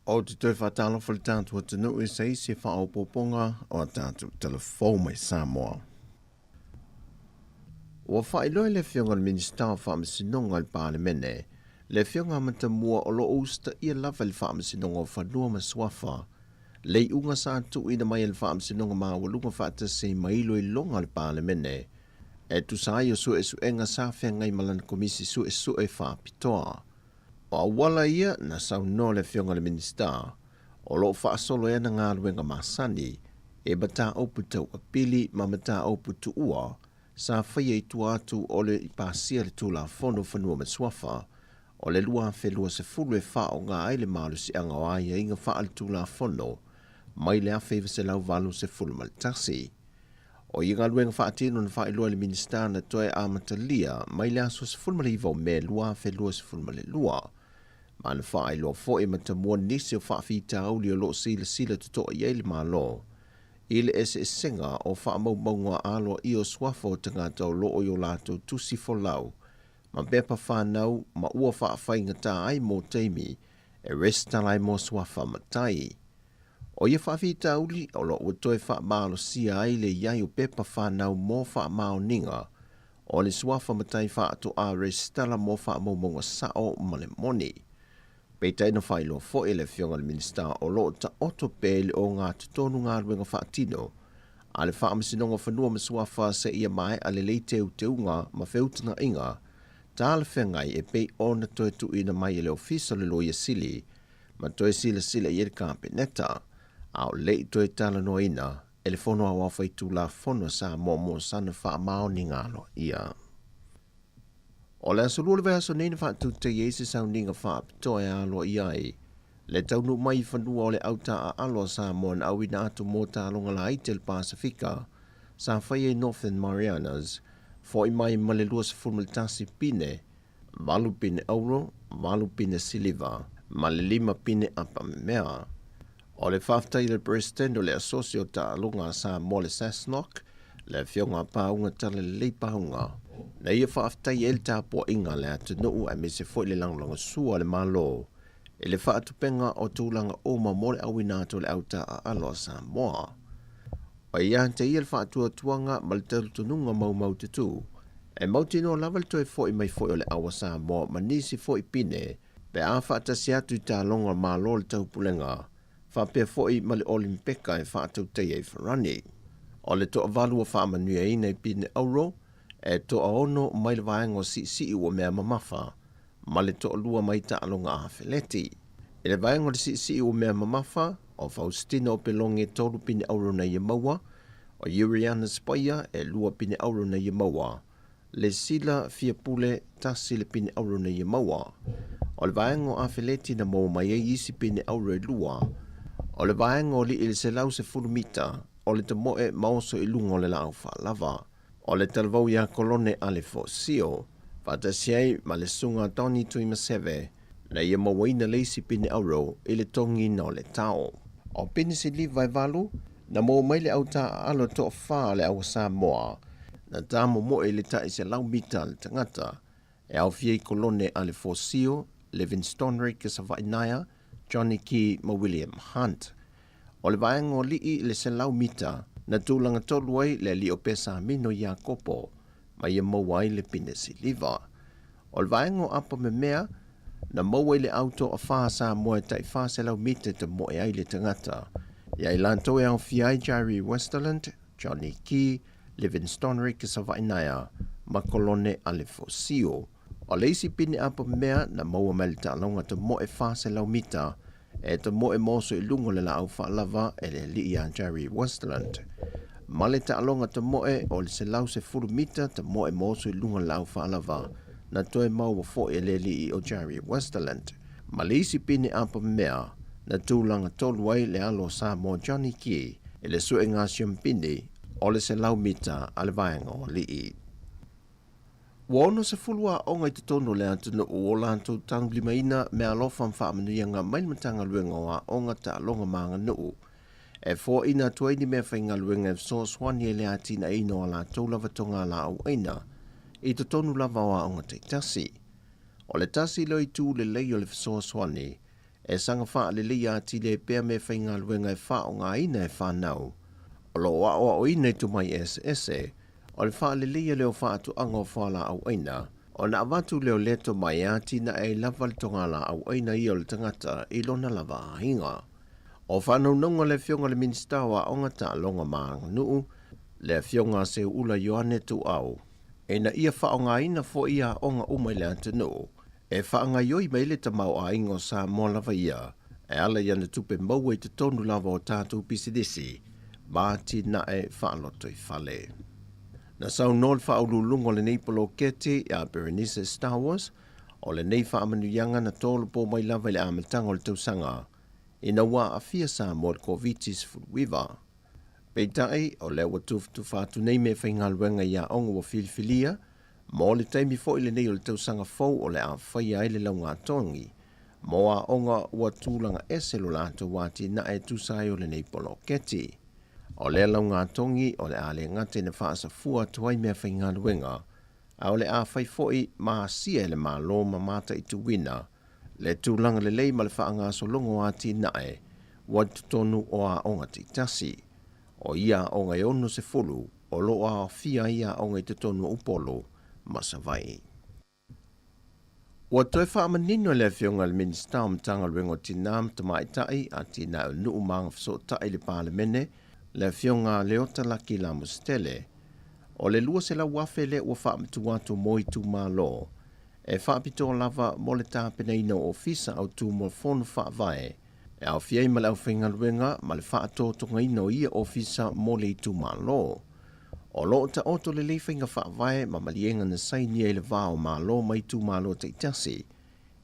Ou te toe faatalofa i le tatou atunuu i se isi faaopoopoga o a tatou talafou mai Samoa. Ua faailoa e le Afioga i le Minisita o Faamasinoga i le Palemene le Afioga a Matamua o lo o usitaia lava e le Faamasinoga o Fanua ma Suafa le iuga sa tuuina mai e le Faamasinoga Maualuga faatasi ai ma iloiloga a le Palemene e tusa ai o suesuega sa feagai ma lana Komisi Suesue Faapitoa. O auala ia na saunoa le Afioga i le Minisita o lo o faasolo ai ana galuega masani e mataupu tau apili ma mataupu tuua sa faia i tua atu o le i pasia le Tulafono Fanua ma Suafa o le 2020 e faaaoga ai le malosiaga o aiaiga faaletulafono mai le 1981. O ia galuega faatino na faailoa e le Minisita na toe amatalia mai le aso 19 o Me 2022, ma na faailoa foi e matamua nisi o faafitauli o lo o silasila totoa i ai le Malo i le eseesega o faamaumauga aloaia o suafa o tagata o lo o i o latou tusi folau ma pepa fanau ma ua faafaigata ai mo taimi e resitala ai mo suafa matai. O ia faafitauli o lo o ua toe faamalosia ai le i ai o pepa fanau mo faamaoniga o le suafa matai faatoa resitala mo faamaumauga sao ma le moni. Peitai na faailoa foi e le Afioga i le Minisita o lo o taoto pea i le ogatotonu galuega faatino a le Faamasinoga o Fanua ma Suafa seia maea lelei teuteuga ma feutagaiga talafeagai e pei ona toe tuuina mai e le Ofisa o le Loia Sili ma toe silasila i ai le Kapeneta, a o le i toe talanoaina e le Fono Aoao Faitulafono a Samoa mo sana faamaoniga aloaia. O le aso Lua o le vaiaso nei na faatautai ai se sauniga faapitoa e aloaia ai le taunuu mai i fanua o le au taaalo a Samoa na auina atu mo taaloga laiti a le Pasefika sa faia i Northern Marianas, fo'i mai ma le 21 pine, valu pine auro, valu pine siliva, ma le lima pine apamemea. O le faafetai a le Peresetene o le Asosi o Taaloga a Samoa le SASNOC, le Afioga a Pauga Talalelei Pauga, na ia faafetai ai le tapuaiga a le atunuu aemaise foi le lagolagosua a le Malo i le faatupega o tulaga uma mo le auina atu o le au taaalo a Samoa. O ia te ia le faatuatuaga ma le talitonuga maumaututu, e mautinoa lava le toe fo'i mai foi o le au a Samoa ma nisi foi pine pe a faatasi atu i taaloga o Malo o le Taupulega, faapea foi ma le Olimpeka e faatautaia i Farani. O le toavalu ua faamanuiaina i pine auro, e toaono mai le vaega o siisii ua mea mamafa, ma le toalua mai taaloga afeleti. I le vaega o le siisii ua mea mamafa, o Faustino Opeloge e tolu pine auro na ia maua, o Yuriana Spaia e lua pine auro na ia maua, le Sila Fiapule tasi le pine auro na ia maua. O le vaega o afeleti na maua mai ai isi pine auro e lua, o le vaega o alii i le 110 mita, o le tamoe ma oso i luga o le laau faalava. O le talavou ia Kolone Ale Fosio, faatasi ai ma le Susuga Tony Tuimaseve, na ia mauaina le isi pine auro i le togiina o le tao. O pine siliva e valu, na maua mai le au taaalo toafa a le au a Samoa, na tamomoe i le tai 100 mita le tagata, e aofia i Kolone Ale Fosio, Livingstonrick Savainaia, Johnny Key ma William Hunt. O le vaega o alii i le 100 mita, na tulaga tolu ai le alii o Pesamino Iakopo, ma ia maua ai le pine siliva. O le vaega o apa memea, na maua i le au toafa a Samoa e tai 400 mita e tamoe ai le tagata. Ia i latou e aofia ai Jairi Westerlund, Johnny Key, Livingstonrick Savainaia ma Kolone Alefosio. O le isi pine apa memea na maua mai le taaloga tamoe 400 mita e tamoe moso i luga o le laau faalava e le alii ia Jerry Westland. Ma le taaloga tamoe o le 110 mita tamoe moso i luga o le laau faalava na toe maua foi e le alii o Jerry Westerland. Ma le isi pine apa mea na tulaga tolu ai le alo o Samoa Johnny Key i le suega siampini o le 100 mita a le vaega o alii. Ua 60 aoga i totonu o le atunuu o latou taulimaina meaalofa ma faamanuiaga mai le Matagaluega o Aoga, Taaloga ma Aganuu e foaina atu ai ni meafaigaluega e fesoasoani ai i le atinaeina o a latou lava togalaau aina i totonu lava o aoga taitasi. O le tasi lea o itu lelei o le fesoasoani e saga faaleleia atili ai pea meafaigaluega e faaaogaina e fanau o lo o aoaoina i tomai eseese O le faaleleia lea o faatoaga o fualaau aina, ona avatu lea o lea tomai e atinae ai lava le togalaau aina ia o le tagata i lona lava aiga. O faanaunauga a le Afioga i le Minisita o Aoga, Taaloga ma Aganuu, le Afioga a Seuula Ioane Tuuau, ina ia faaaogaina foi aoga uma i le atunuu e faagaioi mai ai le tamaoaiga o Samoa lava ia e ala i ana tupe maua i totonu lava o tatou pisinisi ma atinae faalotoifale. Na saunoa le faauluuluga o lenei poloketi ia Berenice Stowers, o lenei faamanuiaga na tolopo mai lava i le amataga o le tausaga ina ua aafia Samoa i le Koviti-19. Peitai, o lea ua tufatufa atu nei meafaigaluega i aoga ua filifilia, mo le taimi foi lenei o le tausaga fou o le a faia ai le laugatogi mo aoga ua tulaga ese lo latou atinae e tusa ai o lenei poloketi. O lea laugatogi o le a le gata ina faasafua atu ai meafaigaluega, a o le a fai foi ma asia e le Malo ma mataituina le tulaga lelei ma le faagasologa o atinae ua i totonu o aoga taitasi. O ia aoga e 60 o lo o aofia ai aoga i totonu o Upolu ma Savaii. Ua toe faamanino e le Afioga i le Minisita o Matagaluega o Tinā ma Tamaitai, Atinae o Nuu ma Agafesootai i le Palemene, le Afioga a Leota Laki Lamositele, o le $200,000 lea ua faamatuu atu mo itumalo e faapitoa lava mo le tapenaina o ofisa autu mo Fono Faavae e aofia ai ma le aufaigaluega ma le faatotogaina o ia ofisa mo le itumalo. O lo o taoto lelei faiga faavae ma maliega na sainia i le va o Malo ma itumalo taitasi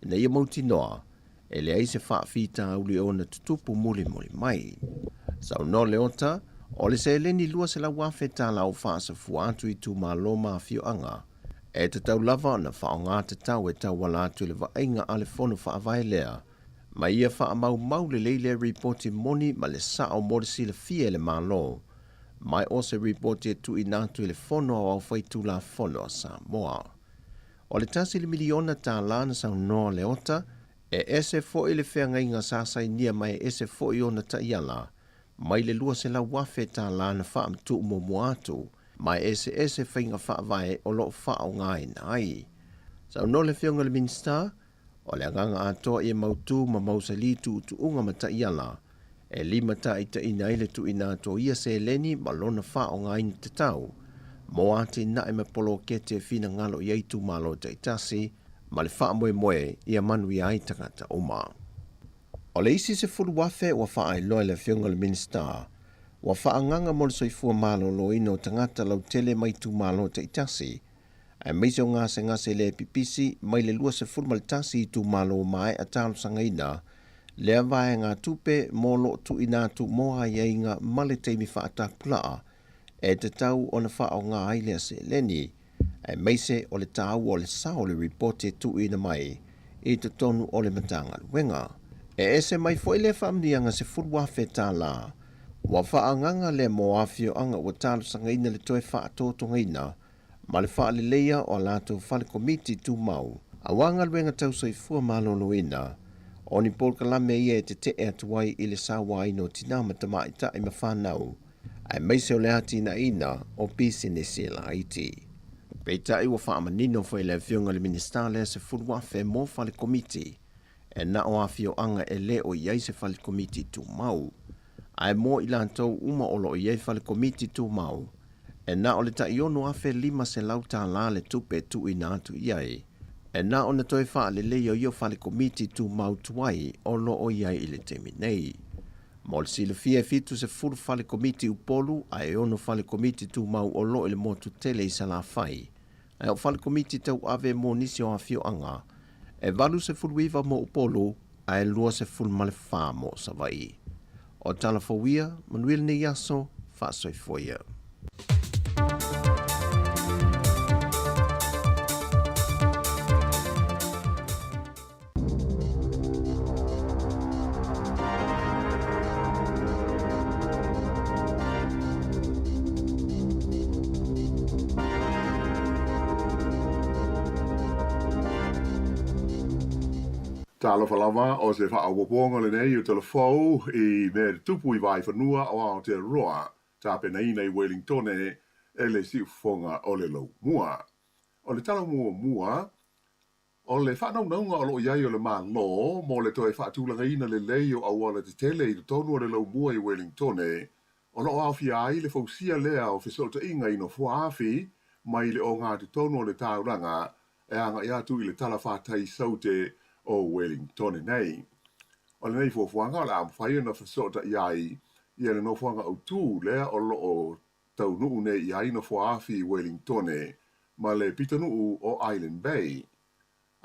ina ia mautinoa e leai se faafitauli e ona tutupu mulimuli mai. Saunoa Leota, o le seleni $200,000 o faasafua atu i itumalo ma afioaga, e tatau lava ona faaaoga tatau e tauala atu i le vaaiga a le Fono Faavae lea, ma ia faamaumau lelei lea ripoti moni ma le sao mo le silafia e le Malo, mai o se ripoti e tuuina atu i le Fono Aoao Faitulafono a Samoa. O le $1 miliona na saunoa Leota, e ese foi le feagaiga sa sainia ma e ese foi ona taiala mai le $200,000 na faamatuu muamua atu, ma e eseese faiga faavae o lo o faaaogaina ai. Saunoa le Afioga i le Minisita, o le agaga atoa ia mautu ma mausali tuutuuga ma taiala e limataitaiina ai le tuuina atu o ia seleni ma lona faaaogaina tatau mo atinae ma poloketi e finagalo i ai itumalo taitasi ma le faamoemoe ia manuia ai tagata uma. O le isi 10,000 ua faailoa e le Afioga i le Minisita ua faaagaga mo le soifua maloloina o tagata lautele mai itumalo taitasi, aemaise o gasegase le pipisi mai le 21 itumalo maea talosagaina lea vaegatupe mo lo o tuuina atu mo aiaiga ma le taimi faatapulaa e tatau ona faaaoga ai lea seleni, aemaise o le taua o le sao o le ripoti e tuuina mai i totonu o le Matagaluega. E ese mai foi lea faamanuiaga $10,000 ua faaagaga lea mo afioaga ua talosagaina le toe faatotogaina ma le faaleleia o a latou fale komiti tumau aua galuega tau soifua maloloina, o ni polokalame ia e tetee atu ai i le sauaina o tinā ma tamaitai ma fanau, aemaise o le atinaeina o pisinisi laiti. Peitai ua faamanino foi e le Afioga i le Minisita lea 10,000 mo fale komiti e na o afioaga e le o i ai se fale komiti tumau, ae mo i latou uma o lo o i ai fale komiti tumau, e na o le tai $6,500 le tupe e tuuina atu i ai, e na ona toe faaleleia o ia fale komiti tumau tuai o lo o i ai i le taimi nei. Mo le silafia e 70 fale komiti Upolu ae e 6 fale komiti tumau o lo o i le motu tele i Salafai, ae o fale komiti tauave mo nisi o afioaga e 89 mo Upolu ae 24 mo Savaii. O tala fou ia, manuia lenei aso, faasoifua ia. Talofa lava, o se faaopoopoga lenei o tala fou i mea e tutupu i Vaifenua o Aotearoa, tapenaina i Welingtone e le siufofoga o le Laumua. O le tala muamua, O le faanaunauga o lo o i ai o le Malo mo le toe faatulagaina lelei o auala tetele i totonu o le laumua i Welingtone, o lo o aofia ai le fausia lea o fesootaiga i nofoaafi mai le ogatotonu o le taulaga e agai atu i le talafatai saute o Welingtone nei. O lenei fuafuaga o le a mafai ona fesootai ai ia le nofoaga autu lea o lo o taunuu nei i ai nofoaafi i Welingtone ma le pitonuu o Island Bay.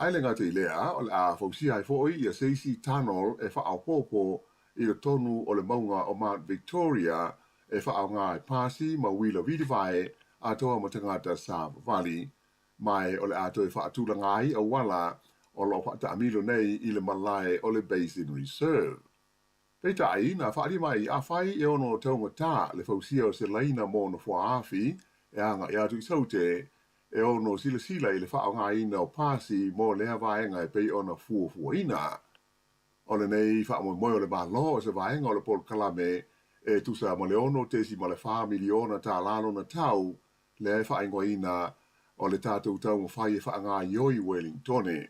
Ae le gata i lea, o le a fausia ai foi ia se isi tunnel e faaopoopo i totonu o le mauga o Mount Victoria e faaaoga i pasi ma uila vilivae atoa ma tagata savavali. Ma o le a toe faatulaga ai auala o lo o faataamilo nei i le malae o le Basin Reserve. Peitai, na faaaliga mai, afai e ono taugata le fausia o se laina mo nofoa afi e agai atu i Saute, e ono silasila i le faaaogaina o pasi mo lea vaega e pei ona fuafuaina. O lenei faamoemoe o le Malo o se vaega o le polokalame e tusa ma le $6.4 miliona lona tau, lea e faaigoaina o le tatou taumafai e faagaoioi Uelintone.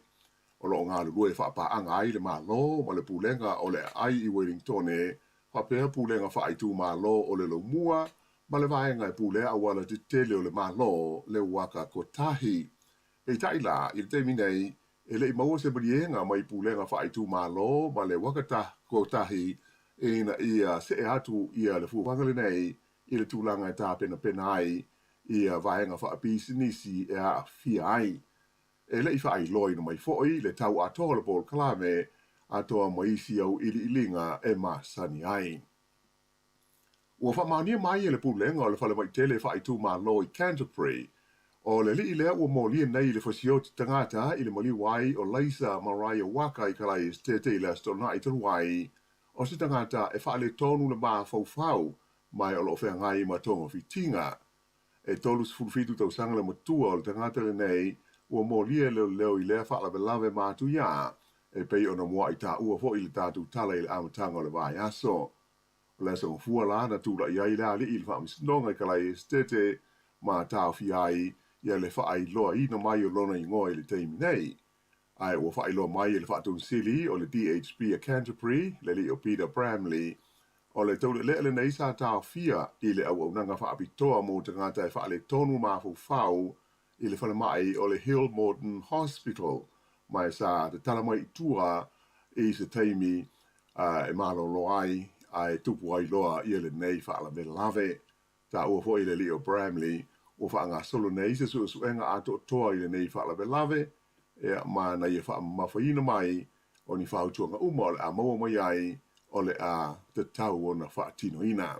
O lo o galulue faapaaga ai le Malo ma le Pulega o le Aai i Uelintone, faapea pulega faaitumalo o le Laumua ma le vaega e pulea auala tetele o le Malo, le Waka Kotahi. Peitai la, i le taimi nei, e le i maua se maliega mai pulega faaitumalo ma le Waka Kotahi ina ia see atu ia le fuafuaga lenei i le tulaga e tapenapena ai ia vaega faapisinisi e aafia ai. E le i faailoaina mai foi le tau atoa o le polokalame atoa ma isi auiliiliga e masani ai. Ua faamaonia mai e le Pulega o le Falemai Tele Faaitumalo i Canterbury, o le alii lea ua molia nei i le fasioti tagata i le maliu ai o Laisa Mariah Waka i Kalae Esetete i le Aso Toonai talu ai, o se tagata e faaletonu le mafaufau ma o lo o feagai ma togafitiga. E 37 tausaga le matua o le tagata lenei ua molia e leoleo i lea faalavelave matuia, e pei ona muai taua foi i le tatou tala i le amataga o le vaiaso. O le aso Gafua la na tulai ai le alii i le faamasinoga i Kalae Esetete ma taofia ai ia le faailoaina mai o lona igoa i le taimi nei. Ae ua faailoa mai e le Faatonusili o le DHB a Canterbury, le alii o Peter Bramley, o le taulealea lenei sa taofia i le auaunaga faapitoa mo tagata e faaletonu mafaufau i le falemai o le Hillmorton Hospital, ma e sa tatala mai i tua i se taimi e malolo ai ae tupu ai loa ia lenei faalavelave. Taua foi le alii o Bramley, ua faagasolo nei se suesuega atoatoa i lenei faalavelave, ma na ia faamamafaina mai o ni fautuaga uma o le a maua mai ai o le a tatau ona faatinoina.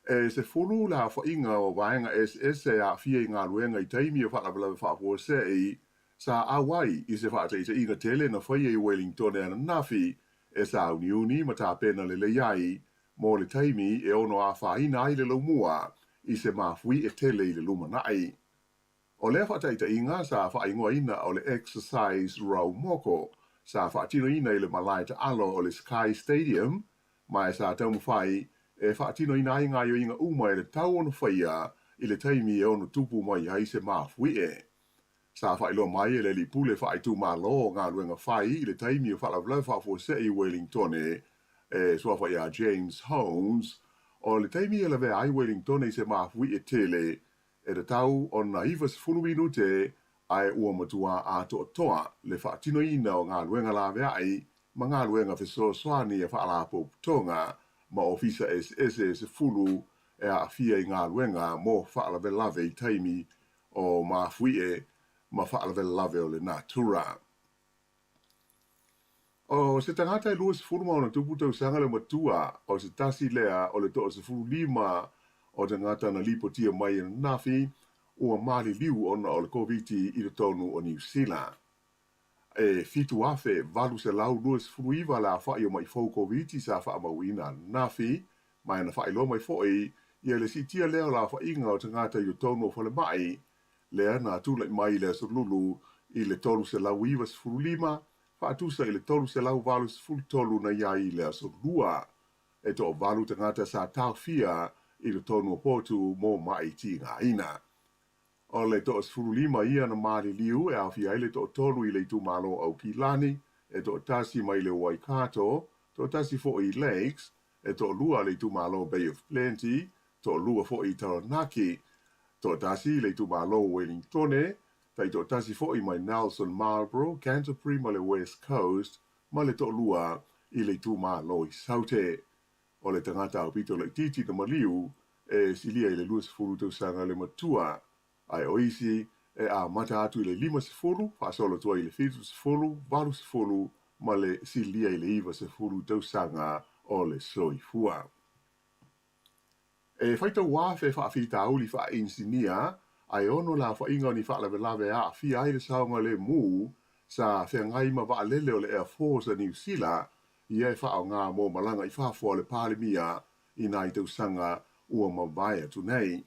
E 10 le aofaiga o vaega eseese e aafia i galuega i taimi o faalavelave faafuasei sa auai i se faataitaiga tele na faia i Wellington ananafi e sauniuni ma tapena lelei ai mo le taimi e ono afaina ai le laumua i se mafuie tele i le lumanai. O lea faataitaiga sa faaigoaina o le Exercise Ruaumoko sa faatinoina i le malae taalo o le Sky Stadium, ma e sa taumafai e faatinoina ai gaoioiga uma e tatau ona faia i le taimi e ono tupu mai ai se mafuie. Sa faailoa mai e le alii pule faaitumalo o galuega fai i le taimi o faalavelave faafuasei i Wellington e suafa ia James Holmes, o le taimi e lavea ai Wellington i se mafuie tele e tatau ona 90 minute ae ua matua atoatoa le faatinoina o galuega laveai ma galuega fesoasoani e faalapotopotoga ma ofisa eseese e 10 e aafia i galuega mo faalavelave i taimi o mafuie ma faalavelave o le natura. O se tagata e 20+ tausaga le matua o se tasi lea o le 15 o tagata na lipotia mai ananafi ua maliliu ona o le Koviti i totonu o Niu Sila. E 7,829 le aofai o mai fou Koviti sa faamauina ananafi, ma na faailoa mai foi ia le siitia lea o le aofaiga o tagata i totonu o falemai, lea na tulai mai i le aso Lulu i le 395 faatusa i le 383 na i ai i le aso Lua. E 8 tagata sa taofia i totonu o potu mo mai tigaina. O le 15 ia na maliliu e aofia ai le 3 i le itumalo o Aukilani, e 1 mai le Waikato, 1 foi i Lakes, e 2 le itumalo Bay of Plenty, 2 foi i Taranaki, 1 i le itumalo Wellingtone, tai 1 foi mai Nelson Marlborough, Canterbury ma le West Coast, ma le 2 i le itumalo i Saute. O le tagata aupito laitiiti na maliu e silia i le 20 tausaga le matua, ae o isi e amata atu i le 50 faasolo atu ai i le 70, 80 ma le silia i le 90 tausaga o le soifua. E faitau afe faafitauli faainisinia ae ono le aofaiga o ni faalavelave e aafia ai le saogalemu sa feagai ma vaalele o le Air Force a Niu Sila ia e faaaoga mo malaga i fafo a le Palemia i nai tausaga ua mavae atu nei.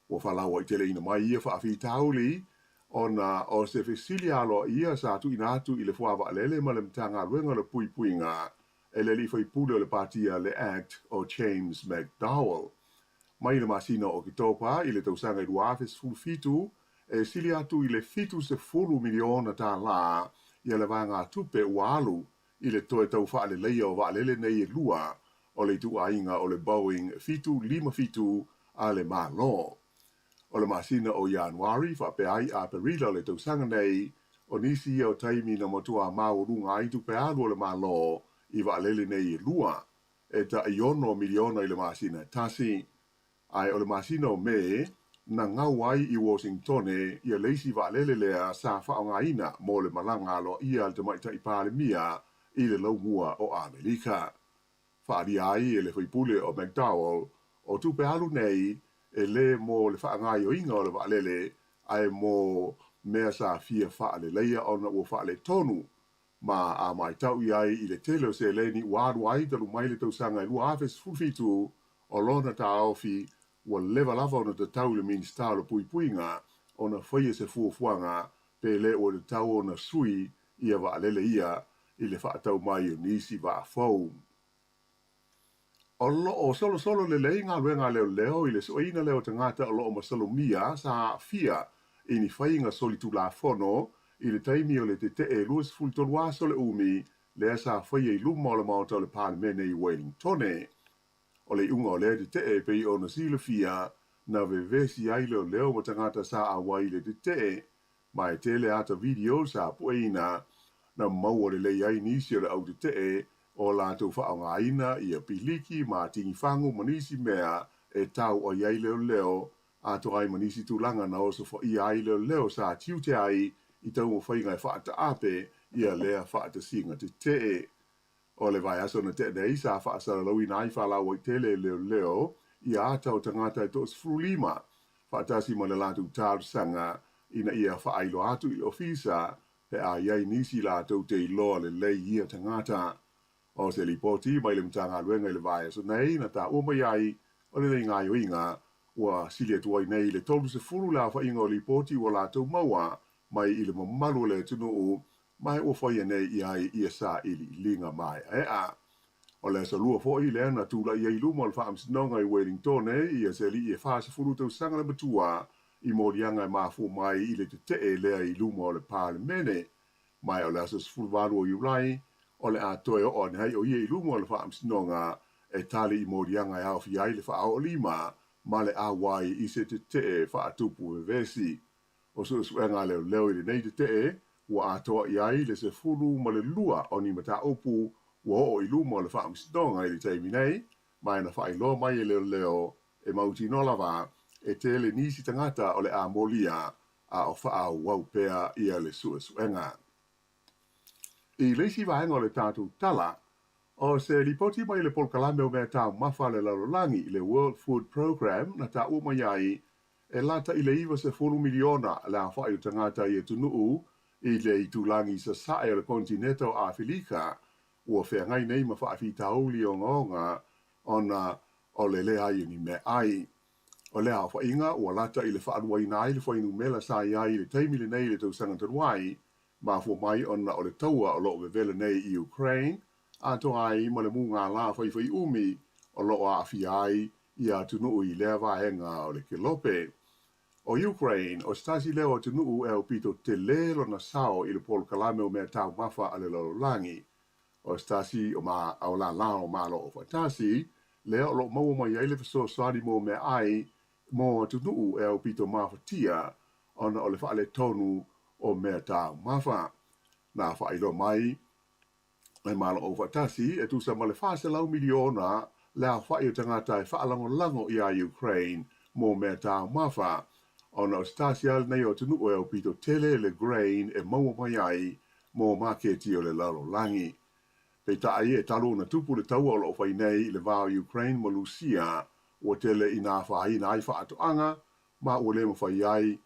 Ua faalauaiteleina mai ia faafitauli ona o se fesili aloaia sa tuuina atu i le Fuavaalele ma le Matagaluega o le Puipuiga e le alii faipule o le Pati a le act o James McDowell. Mai le masina o Oketopa i le tausaga e 2017, e sili atu i le $70 miliona tālā ia le vaegatupe ua alu i le toe tau faaleleia o vaalele nei e lua o le ituaiga o le Boeing 757 a le Malo. O le masina o Ianuari faapea ai Aperila o le tausaga nei, o nisi ia o taimi na matua maualuga ai tupe alu a le Malo i vaalele nei e lua, e tai ono miliona i le masina e tasi. Ae o le masina o Me, na gau ai i Washingtone ia le isi vaalele lea sa faaaogaina mo le malaga aloaia a le Tamaitai Palemia i le Laumua o Amerika. Faaalia ai e le faipule o McDowell, o tupe alu nei e lē mo le faagaoioiga o le vaalele ae mo mea sa fia faaleleia ona ua faaletonu ma a matau i ai i le tele o seleni ua alu ai talu mai le tausaga e 2017, o lona taofi ua leva lava ona tatau i le Minisita o le Puipuiga ona faia se fuafuaga pe lē ua tatau ona sui ia vaalele ia i le faatau mai o nisi vaa fou. O lo o solosolo lelei galuega a leoleo i le sueina lea o tagata o lo o masalomia sa aafia i ni faiga solitulafono i le taimi o le tetee 23 aso le umi lea sa faia i luma o le Maota o le Palemene i Wellingtone. O le iuga o lea tetee e pei ona silafia na vevesi ai leoleo ma tagata sa auai i le tetee Ma e tele ata video sa pueina na maua lelei ai nisi o le au tetee o latou faaaogaina ia piliki ma tigifagu ma nisi mea e tau ai ai leoleo atoa ai ma nisi tulaga na osofaia ai leoleo sa tiute ai i taumafaiga e faataape ia lea faatasiga tetee. O le vaiaso na tea nei sa faasalalauina ai faalauaitele e leoleo ia ata o tagata e 15 faatasi ma le latou talosaga ina ia faailoa atu i le ofisa pe a i ai nisi latou te iloa lelei ia tagata. O se lipoti mai le Matagaluega i le vaiaso nei na taua mai ai o lenei gaoioiga ua sili atu ai nei i le 30 le aofaiga o lipoti ua latou maua mai i le mamalu o le atunuu ma ua faia nei i ai ia sailiiliga maeaea. O le aso Lua foi lea na tulai ai i luma o le Faamasinoga i Wellingtone ia se alii e 40 tausaga le matua i moliaga e mafua mai i le tetee lea i luma o le Palemene. Ma o le aso 18 o Iulai o le a toe oo ane ai o ia i luma o le Faamasinoga e tali i moliaga e aofia ai le faaoolima ma le auai i se tetee faatupu vevesi. O suesuega a leoleo i lenei tetee ua atoa i ai le 12 o ni mataupu ua oo i luma o le Faamasinoga i le taimi nei, ma e na faailoa mai e leoleo e mautinoa lava e tele nisi tagata o le a molia a o faaauau pea ia le suesuega. I le isi vaega o le tatou tala, o se lipoti mai le Polokalame o Mea Taumafa a le Lalolagi, le World Food Programme, na taua mai ai E lata i le 90 miliona le aofai o tagata i atunuu i le itulagi sasae o le konetineta o Afelika ua feagai nei ma faafitauli ogaoga ona o le leai o ni meaai. O lea aofaiga ua lata i le faaluaina ai le fuainumera sa i ai i le taimi lenei i le tausaga talu ai, mafua mai ona o le taua o lo o vevela nei i Ukraine atoa ai ma le mugala faifaiumi o lo o aafia ai ia atunuu i lea vaega o le kelope. O Ukraine, o se tasi lea o atunuu e aupito tele lona sao i le polokalame o mea taumafa a le lalolagi. O se tasi o ma o lālā o Malo Aufaatasi, lea o lo o maua mai ai le fesoasoani mo meaai mo atunuu e aupito mafatia ona o le faaletonu o mea taumafa. Na faailoa mai le Malo Aufaatasi e tusa ma le 400 miliona le aofai o tagata e faalagolago iā Ukraine mo mea taumafa, ona o se tasi lava lenei o atunuu e aupito tele le grain e maua mai ai mo maketi o le lalolagi. Peitai, e talu ona tupu le taua o lo o fai nei i le va o Ukraine ma Lusia, Ua tele ina afaina ai faatoaga ma ua le mafai ai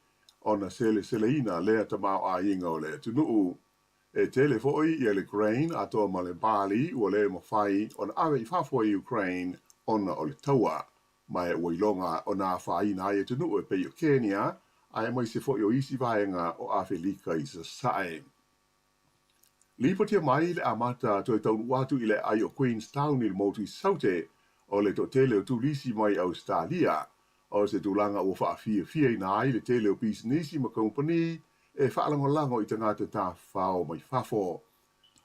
ona seleseleina lea tamaoaiga o le atunuu. E tele foi ia le grain atoa ma le barley ua le mafai ona ave i fafo e Ukraine ona o le taua. Ma ua iloga ona afaina ai atunuu e pei o Kenya aemaise foi o isi vaega o Afelika i Sasae. Lipotia mai le amata toe taunuu atu i le aai o Queenstown i le motu i Saute o le toatele o turisi mai Ausetalia. O se tulaga ua faafiafiaina ai le tele o pisinisi ma kamupani e faalagolago i tagata tafafao mai fafo.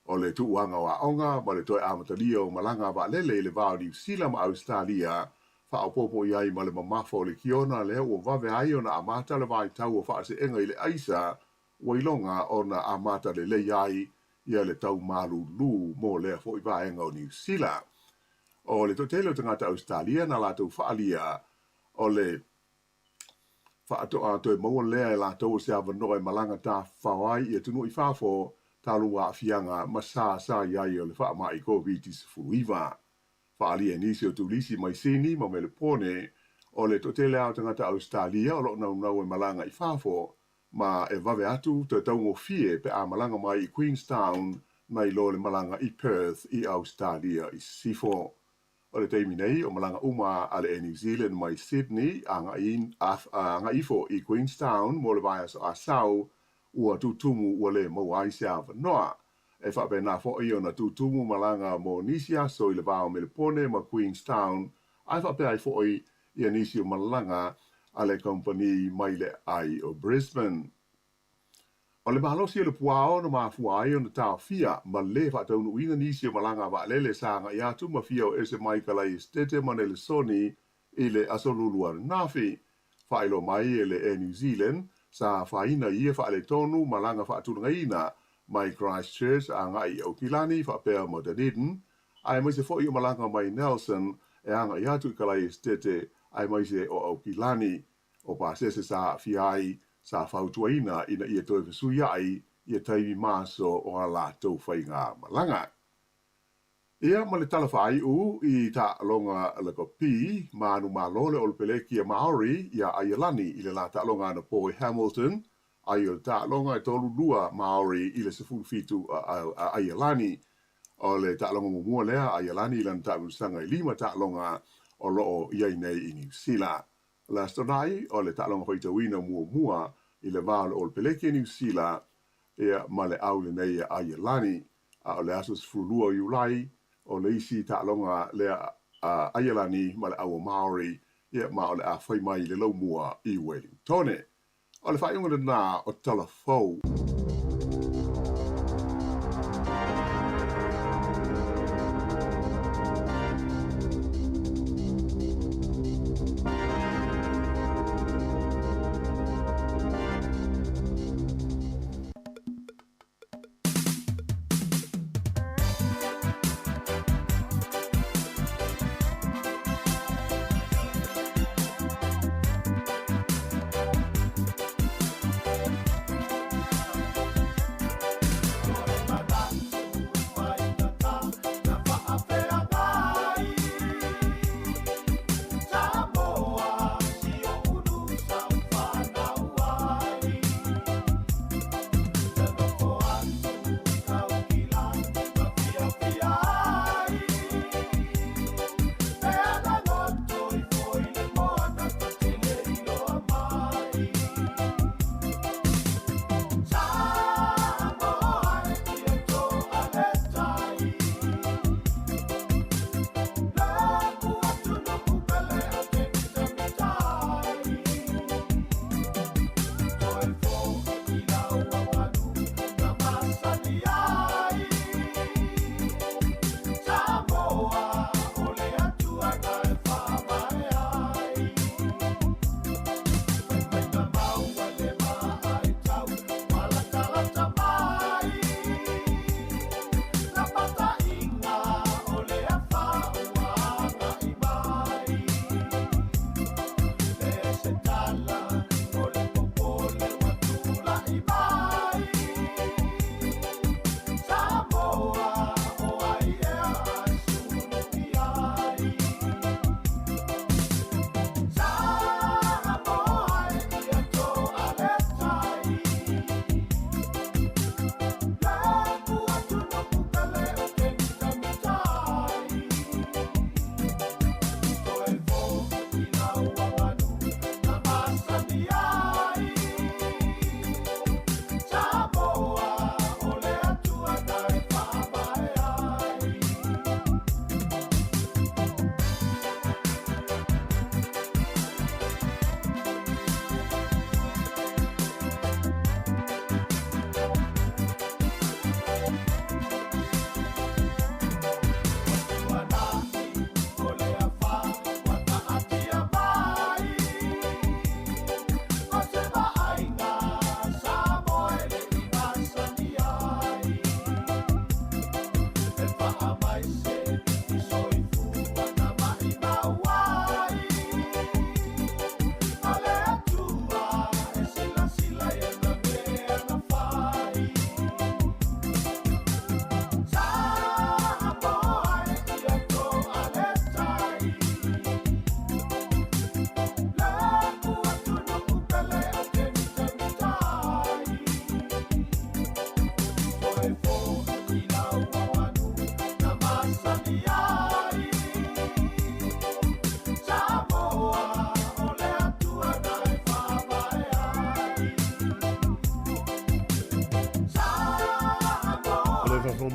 O le tuuaga o aoga ma le toe amatalia o malaga a vaalele i le va o Niu Sila ma Ausetalia, faaopoopo i ai ma le mamafa o le kiona lea ua vave ai ona amata le vaitau o faaseega i le aisa, ua iloga ona amata lelei ai ia le tau malūlū mo lea foi vaega o Niu Sila. O le toatele o tagata Ausetalia na latou faaalia o le faatoa toe maua lea e latou o se avanoa e malaga tafafao ai i atunuu i fafo talu aafiaga ma sa sa i ai o le faamai Koviti-19. Faaalia e nisi o turisi mai Sini ma Melepone o le toatele lava o tagata Ausetalia o lo o naunau e malaga i fafo ma e vave atu toe taugofie pe a malaga mai i Queenstown nai lo le malaga i Perth i Ausetalia i Sisifo. O le taimi nei, o malaga uma a le Air New Zealand mai Sydney agai ifo i Queenstown mo le vaiaso Asau ua tutumu ua le maua ai se avanoa. E faapena foi ona tutumu malaga mo nisi aso i le va o Melepone ma Queenstown ae faapea ai foi ia nisi o malaga a le kamupani mai le aai o Brisbane. O le malosi o le puao na mafua ai ona taofia ma le faataunuuina nisi o malaga a vaalele sa agai atu ma fia o ese mai Kalaiestete ma Nelesoni i le Aso Lulu ananafi. Faailoa mai e le Air New Zealand, sa afaina ia faaletonu malaga faatulagaina mai Christchurch agai i Aukilani faapea ma Dunedin, aemaise foi o malaga mai Nelson e agai atu i Kalaiestete aemaise o Aukilani. O pasese sa aafia ai, sa fautuaina ina ia toe fesuiai ia taimi ma aso o a latou faigamalaga. Ia ma le tala faaiu i taaloga lakapi, manumalo le Olopelekia Maori iā Aialani i le la taaloga anapo i Hamilton, ai o le taaloga e 3-2 Maori i le 17 a Aialani. O le taaloga muamua lea a Aialani i lana taamilosaga e lima taaloga o lo o i ai nei i Niu Sila. O le Aso Toonai, o le taaloga faitauina muamua i le va o le Olopelekia Niu Sila ia ma le au lenei a Aialani. A o le aso 12 o Iulai, o le isi taaloga lea a Aialani ma le au o Maori, ia ma o le a fai mai i le laumua i Wellingtone. O le faaiuga lena o Tala Fou.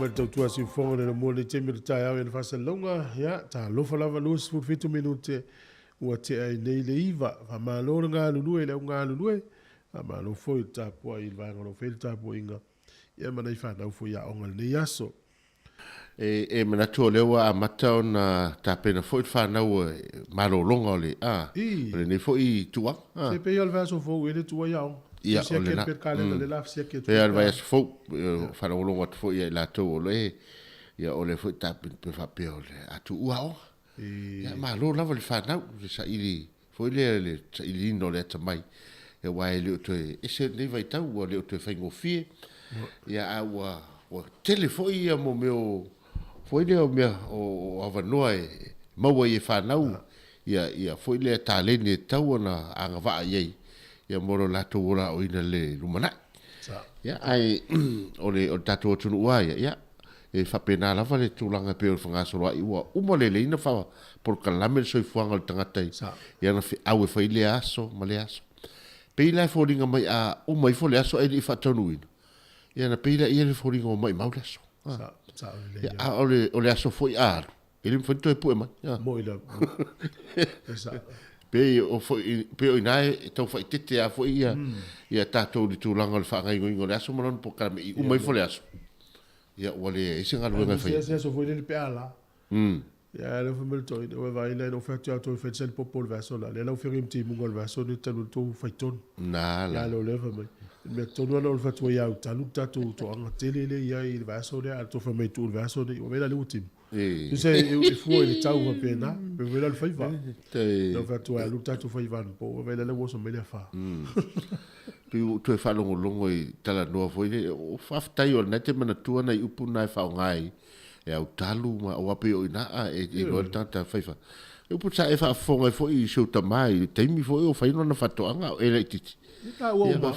mai le tautua a Siufofoga le lamua i lenei taimi o le taeao i ana faasalalauga. Ia, talofa lava 27 minute ua tea ai nei le 9. Faamalo le galulue i le au galulue, faamalo foi i le tapuai i le vaega o lo o fai le tapuaiga, ia ma nai fanau foi i aoga i lenei aso. E manatu o lea ua amata ona tapena foi le fanau malologa o le, a, o lenei foi tuuaga. A. Se pei o le vaiaso fou e le tuua i aoga. Ia, o lena. Pei lava o le vaiaso fou, faalogologo atu foi ia i latou o le, ia o lea foi tapena pe faapea o le a tuua aoga. Ia, malo lava i le fanau, le saili foi lea le sailiina o le atamai, aua e le o toe ese lenei vaitau, ua le o toe faigofie, ia a ua ua tele foi ia mo mea o foi lea o mea o avanoa e maua ai e fanau ia ia foi lea taleni e tatau ona agavaa i ai ia mo lo latou ola aoina i le lumanai. Ia ae o le o le tatou atunuu lava ia, ia E faapena lava le tulaga e pei o le fegasoloai, ua uma lelei ona faapolokalame le soifuaga o le tagata i ana feau e fai lea aso ma lea aso. Pei la e foliga mai a uma ifo le aso ae le i faataunuuina, ia ona pei lea le foliga ua maimau le aso. Ia, a o le, o le aso foi a alu, e le mafai ona toe pue mai. Moi lava. E sao. Pei o foi, pei o ina e tau faaeteete lava foi ia, ia tatou i le tulaga o le faagaoioiga o le aso ma lona polokalame i uma ifo le aso. Ia, ua leai se galuega e faia. Se aso foi lele pe a la. Ia, lea foi mai le toeaina, ua vaai la ina ou fai atu ia outou e fai le popo o le vaiaso la. Lea la ua feagai ma timuga o le vaiaso lenei talu ai le tou faitonu. Na la. Ia, lea fai mai. Le mea tonu lava na ou fai atu ai ia talu le tatou toaga tele lea i ai i le vaiaso lea, a o le tou fai mai e tuu i le vaiaso lenei, ua vaai la lea ua timu. Tusa e fua i le tau faapena, pe fai la le faiva. Na ou fai atu ai, alu le tatou faiva anapo, ua vaai la lea ua oso mai le afa. Pei ua ou toe faalogologo i talanoa foi lele, o faafetai o lena e te manatua nai upu na e faaaoga ai e autalu ma aua pei o i ina a e iloa ai le tagata faifa. O upu sa e faafofoga ai foi i si ou tama i le taimi foi o fai lona faatoaga a o e laitiiti. E taua uma.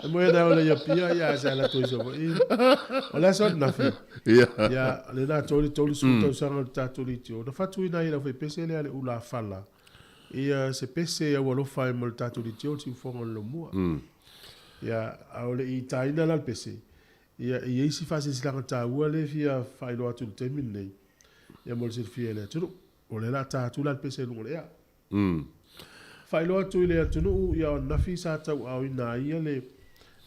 E moe ana ole ia pia ia sa la toi so i. O le aso ananafi. Ia le na tolu 30 tausaga o le tatou leitio. Na faatuina ai e le aufaipese lea le ulafala. Ia se pese e aualofa ai mo le tatou leitio le siufofoga o le lomua. Ia a o le i taina la le pese, ia e i ai si faasilasilaga taua lea e fia faailoa atu i le taimi lenei, ia mo le silafia e le atunuu. O lea o le a ta atu la le pese i luga o le ea. Faailoa atu i le atunuu, ia o ananafi sa tauaaoina ai ia le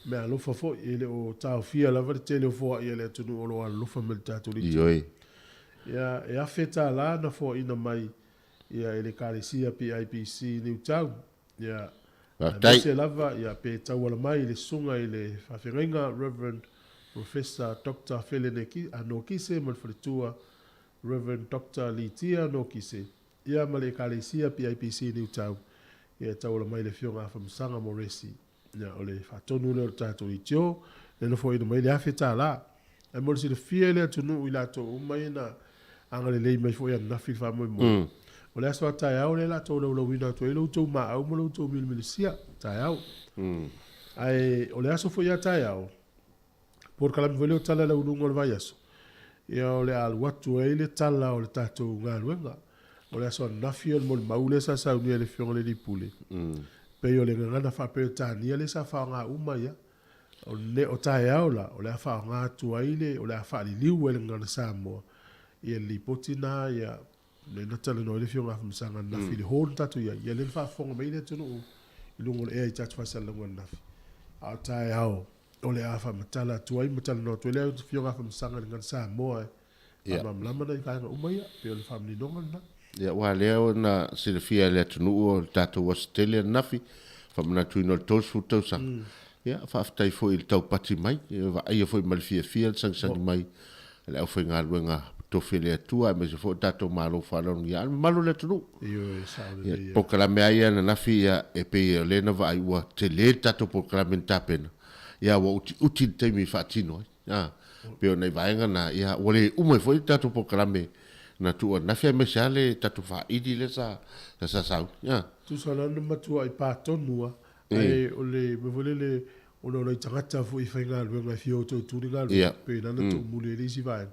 meaalofa foi, e le o taofia lava le tele o foai a le atunuu o lo o alolofa mai i le tatou leitio. Ia e $1,000 na foaiina mai ia e le Ekalesia PIBC i Newtown, ia aemaise lava ia pe tauala mai i le Susuga i le Faafeagaiga Rev. Professor Doctor Felene Nokise ma le faletua Rev. Doctor Litia Nokise, ia ma le Ekalesia PIBC i Newtown, ia e tauala mai i le Afioga Afamasaga Moresi. Ia, o le faatonu lea o le tatou leitio, lea na foaiina mai le $1,000. Ae mo le silafia e le atunuu i latou uma ia na agalelei mai foi ananafi i le faamoemoe, o le aso a taeao lea o le a tolaulauina atu ai lo outou maau ma lo outou milimilisia taeao. Ae o le aso foi a taeao, polokalame foi lea o Tala i le Uluga o le Vaiaso, ia o le a alu atu ai le tala o le tatou galuega. O le aso ananafi o le molimau lea sa saunia e le Afioga i le Alii Pule, pei o le gagana faa-Peretania lea sa faaaoga uma ia. O le, o taeao la, o le a faaaoga atu ai le, o le a faaliliu ai le gagana Samoa ia le lipoti na, ia, lea na talanoa ai le Afioga Afamasaga ananafi i le hall na tatou i ai, ia lea na faafofoga mai le atunuu i luga o le ea i tatou faasalalauga ananafi. A o taeao, o le a faamatala atu ai ma talanoa atu ai le Afioga Afamasaga i le gagana Samoa e faamalamalama nai vaega uma ia, pei o le faamaninoga lena. Ia, aua lea na silafia e le atunuu o le tatou aso tele ananafi, faamanatuina o le 30 tausaga. Ia, faafetai foi i le taupati mai, vaaia foi ma le fiafia le sagisagi mai a le aufaigaluega tofi a le Atua aemaise foi o tatou malo faaaloalogia, a o le mamalu o le atunuu. Ioe, sao lelei ia. Polokalame lava ia ananafi, ia, e pei o lea na vaai ua tele le tatou polokalame na tapena, ia ua utiuti le taimi e faatino ai. A, pei o nai vaega na, ia, ua le uma ai foi le tatou polokalame na tuu ananafi aemaise lava le tatou faili lea sa sa sauni. A. Tusa la na matuai pa tonu a, ae o le mea foi lele, ona o nai tagata foi faigaluega e fia o toe tu le galuega, pei la na tuumuli ai le isi vaega.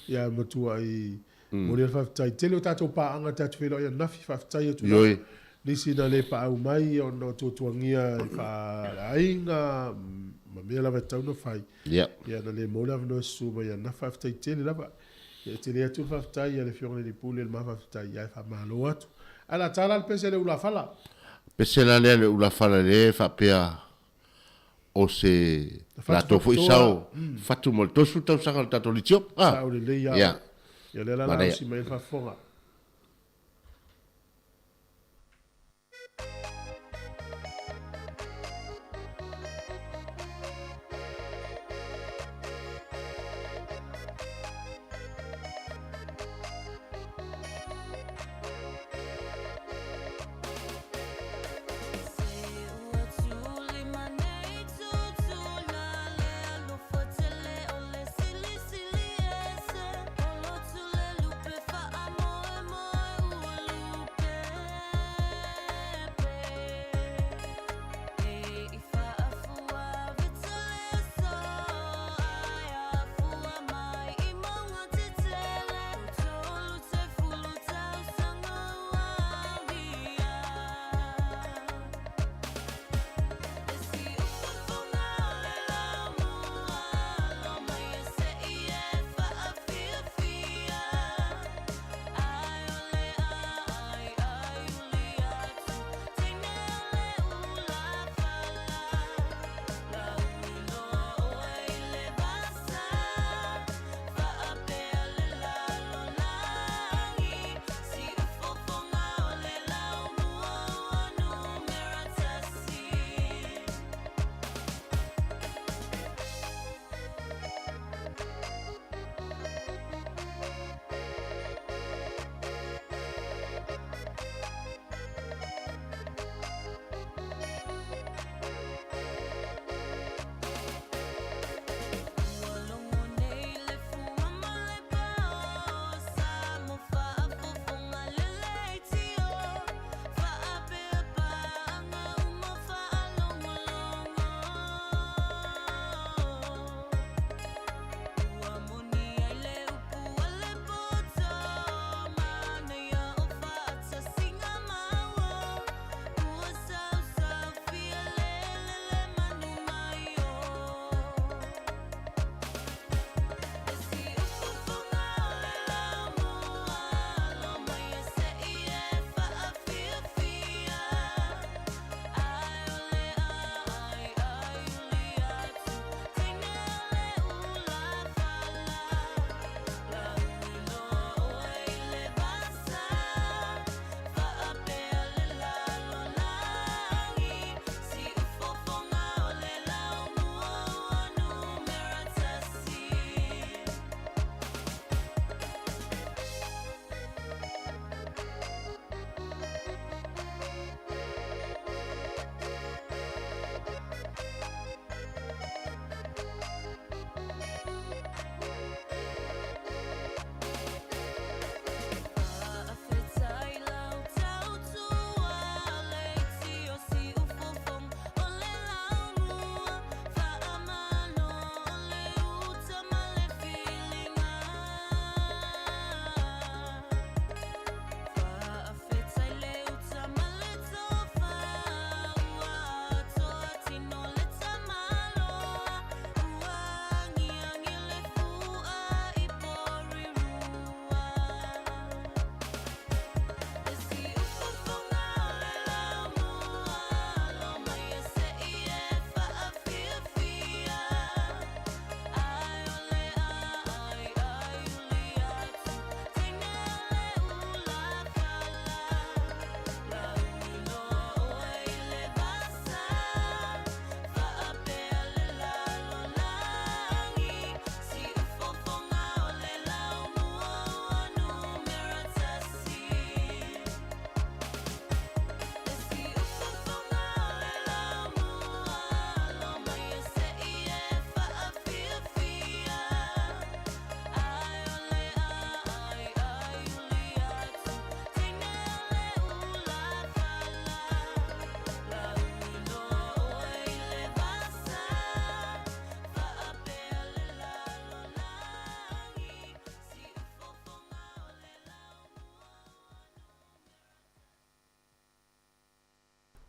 Ia ae matuai momoli le faafetai. Tele o tatou paaga tatou feiloai ananafi, faafetai atu lava. Nisi na le paau mai ona o tuatuagia i faaleaiga, ma mea lava e tatau ona fai. Ia. Ia na le maua le avanoa e susu mai ai na faafetai tele lava. Ia e tele atu le faafetai a le Afioga i le Alii Pule le ma faafetai ae faamalo atu. Ae o le a ta la le pese i le ulafala. Pese la lea le ulafala lea e faapea o se latou foi sao fatu mo le 30 tausaga o le tatou litio. Sao lelei lava. Ia. Ia lea la o le a ausi mai ai le faafofoga.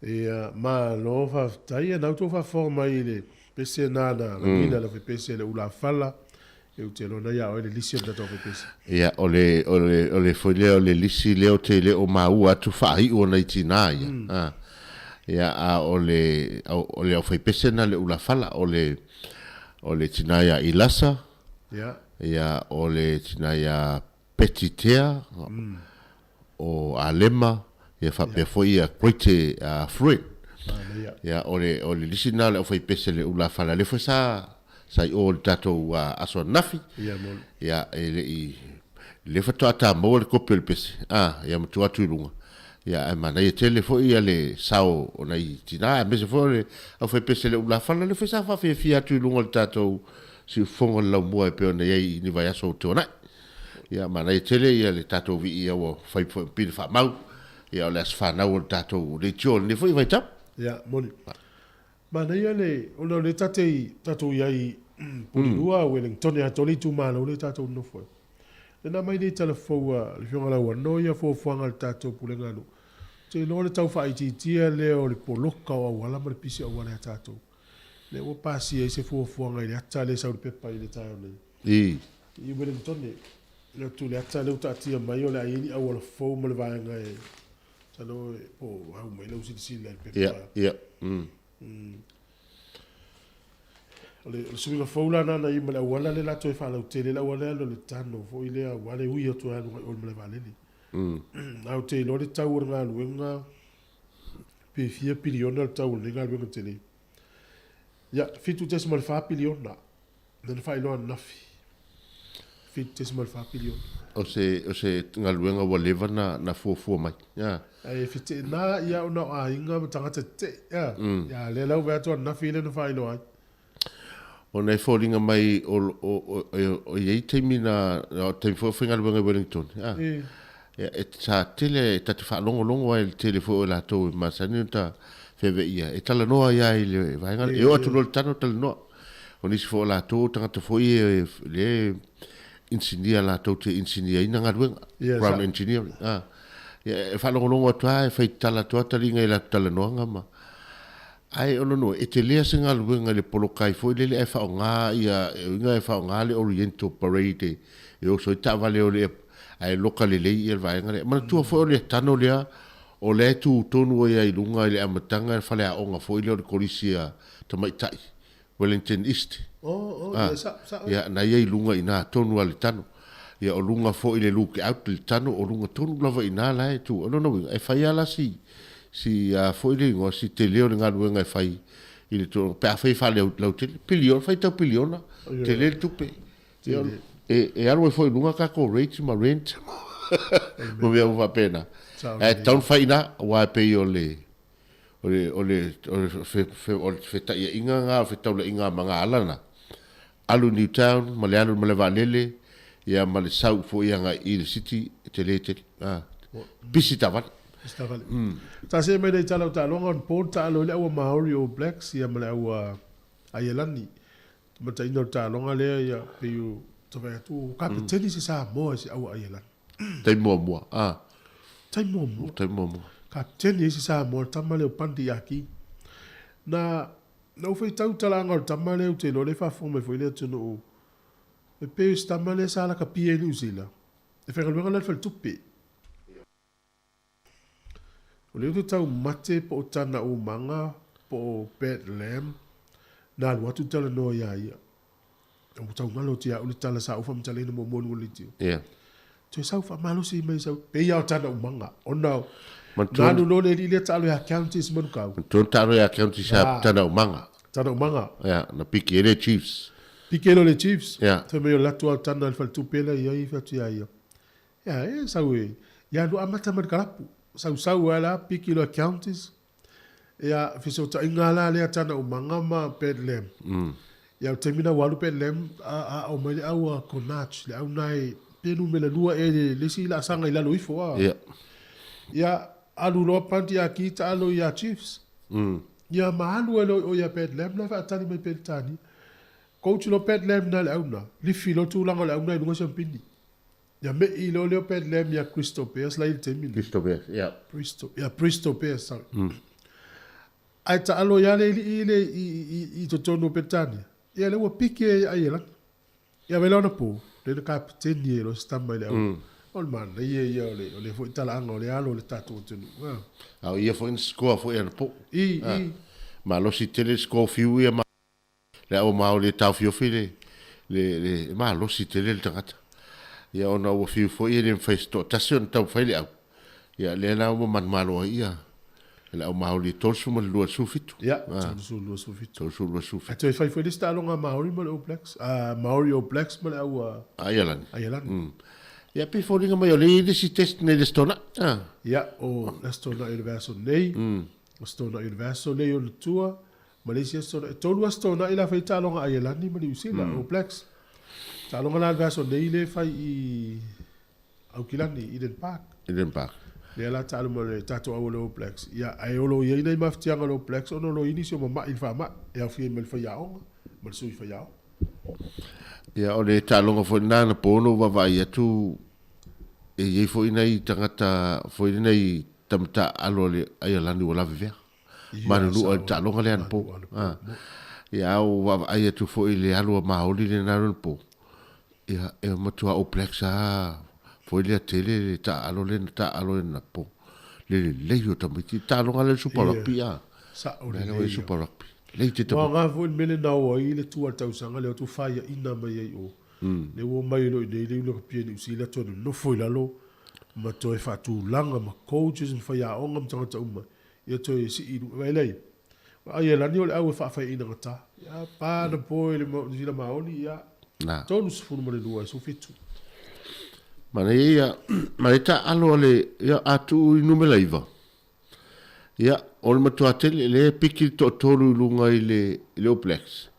Ia, malo faafetai. Ia, na outou faafofoga mai i le Pese na na lagina le pese le ulafala e ou te iloa ia oe le lisi o le tatou faipese. Ia, o le, o le, o le foi lea o le lisi lea ou te le o maua atu faaiu o nai tinā ia. A, ia, a o le, o le aufaipese lena le ulafala, o le, o le tinā ia Ilasa, Ia. ia, o le tinā ia Betty Tea, o Alema, ia faapea foi ia Great Fruit. Ia, o le, o le lisi lena o le aufaipese le ulafala, lea foi sa, sa i o i le tatou aso ananafi. Ia, moni. Ia, e le i, lea faatoa ta maua le kopi o le pese, a, ia ma tuu atu i luga. Ia, ae manaia tele foi ia le sao o nai tina, aemaise foi o le aufaipese le ulafala, lea foi sa faafiafia atu i luga o le tatou siufofoga o le laumua e pei ona i ai i ni vaiaso ua tuanai. Ia manaia tele ia le tatou viia ua fai foi ma pine faamau, ia o le aso fanau o le tatou leitio i lenei foi vaitau. Ia, moni. Manaia le, ona o lea ta te, tatou i ai i Porirua, Wellingtone atoa le itumalo lea tatou nonofo ai. Lea na aumai nei tala fou a le Afioga Lauano ia fuafuaga a le tatou Pulega a Nuu. Ou te iloa o le tau faaitiitia lea o le poloka o auala ma le pisi o auala ia tatou. Lea ua pasia ai se fuafuaga i le ata lea e sau i le pepa i le taeao nei. I. I Wellingtone, le atu i le ata lea ua taatia mai o le a i ai ni auala fou ma le vaega e, masalo po o au mai lau silasila i le pepa. Ia, ia. Mm. O le, o le suiga fou la na na i ma le auala lea la toe faalautele le auala lea le tano foi lea aua le ui atu ai alu i o le malae vaalele. A ou te iloa le tau o le galuega pe fia piliona le tau o lenei galuega tele. Ia, 7.4 piliona. Lea na faailoa ananafi. 7.4 piliona. O se, o se galuega ua leva na, na fuafua mai. Ia. Ae feteenā ia ona o aiga ma tagata tetee. Ia, ia lea la ua vaai atu ananafi lea na faailoa ai. Ona e foliga mai o, o, o, o i ai taimi na, o taimi foi o faigaluega i Wellington. Ia. Ia, e, sa tele, e ta te faalogologo ai i le tele foi o latou e masani ona ta feaveaia, e talanoa ai lava i le vaega lea. E oo atu loa i le tano talanoa. O nisi foi o latou, o tagata foi ia lea e inisinia latou te inisiniaina galuega, ground engineering. Ia, e faalogologo atu lava, e fai tala atu lava taliga i latou talanoaga ma. Ae o lona uiga, e telea se galuega i le poloka ai foi lele ae faaaoga ia, e uiga e faaaoga le Oriental Parade e oso ai taavale o le ae loka lelei ia le vaega lea. Manatua foi o le tano lea, o lea e tu tonu ai lava i luga i le amataga le faleaoga foi lea o le Kolisi a Tamaitai, Wellington East. Oh, oh, ia, sa, sa. Ia, na ia i luga i ina tonu lava i le tano. Ia, o luga foi i le lookout i le tano, o luga tonu lava i ina la e tu. O lona uiga, e fai lava la si, si a foi le igoa, si tele o le galuega e fai i le tulaga, pe afai e faalautele, piliona, faitau piliona, tele le tupe. Ia, e, e alu ai foi i luga tatou rates ma rent ma mea uma faapena. Ae tatau ona fai i ina, aua e pei o le, O le, o le, o le, fe, fe, o le fetaiaiga lena, o le fetaulaiga magaala lena, alu i Newtown ma le alu i le malae vaalele, ia ma le sau foi agai i le city, e tele tele. A, pisi taavale. Pisi taavale. Mm. Ta see mai nei tala o taaloga on board taalo i le aua Maori All Blacks ia ma le aua Aielani. Mataina o le taaloga lea ia pei o ta vaai atu o kapeteni se Samoa i se aua Aielani. Taimi muamua, a. Taimi muamua. Taimi muamua. Kapeteni ai se Samoa, le tama lea o Bundy Aki. Na, na ou faitau talaaga o le tama lea ou te iloa lea e faafofoga mai foi le atunuu, e pei o se tama lea sa lakapia i Niu Sila, e faigaluega la i le faletupe. O lea ou te taumate po o tana umaga po o Bad Lamb na alu atu talanoa ia ia. Ua tau galo atu ia au le tala sa ou faamatalaina muamua i luga o le leitio. Yeah. Toe sau faamalosi mai sau, pei lava o tana umaga ona na alu loa le alii lea taalo ia Counties Manukau. Manatua na taalo ia Counties ia tana umaga. Tana umaga. Yeah, na piki ai le Chiefs. Piki ai loa le Chiefs. Yeah. Fai mai o le atu lava o tana i le faletupe la i ai fai atu ia ia. Ia e sau e, ia alu amata mai le kalapu. Sau sau ai la, piki loa Counties. Ia, fesootaiga la lea tana umaga ma Bad Lamb. Ia, o le taimi na ua alu Bad Lamb, a, a ao mai le au a Connacht, le au na e, pe numera lua ea i le, le isi laasaga i lalo ifo a. Ia. Ia, alu loa Bundy Aki taalo ia Chiefs. Ia, ma alu ai loa i o ia Bad Lamb la e faatali mai Peretania. Coach loa Bad Lamb na le au na, lifi loa tulaga o le au na i luga siampini. Ia me'i loa lea o Pat Lam ia Crystal Bears la i le taimi lenei. Crystal Bears, ia. Bristol, ia Bristol Bears, sorry. Ae taalo ai lava le alii le i totonu o Peretania, ia lea ua piki ai ia Aielani. Ia vela ona po, lea na kapeteni ai loa se tama i le au. O le manaia ia o le o lea foi talaaga o le alo o le tatou atunuu. A. A o ia foi na score foi anapo. I, i. Malosi tele le score fiu ia ma le au maoli e taofiofi le le le malosi tele le tagata. Ia ona ua fiu foi e le mafai e se toatasi ona taumafai le au. Ia lea la ua manumalo ai ia le au maoli e 32 17. Ia, 32 17. 32 17. Ae toe fai foi le isi taaloga a Maori ma le All Blacks, a Maori All Blacks ma le au a Aialani. Aialani. Mm. Ia pei foliga mai o le i le isi test nei le Stona. Ah. Ia, o le Aso Toonai o le vaiaso nei, o Aso Toonai o le vaiaso nei ona tua, ma le isi Aso Toonai. E tolu Aso Toonai la fai taaloga a Aialani ma Niu Sila, All Blacks. Taaloga la le vaiaso nei le fai i Aukilani, Eden Park. Eden Park. Lea la taalo ma le tatou au o le All Blacks. Ia, ae o lo o i ai nai mafatiaga o le All Blacks ona o lo o i ai nisi o mama'i i le faama'i, e aofia ai ma le faiaoga ma le sui faiaoga. Ia, o le taaloga foi lena anapo na ou vaavaai atu e i ai foi nai tagata foi nai tama taaalo a le Aialani ua lavevea. Manunua i le taaloga lea anapo. Ia, a ou vaavaai atu foi i le alu a Maoli lena anapo, ia, e matua All Blacks lava foi lea tele le taaalo lea na taaalo ai anapo. Le lelei o tamaiti. Le taaloga lea o le Super Rugby, a. Sao lelei. Lea le Super Rugby. Lelei te tamaiti. Ua aoga foi le mea lea na o ai le tua i le tausaga lea, o atu faiaina mai ai i o. Lea ua omai loa i inei le Iulakapia i Niu Sila toe nonofo i lalo ma toe faatulaga ma coaches ma faiaoga ma tagata uma ia toe sii i luga. Vaai lea i ai. Aialani o le au e faafaiaina gata. Ia pa na po i le Niu Sila Maoli ia 32 e 17. Manaia ia, manaia taaalo a le, ia a tuu i numera 9. Ia, o le matua tele, lea e piki le toatolu i luga i le, i le All Blacks.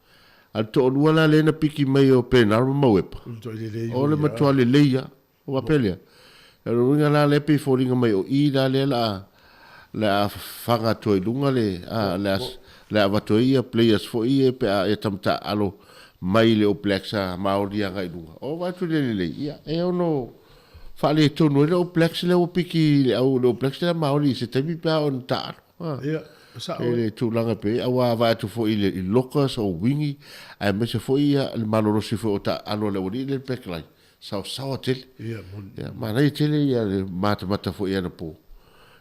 A le toalua la lea na piki mai o Bernard ma Mauepa. O le matua lelei lava. O faapea lea. O le uiga la lea pei e foliga mai o i la lea la a, la a faga atu ai i luga le, a, le a, le a avatu ai ia players foi ia pe a ia tama taaalo mai i le All Blacks a Maori agai i luga. O vaai atu i le lelei, ia, e ono faaletonu ai le All Blacks lea ua piki i le au le All Blacks lea Maori i se taimi pe a ona taaalo. Ha. Ia, sao. E le tulaga pe aua vaai atu foi i le i lockers o wingi aemaise foi ia le malolosi foi o taaalo a le aualii le backline. Saosaoa tele. Ia, moni. Ia, manaia tele ia le matamata foi anapo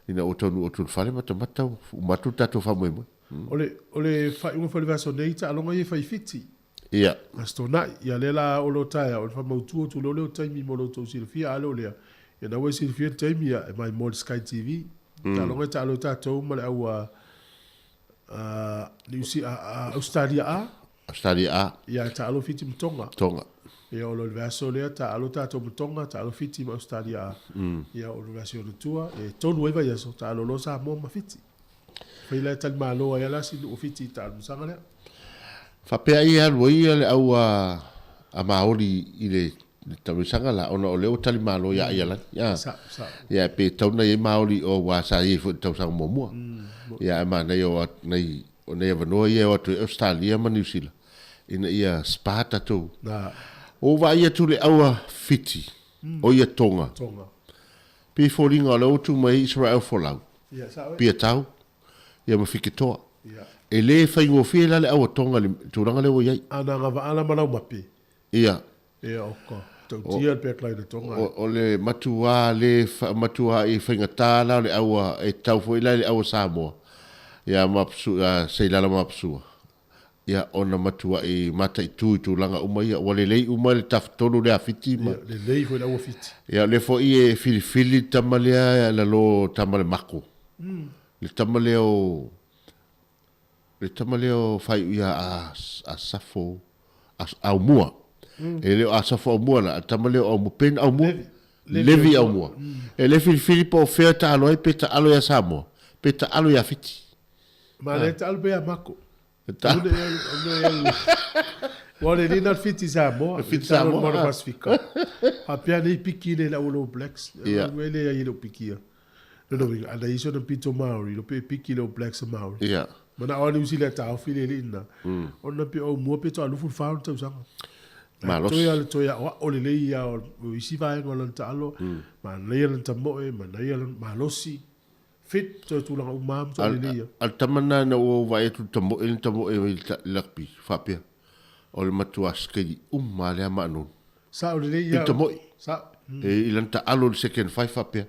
ina ua taunuu atu i le fale matamata ua uma atu le tatou faamoemoe. O le, o le faaiuga foi o le vaiaso nei, taaloga ia e fai i Fiti. Ia. Aso Toonai. Ia lea la o lo taeao, o le faamautu atu loa lea o taimi mo lo outou silafia, a le o lea, ia na ua e silafia le taimi, ia, e mai mo le Sky TV. Taaloga e taalo ai tatou ma le au a, a, Niu Si, a, a, Ausetalia A. Australia A. Ia, e taalo Fiti ma Tonga. Tonga. Ia, o le vaiaso lea, taalo tatou ma Tonga, taalo Fiti ma Australia A. Ia, o le vaiaso i ona tua, e tolu ai vaiaso, taalo loa Samoa ma Fiti. Fai la e talimalo ai lava la si nuu o Fiti i taalumusaga lea. Faapea ai e alu ai le au a, a Maori i le tausaga la, ona o lea ua talimalo ia Aialani. Ia, Sa, sa. Ia, pe tatau ona i ai Maori o aua sa i ai foi i le tausaga muamua. Ia, ae manaia o nai O nei avanoa ia e o atu ai Ausetalia ma Niu Sila ina ia spa tatou. Ua ou vaai atu le aua Fiti, o ia Tonga. Tonga. Pei foliga o lea ua tu mai ai Israel Folau, Piatau, ia ma Fiketoa. E le faigofie la le aua Tonga i le tulaga lea ua i ai. A na agavaa la ma Laumape. Ia. Ia, oka. Tautia le backline a Tonga. O le matuā le matuā i faigata la o le aua e tatau foi la i le aua Samoa ia ma Seilala ma Apasua ia ona matua'i mataitu i tulaga uma ia ua lelei uma le tafatolu lea a Fiti ma Ia, lelei foi le aua Fiti. Ia o lea foi e filifili le tama lea lalo tama le Mako. Le tama lea o Le tama lea o faaiu ia a Asafo Aumua. E le o Asafo Aumua la, a le tama lea o Aumua, Ben Aumua? Levi Aumua. E le filifili po o fea taalo ai, pe taalo ia Samoa, pe taalo ia Fiti. Ma le taalo pe ia Mako. Ua le lina Fiti Samoa. Fiti Samoa. Moana Pasifika. Faapea nei piki nei le au All Blacks. Ia. Ua le ai le piki ia. Lona uiga, ana iso na pito Maori, lo pe piki le All Blacks a Maori. Ia. Manao a Niu Sila e taofi le alii lena. Ona pe o mua pe toa 24 ona tausaga. Malosi. Toe a le toe aoao lelei ia o isi vaega o lana taalo, manaia lana tamoe, manaia lana malosi. fit toe tulaga uma lava ma toe lelei ai. A o le tama lena ina ua ou vaai atu i le tamoe na tamoe mai i le rugby, faapea, o le matua skeli uma lava lea ma Anono. Sao lelei I le ia. tamoe. Sao. E, i lana taalo i le second five faapea,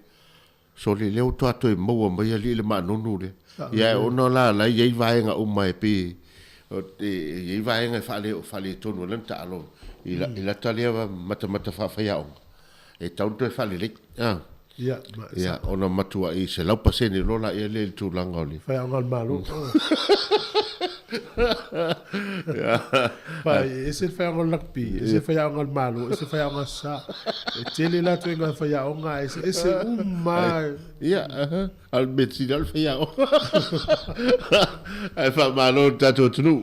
sole lea ua toa toe maua mai alii le Maanonu lea. Sao Ia lelei. ona la la e i ai vaega uma e pei e i ai vaega e faale faaletonu ai lana taalo i la i lata lea matamata faafaiaoga e tatau ona toe faalelei. A. Ia, ma Ia, sao. ona matuai 100% loa laia lea i le tulaga o le. Faiaoga a le Malo. Pa, e ese le faiaoga o le rugby, ese le faiaoga a le Malo, ese le faiaoga a sa. E tele la ituaiga faiaoga, e eseese uma lava. Ia, a o le mea sili lava o le faiaoga. Ae faamalo i le tatou atunuu.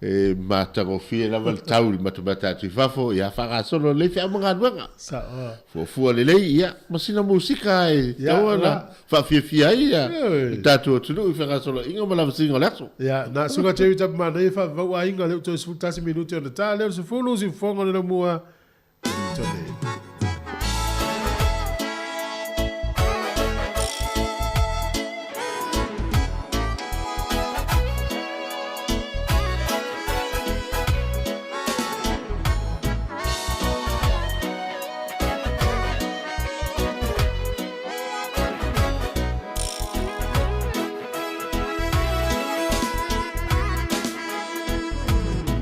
E matagofie lava le tau i le matamata atu i fafo, ia faagasolo lelei feau ma galuega. Sao. Fuafua lelei, ia, ma sina musika e Ia, tatau ona la. faafiafia ai ia le Ioe. tatou atunuu i fegasoloaiga ma lavasiga o le aso. Ia, na Suka Jerry Tapumanaia e faavavau aiga lea ua toe 11 minute ona ta lea o le 10 siufofoga o le laumua i Tone.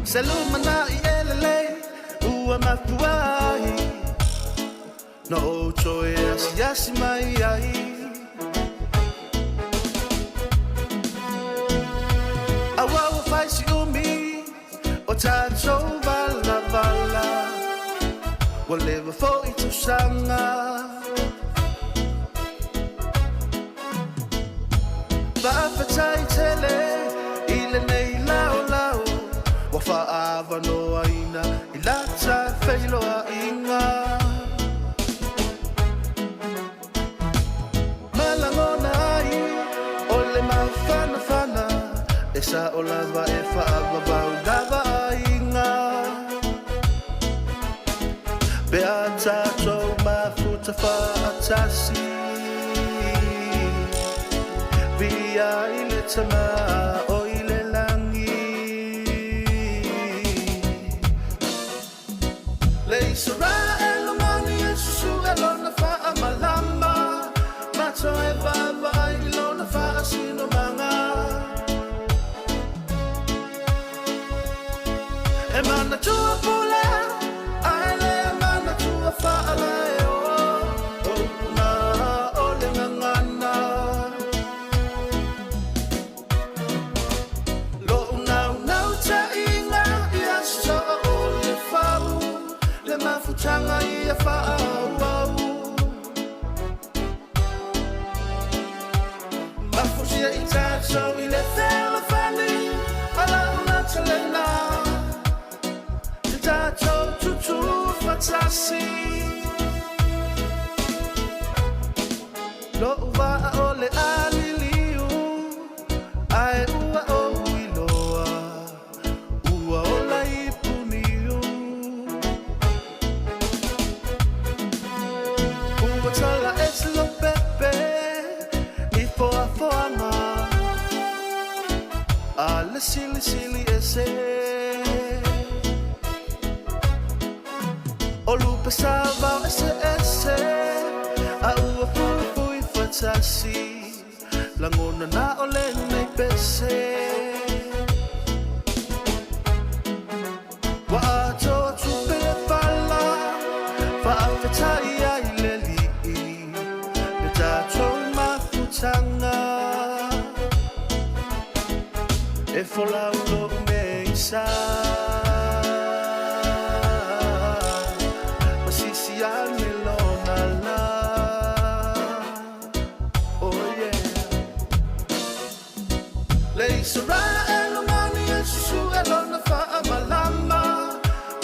Se lumanai e lelei ua mafua ai Na ou toe asiasi mai ai Aua ua fai si umi o tatou valavala Ua leva foi tausaga Faafetai tele i lenei laolao Ua faaavanoaina i lata feiloaiga Ma lagona ai o le mafanafana E sao lava e faavavau lava aiga Pe a tatou mafuta faatasi Viia i le Tama o i le lagi Le Isaraelu mani e susue lona faamalama Ma toe vaavaai i lona faasinomaga E manatua pule ae le manatua faalaeo O upu na o le gagana Lo'u naunautaiga ia soa o le fau Le mafutaga ia faaauau Mafusia i tatou i le fealofani A lau natalena Te tatou tutu fatasi Lo'u vaa o le aliliu Ae ua ou iloa Ua ola i puniu Ua tala ese lopepe I foafoaga A le silisili ese O lupe savao eseese A ua fuifui fatasi Lagona na o lenei pese Ua atoa tupe le fala Faafetai ai le Alii Le tatou mafutaga E folau lou meisa Ma sisi ane lona la Oh yeah Le Isaraelu mani e susue lona faamalama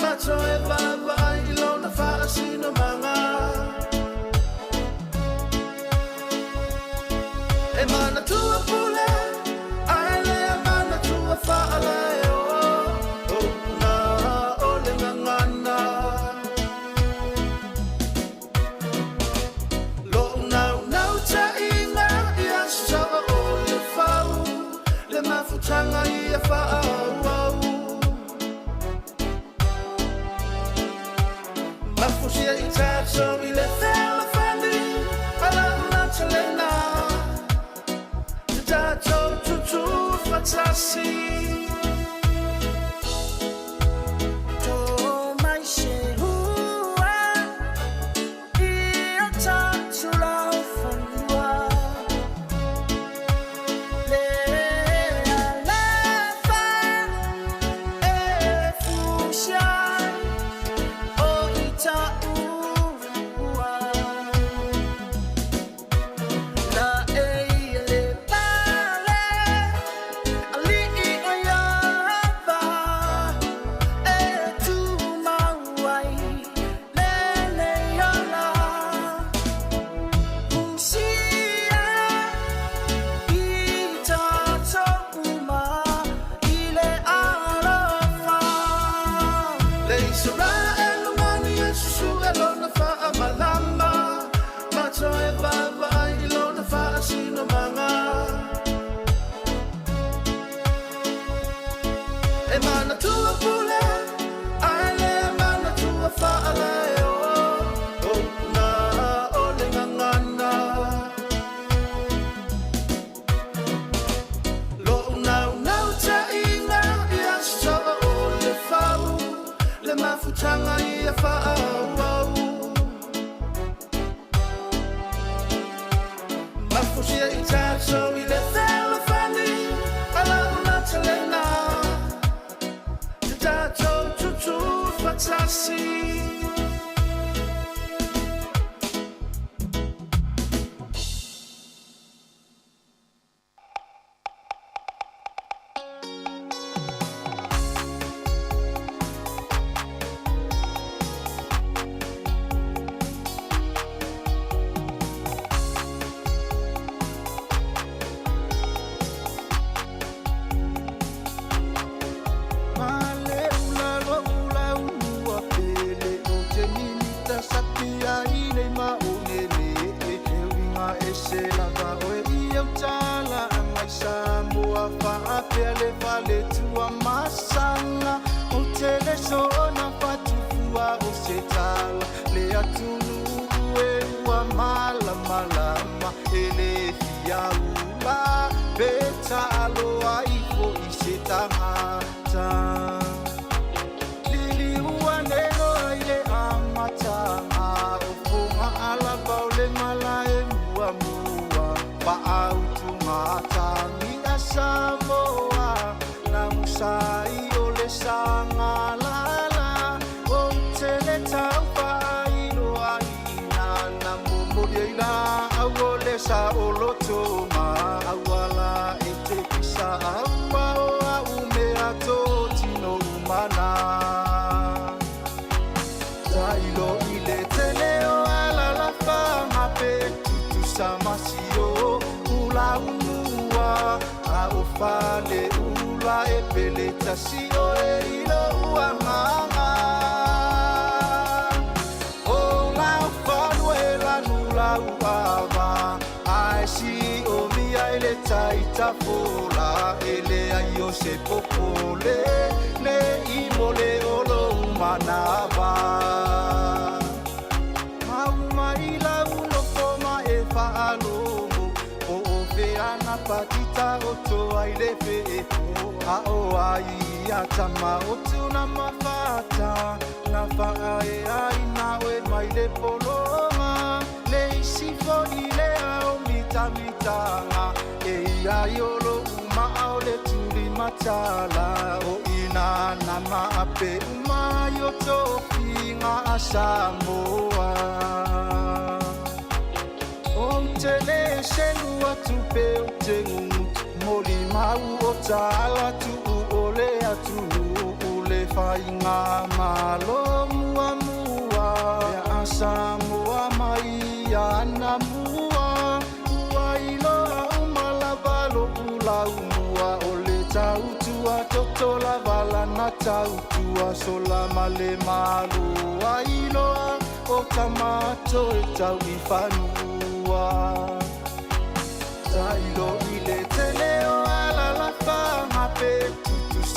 Ma toe vaavaai i lona faasinomaga E manatua pule ae le manatua faalaeo O upu na o le gagana Lo'u naunautaiga ia mafutaga ia faaauau. Mafusia i tatou i le fealofani a lau matalena, te tatou tutū fatasi.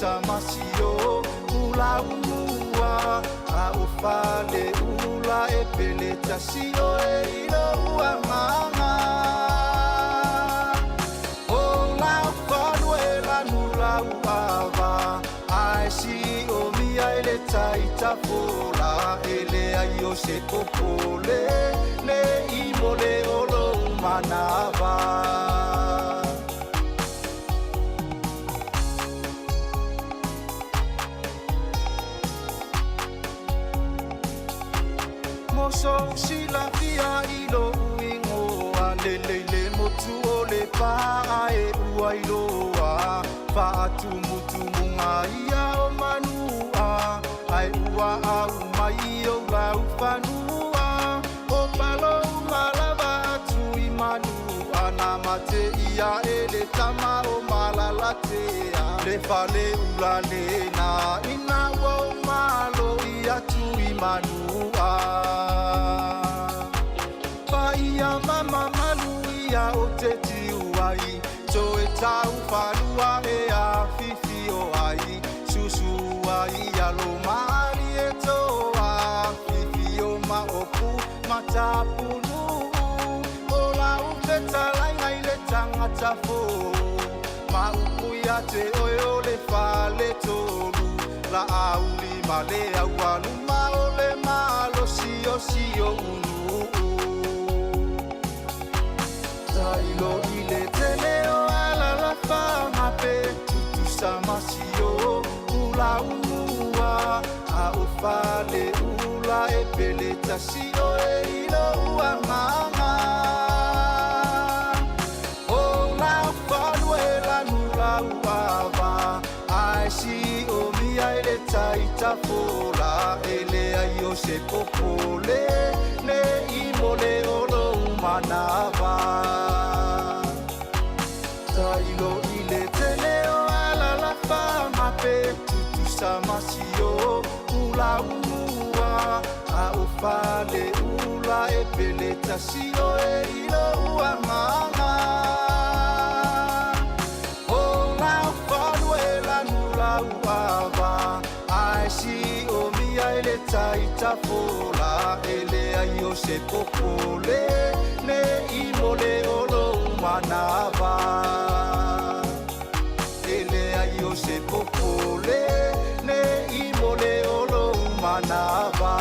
tutusa masio ula unua a o fale ula e pele tasi o e ilo ua mama O lau fanua e lanu lau ava Ae si o mia e le taitafola E le ai o se popole Le i mo le o lou manava. Moso silafia i lou igoa lelei le motu o le paa e ua iloa faatumutumu ia o manua ai ua au mai o lau fanua o palo malava atu i manua na mate ia e le tama o malalatea le fale ula lena ina ua o malo i atu i manua Paia mama malu ia o te tiu ai Toe tau falua e a fifi o ai Susu ai alo mali e toa Fifi o ma opu matapunu O lau fetalaiga i le tagata fou Ma upu ia te oe o le fale tolu La auli ma le aualuma o le malosi o si o unu Tailo i le tele o alalafaga pe tutusa masio ula unua a o fale ula e pele tasi o e ilo ua mama O lau fanua e lanu lau ava Ae si o mia e le taitafola E le ai o se popole Le i mo le o lou manava Tailo i le tele o alalafaga pe tutusa masio ula unua a o fale ula e pele tasi o e ilo ua mama O lau fanua e lanu lau ava Ae si o mia e le taitafola E le ai o se popole Le i mo le o lou manava E le ai o se popole Le i mo le o lou manava.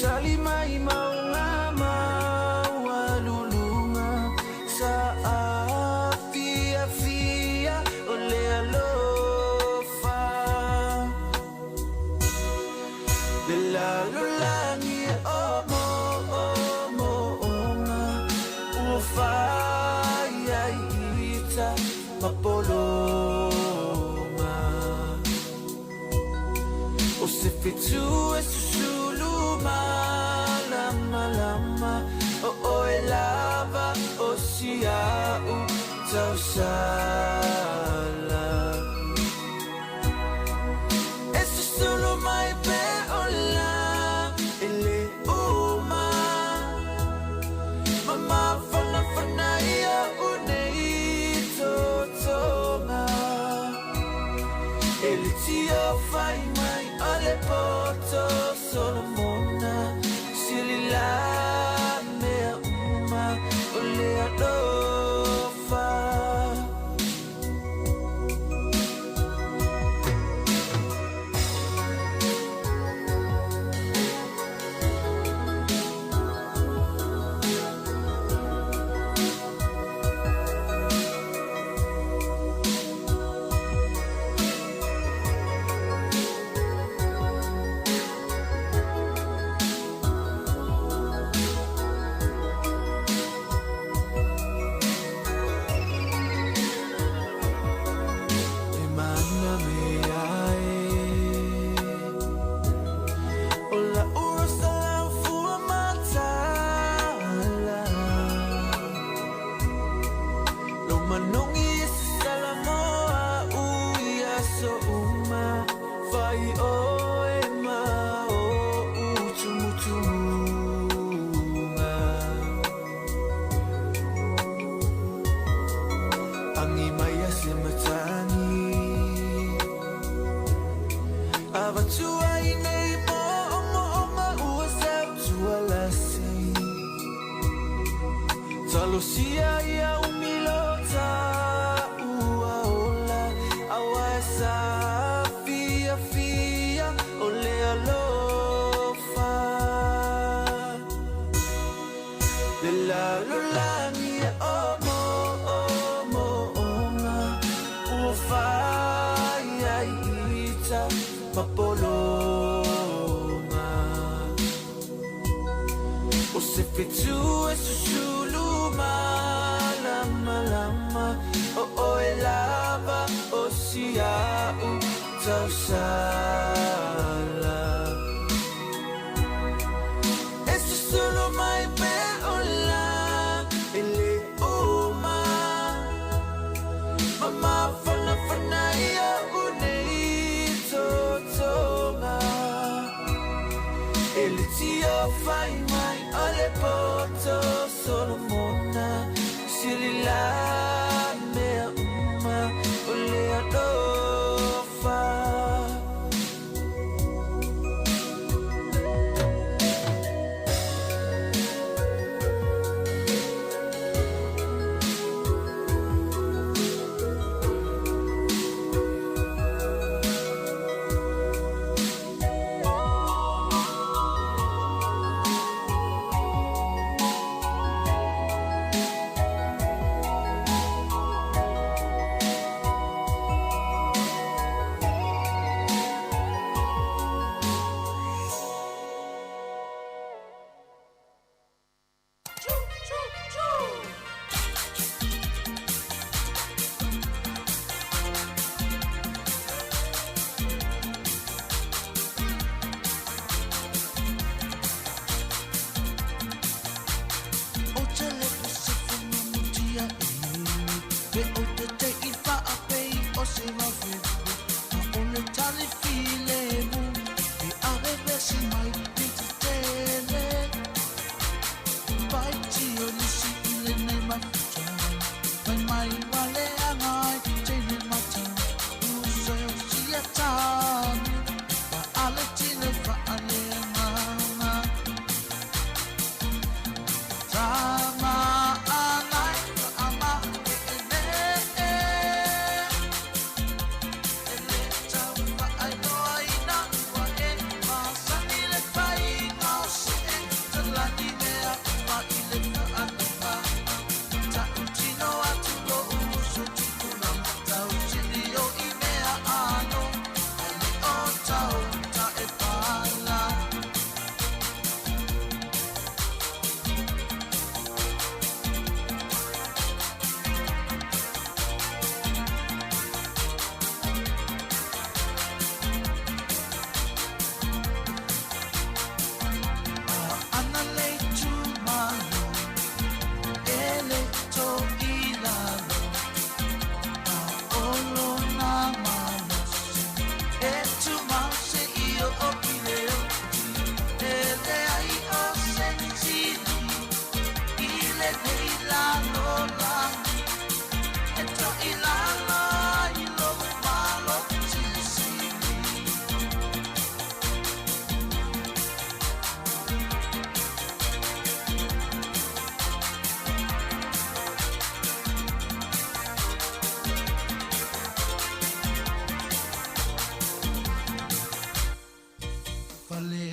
Tali mai mauga maualuluga sa afiafia o le alofa. Le lalolagi o moomooga ua fai ai ita ma pologa. O se fetu e susulu malamalama o oe lava o sia'u tausala. E susulu mai pe ola e le uma. Ma mafanafana ia u nei totoga. E le tio fai mai o le poto Solomona. Sili la mea uma o le alofa. E mana mea e o la ua sa lau fua matala. Lo manongi e se salamoa ui aso uma. Fai oe ma o utumutumunga. Angi mai a se matagi. Avatua i nei mo o mo o ma ua sau tua lasi. Talosia ia umilota ua ola. Awa e sa fia fia o le alofa. Le lalolagi e o mo o mo onga. Ua fai ai ita ma pologa. O se fetu e susulu malamalama o oe lava o sia'u tausala. E susulu mai pe ola e le uma. Ma mafanafana ia u nei totoga. E le tio fai mai o le poto Solomona. Sili la mea uma o le alofa.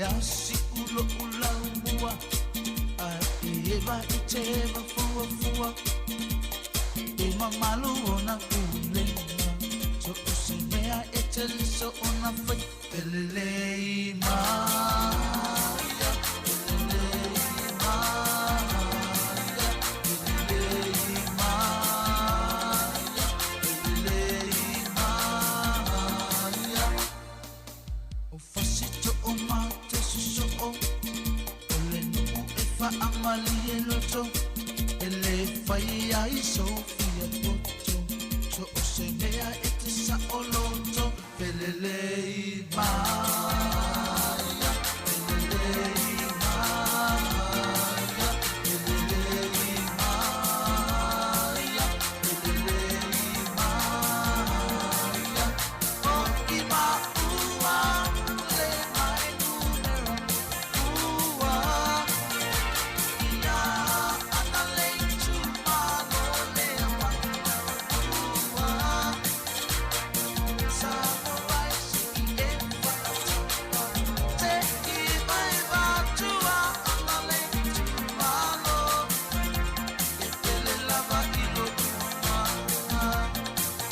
ia si'u lo'u laumua ae eva e teva fuafua e mamalu ona pulega so o se mea e te liso ona fai felelei maia felelei maia felelei maia felelei maia o fasito o mate soso'o o le nu'u e fa'amalie loto e lē fai ai sofia poto so o se mea e te sa'oloto felelei maia felelei maia felelei maia felelei maia o i maua le mai numera ua ia ana le itumalo lea ua Samoa si e fa'atapa te i mai vatua ana le itumalo e pele lava i lo'u agaga.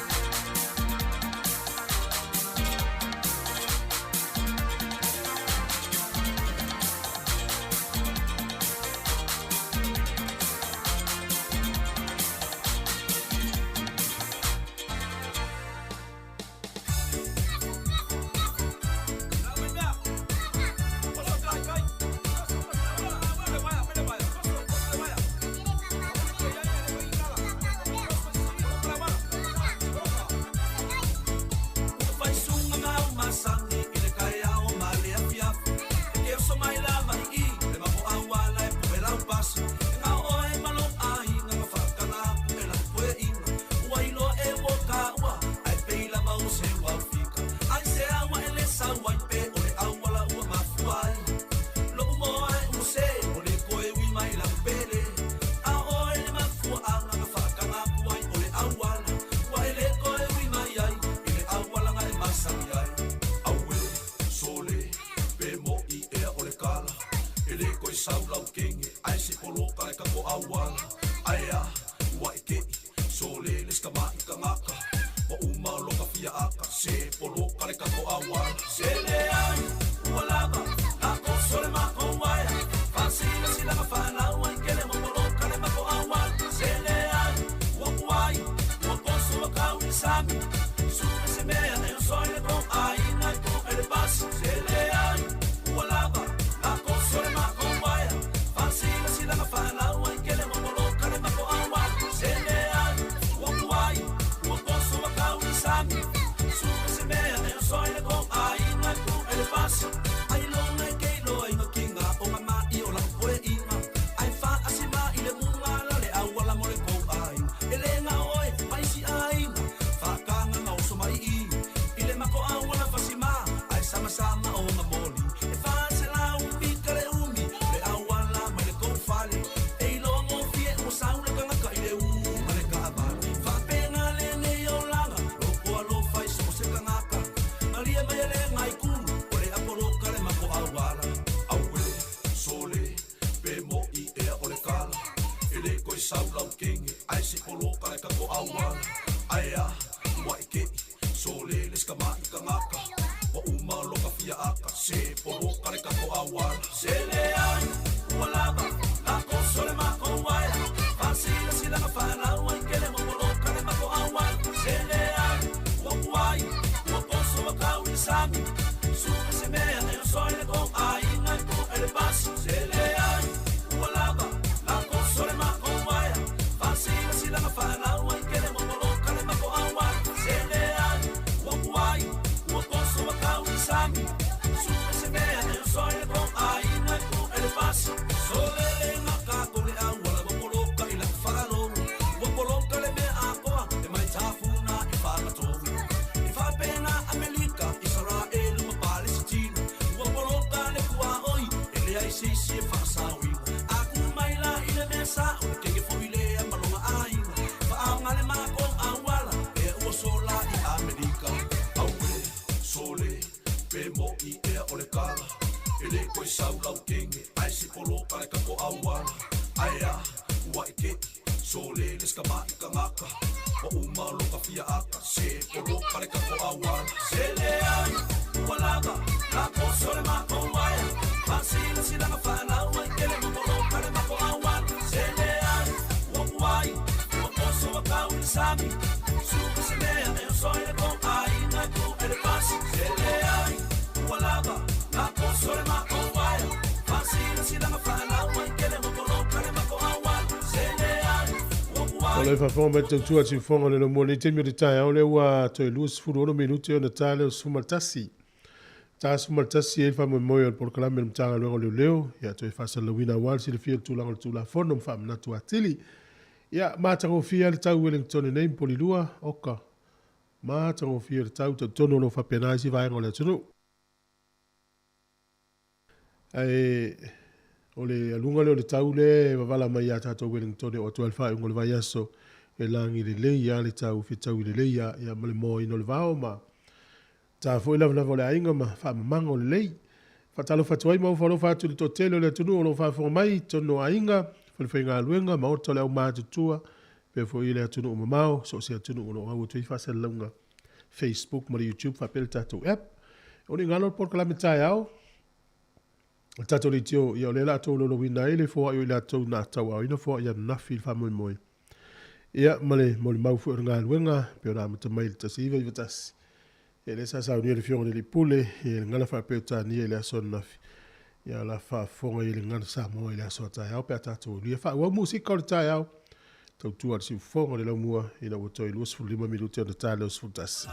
Se sau laukenge Ai se poloka le kako auala Ai a, ua i ke'i Sole le skama i kangaka Wa uma loka fia aka Se poloka le kako auala Se le ai, ua lava Na poso le mako waia Fasila silanga whanau Ai kele mo poloka le mako auala Se le ai, ua kuai Ua poso wa kau i le sami Suka se mea e o soe le ko Aina e ku e le pasi Se le ai, ua lava Na poso le mako waia Fasila silanga whanau Ai kele mo poloka le mako auala Se le ai, ua kuai O le faafofoga mai le tautua a Siufofoga o le Laumua i lenei taimi o le taeao lea ua toe 26 minute ona ta lea o le 11. Ta 11 ai le faamoemoe o le polokalame a le Matagaluega o Leoleo, ia toe faasalalauina aua le silafia o le tulaga o le Tulafono ma faamanatu atili. Ia, matagofie lava le tau Wellington nei ma Polilua, oka, matagofie le tau, talitonu o lo o faapena isi vaega o le atunuu. Ae o le aluga lea o le tau lea e vavala mai ia tatou Wellington e oo atu ai le faaiuga o le vaiaso e lagi lelei lava le tau, fetaui lelei lava, ia ma le moaina o le vao ma ta foi lavalava o le aiga ma faamamaga o lelei. Faatalofa atu ai ma ofo alofa atu i le toatele o le atunuu o lo o faafofoga mai i totonu o aiga, falefaigaluega, maota o le aumatutua, faapea foi i le atunuu mamao, so o se atunuu o lo o au atu ai faasalalauga Facebook ma le YouTube faapea le tatou app. O le galo o le polokalame taeao, o le tatou leitio, ia o lea la a tolaulauina ai le foai o i latou na tauaaoina foai ananafi i le faamoemoe. Ia, ma le molimau foi o le galuega, pei ona amata mai i le 1991, ia lea sa saunia le Afioga i le Alii Pule i le gala faa-Peretania i le aso ananafi, ia o la faafofoga i le gala Samoa i le aso a taeao pe a tatou aulia faaauau musika o le taeao, tautua a le siufofoga o le laumua ina ua toe 25 minute ona ta lea o 11.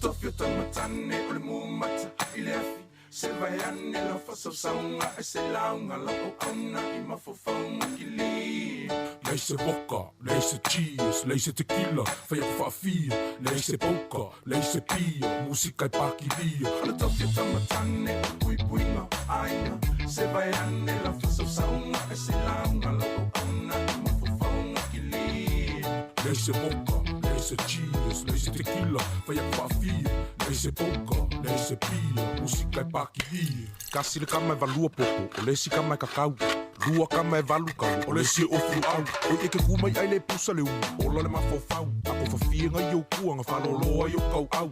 tofi o tamatane o le mumata i le afi Se vaeane lau faasausauga ae se lauga lau auauna i mafaufauga kili. Leai se vodka, leai se cheers, leai se tequila, fai atu faafia, leai se poker, leai se pia, musika e pakilia. O le tofi o tamatane o le puipuiga aiga, se vaeane lau faasausauga ae se lauga lau auauna i mafaufauga kili. Leai se vodka, leai se cheers, leai se tequila, fai atu faafia, leai se poker, leai se pia, musika e pakilia. Kasi le kama e valua popo, o le isi kama e kakau. Lua kama e valu kalu, o le isi e ofu luau. Oi e ke ku mai ai le pusa le umu, ola le mafaufau. A ko fafie nga i ou kua, nga faalolo ai ou kauau.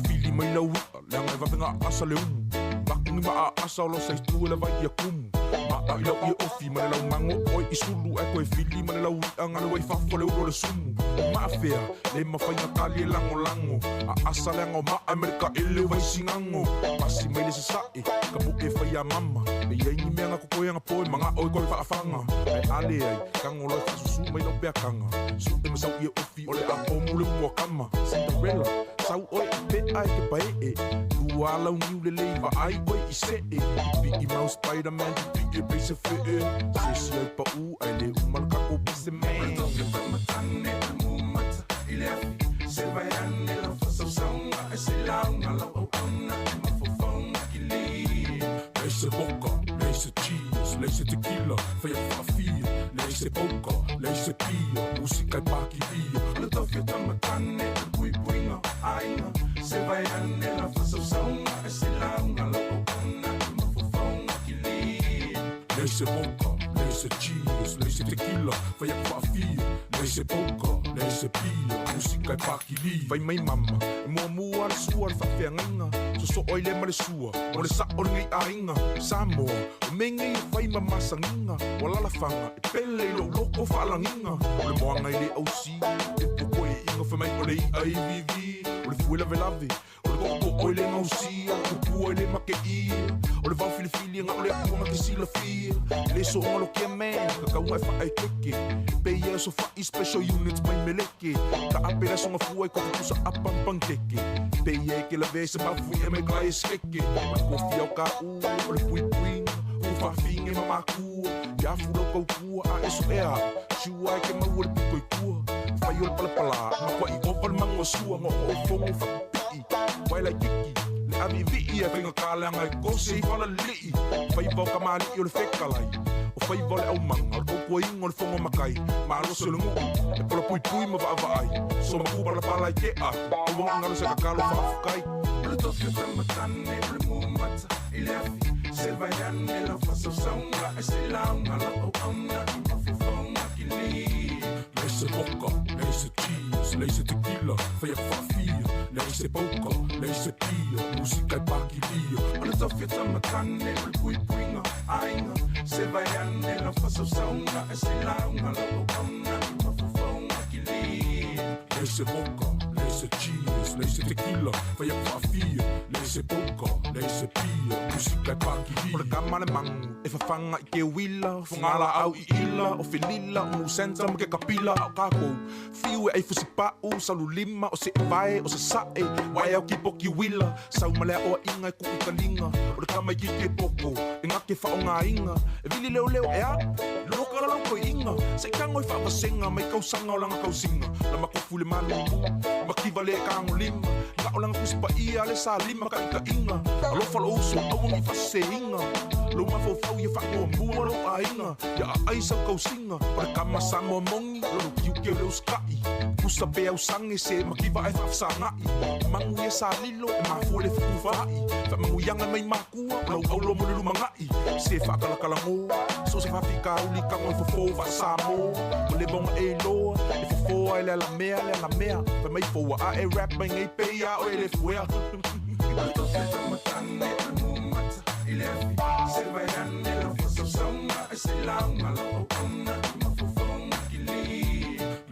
Fili mai lau i'a, leaga e vave nga asa le umu. Vaku ni ma a asa o lo sa itu e le vai ia kumu. Ma'a i lau ie ofi ma le lau mago oe i sulu ae koe fili ma le lau i'a nga le wai fafo le ulo le sumu. Ma'a fea, le mafai nga tali e lagolago. A asa leaga o ma'a ma le ka'ele o Vaisigago. Pasi mai le sasae, ka po'e fai a mama. E iai ni mea nga kokoe nga poe maga'o e koe faafaga. Ae a leai, tago loa e faasusū mai lau peakaga. Su'e ma sau ie ofi o le a pomu le muakama. Cinderella, sau oe i pe'a e ke pae'e. Lua lau niu lelei vaai oe i se'e. Pipi'i mau Spiderman, pipi'i e pei se fe'e. Se isi ai pa'ū ae le uma le kako pese man. Leai se vodka, leai se cheers, leai se tequila, fai atu faafia, leai se poker, leai se pia, musika e pakilia. O le tofi o tamatane, o le puipuiga aiga, se vaeane lau faasausauga ae se lauga lau auauna i mafaufauga kili. Leai se vodka, leai se cheers, leai se tequila, fai atu faafia, leai se poker, leai se pia, musika e pakilia. Fai mai mama, e muamua le sua le faafeagaiga, sosoo ai lea ma le sua, mo le sa'o o lenei aiga. Samoa, o mea nei e fai ma masagiga, o alalafaga e pele i lou loko faalagiga. O le moaga e le ausi, e popoe'iga, fai mai o le i'a ivivi, o le fue lavelave, o le to'oto'o e le gausia, o le tupua e le make'ia, o le vao filifili ga o le atua ga te silafia. E le so'oga lokia man, kakauga e fa'aekeke, e pei e aso fa'i special units mai meleke. Ta'ape le aso gafua i kofi pusa apa ma pankeke, pei e ke lavea i se mafui'a mai ka e sekeke. O le kofia o ka'u, o le puipuiga, ua faafiga ma makua, ia afu lau kaukua a e so'ea a'u, siua e ke maua le piko i tua. Fai o le palapalā, matua'i ova le mago sua, go'ogo'o fogo fa'apipi'i, wae laititi, le avi'ivi'i ae faigatā leaga e kose i falalili'i. Faiva o kamali'i o le fekalai, o faiva o le aumaga, o le tautuaina o le fogo matai, malosi o le nu'u, e polapuipui ma vaavaai, somaku palapala i te'a atu, aua ne i galo se tatalo faafetai. O le tofi o tamatane o le mumata i le afi se vaeane lau faasausauga ae se lauga lau auauna i mafaufauga kili. Leai se vodka, leai se cheers, leai se tequila, fai atu faafia, leai se poker, leai se pia, musika e pakilia. O le tofi o tamatane o le puipuiga aiga, se vaeane lau faasausauga ae se lauga lau auauna i mafaufauga kili. Leai se vodka, leai se cheers, leai se tequila, fai atu faafia, leai se poker, leai se pia, musika e pakilia. O le kama le magu e fafaga i ke uila, o fogalaau i ila, o felila, o musenta ma ke kapila, a o kakou fiu e ai fusipa'u, saululima, o se'evae, o sasa'e, wae au kipoki uila, sau ma le aʻoaʻiga e kuʻu kaliga, o le kama itiiti e poko, e gake faʻogāiga, e vili leoleo e a, loka la lau koiʻiga, se i tago e faavasega mai kausaga o laga tausiga, la makofu i le malulu, mativa le tagolima, ga'o laga tusi paia le salima taʻitaʻiga, alofa lou uso aua nei faaseseina, lou mafaufau ia faamuamua lou aiga, ia aai sau tausiga, o le kama Samoa moni, lou tiute o le usitaʻi, pusa pe ausage se mativa ae faafesagaʻi, magu ia salilo e mafua i le fetufaai, faamanuiaga mai makua o lau aulo mo le lumagaʻi, se faakalakalagō, so o se faafikauli tago e fofō faasamoa, ua leva ona e iloa, e fofō ai le alamea le alamea, fai mai foua ae rap mai nei pei a oe le fuea.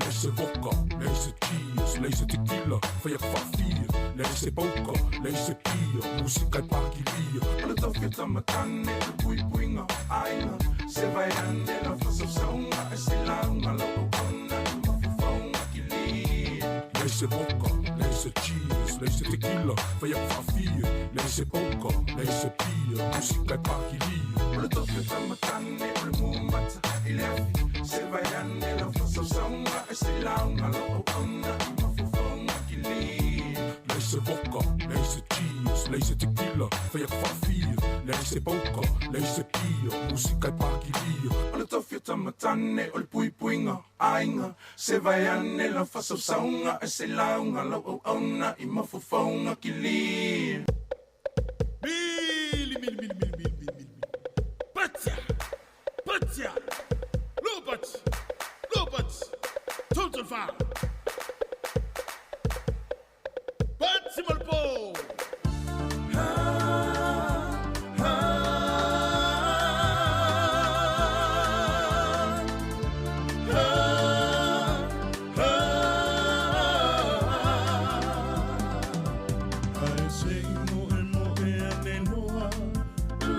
Leai se vodka, leai se cheers, leai se tequila, fai atu faafia, leai se poker, leai se pia, musika e pakilia. O le tofi o tamatane o le puipuiga aiga, se vaeane lau faasausauga ae se lauga lau auauna i mafaufauga kili. Leai se vodka, leai se cheers, leai se tekila, fai a'u fa'afia, leai se poka, leai se pia, musika e pakilia. O le tofi o tamatane o le mumata i le afi, se vai ane lau fa'asausauga e se lauga lau auauna i mafofouga kilia. Leai se voka, leai se cheers, leai se tequila, fai a'u fa'afia, leai se poka, leai se pia, musika e pakilia. O le tofi o tamatane o le puipuiga aiga, se vai ane lau fa'asausauga e se lauga lau auauna i mafofouga kilia. Mili, mili, mili, mili, mili, mili, mili. Patia! Patia! Lupat! Lupat! Total fa! Pati malpo! Ae se i moe moe ane loa,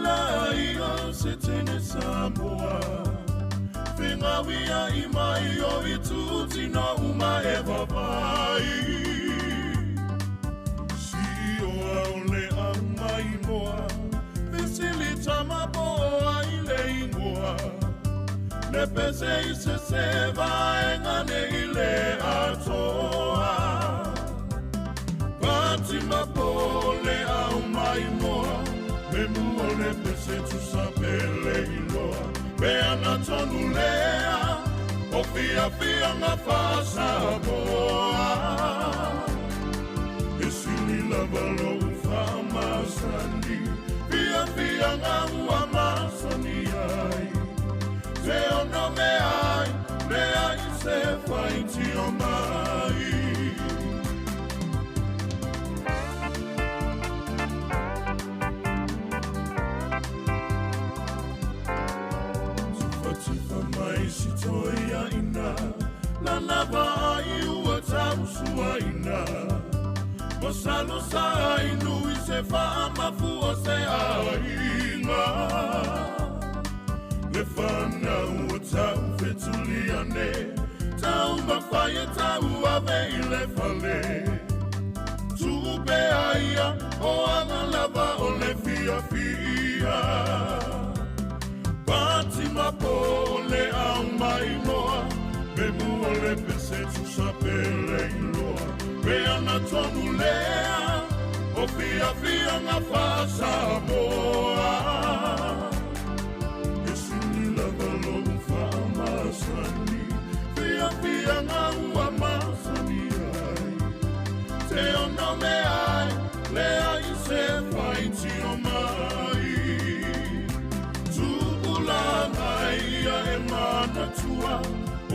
la i o se tene Samoa. Fengawia i mai o i tūtino uma e vavai. Si o au le au mai moa, fesili tama poa i le ingoa. Le pese i se se vaenga ne i le atoa. Pati mapole au mai moa, me mua le pese tusa pele iloa. Pe ana tonu lea, o fia fia ngā whasamoa. E sili lava lou whamasani, fia fia ngā ua masani ai. Te ono me ai, le ai se whaiti o mai. Tifa mai si toia ina, lana vai ua tausua ina. Masalo sa inu i se whaamafua se ainga. Le whanau o tau fetuliane, tau mawhaia tau ave i le fale. Tupe aia o anga lava o le fia fia. Pati mapole au mai moa, me mua le pese tusa pele iloa. Pe ana tonu lea, o fia fia ngā whasamoa. E sili lava lou whaamasani, fia fia ngā ua masani ai. Te ono me ai, le ai se whaiti o mai. Tupulanga ia e manatua,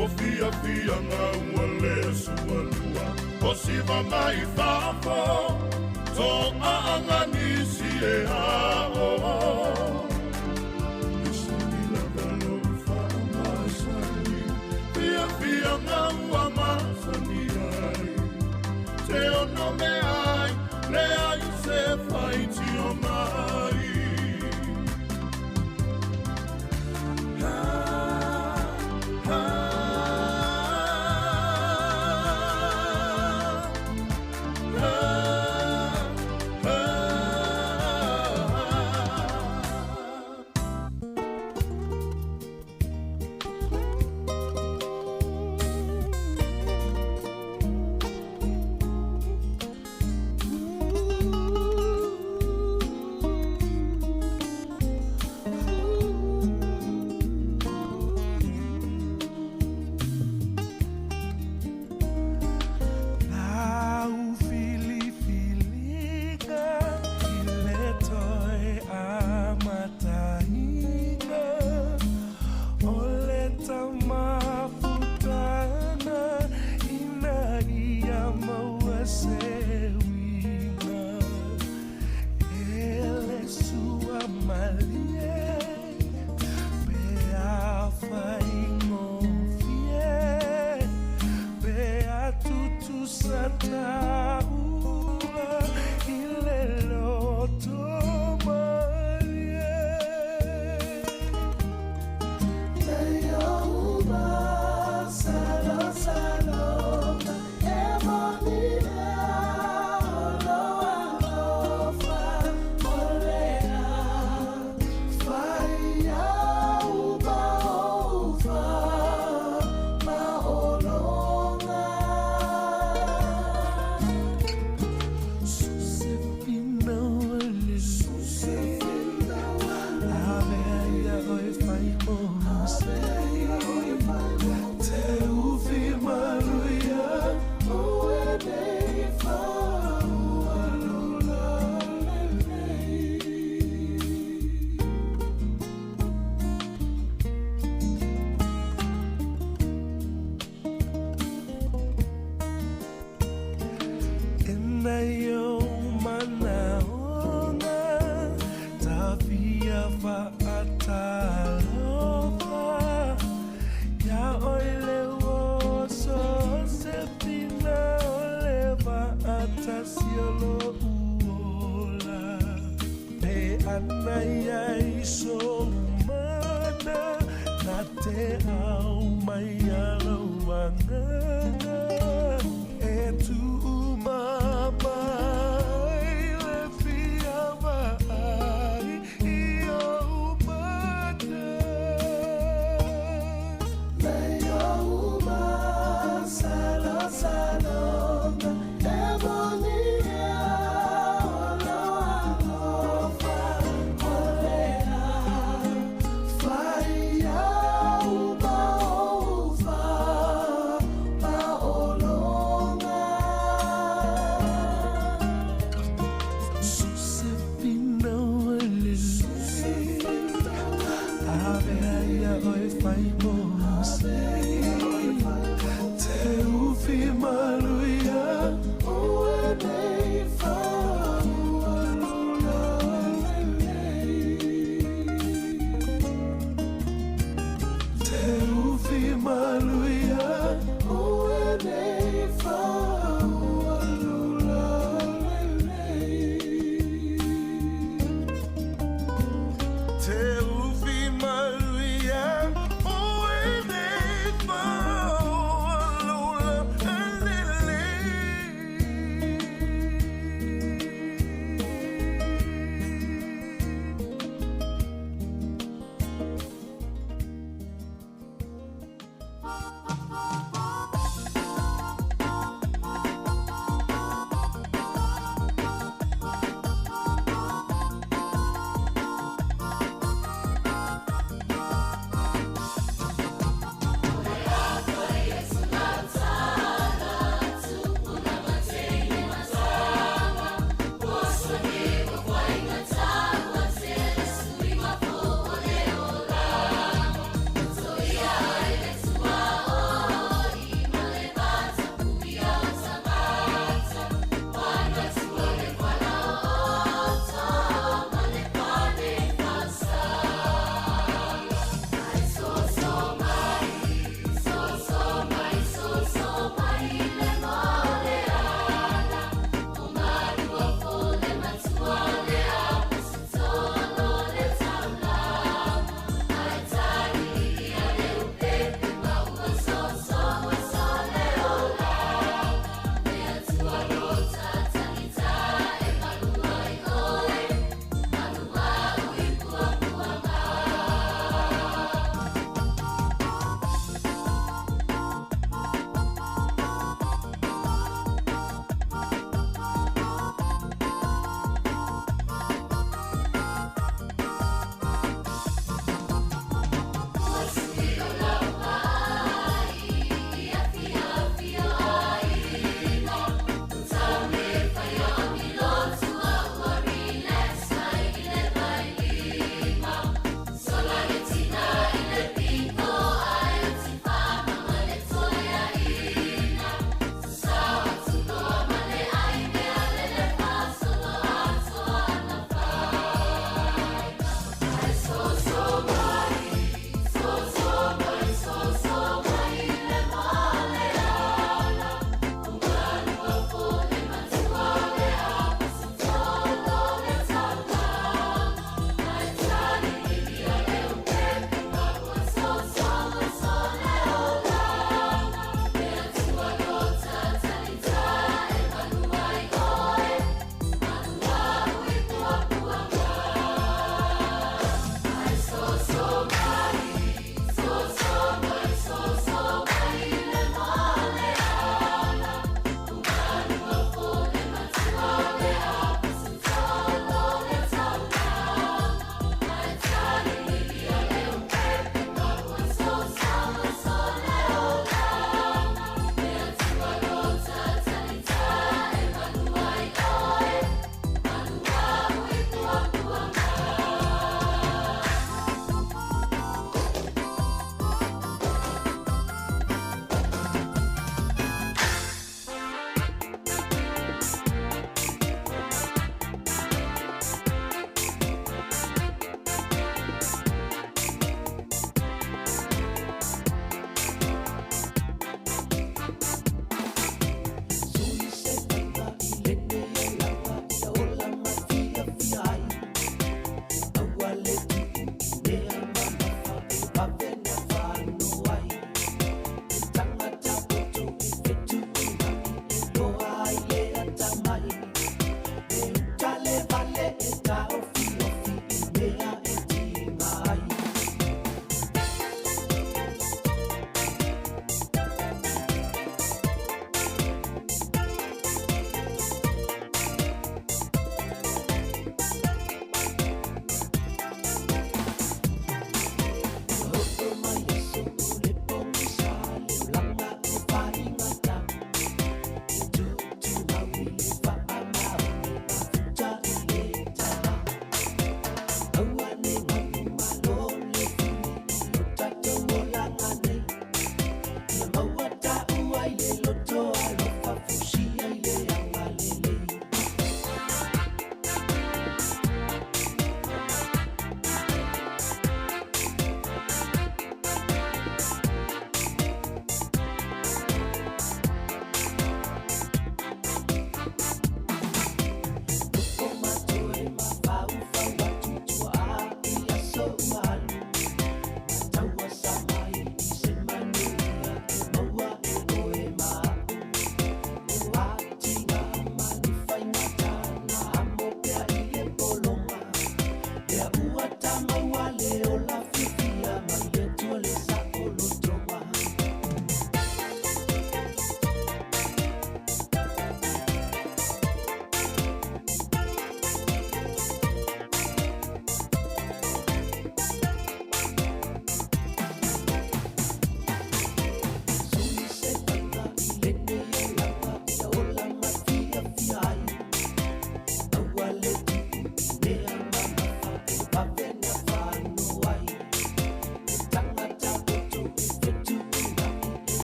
o fia fia ngā ua le sualua. O siva mai fafo, tō aanga nisi e ao. E sili lava lou whaamasani, fia fia ngā ua masani ai. Te ono me ai, le ai se whaiti o mai. Ha, ha, ha, ha. te au mai alau agaga e tuumamai le fia vaai i ou mata. Lei ou masalosaloga e monia o lou alofa o lea fai au ma ou faapaologa. Sosefina ua lelei, avea ia oe fai mo se te ufi maluia ua nei.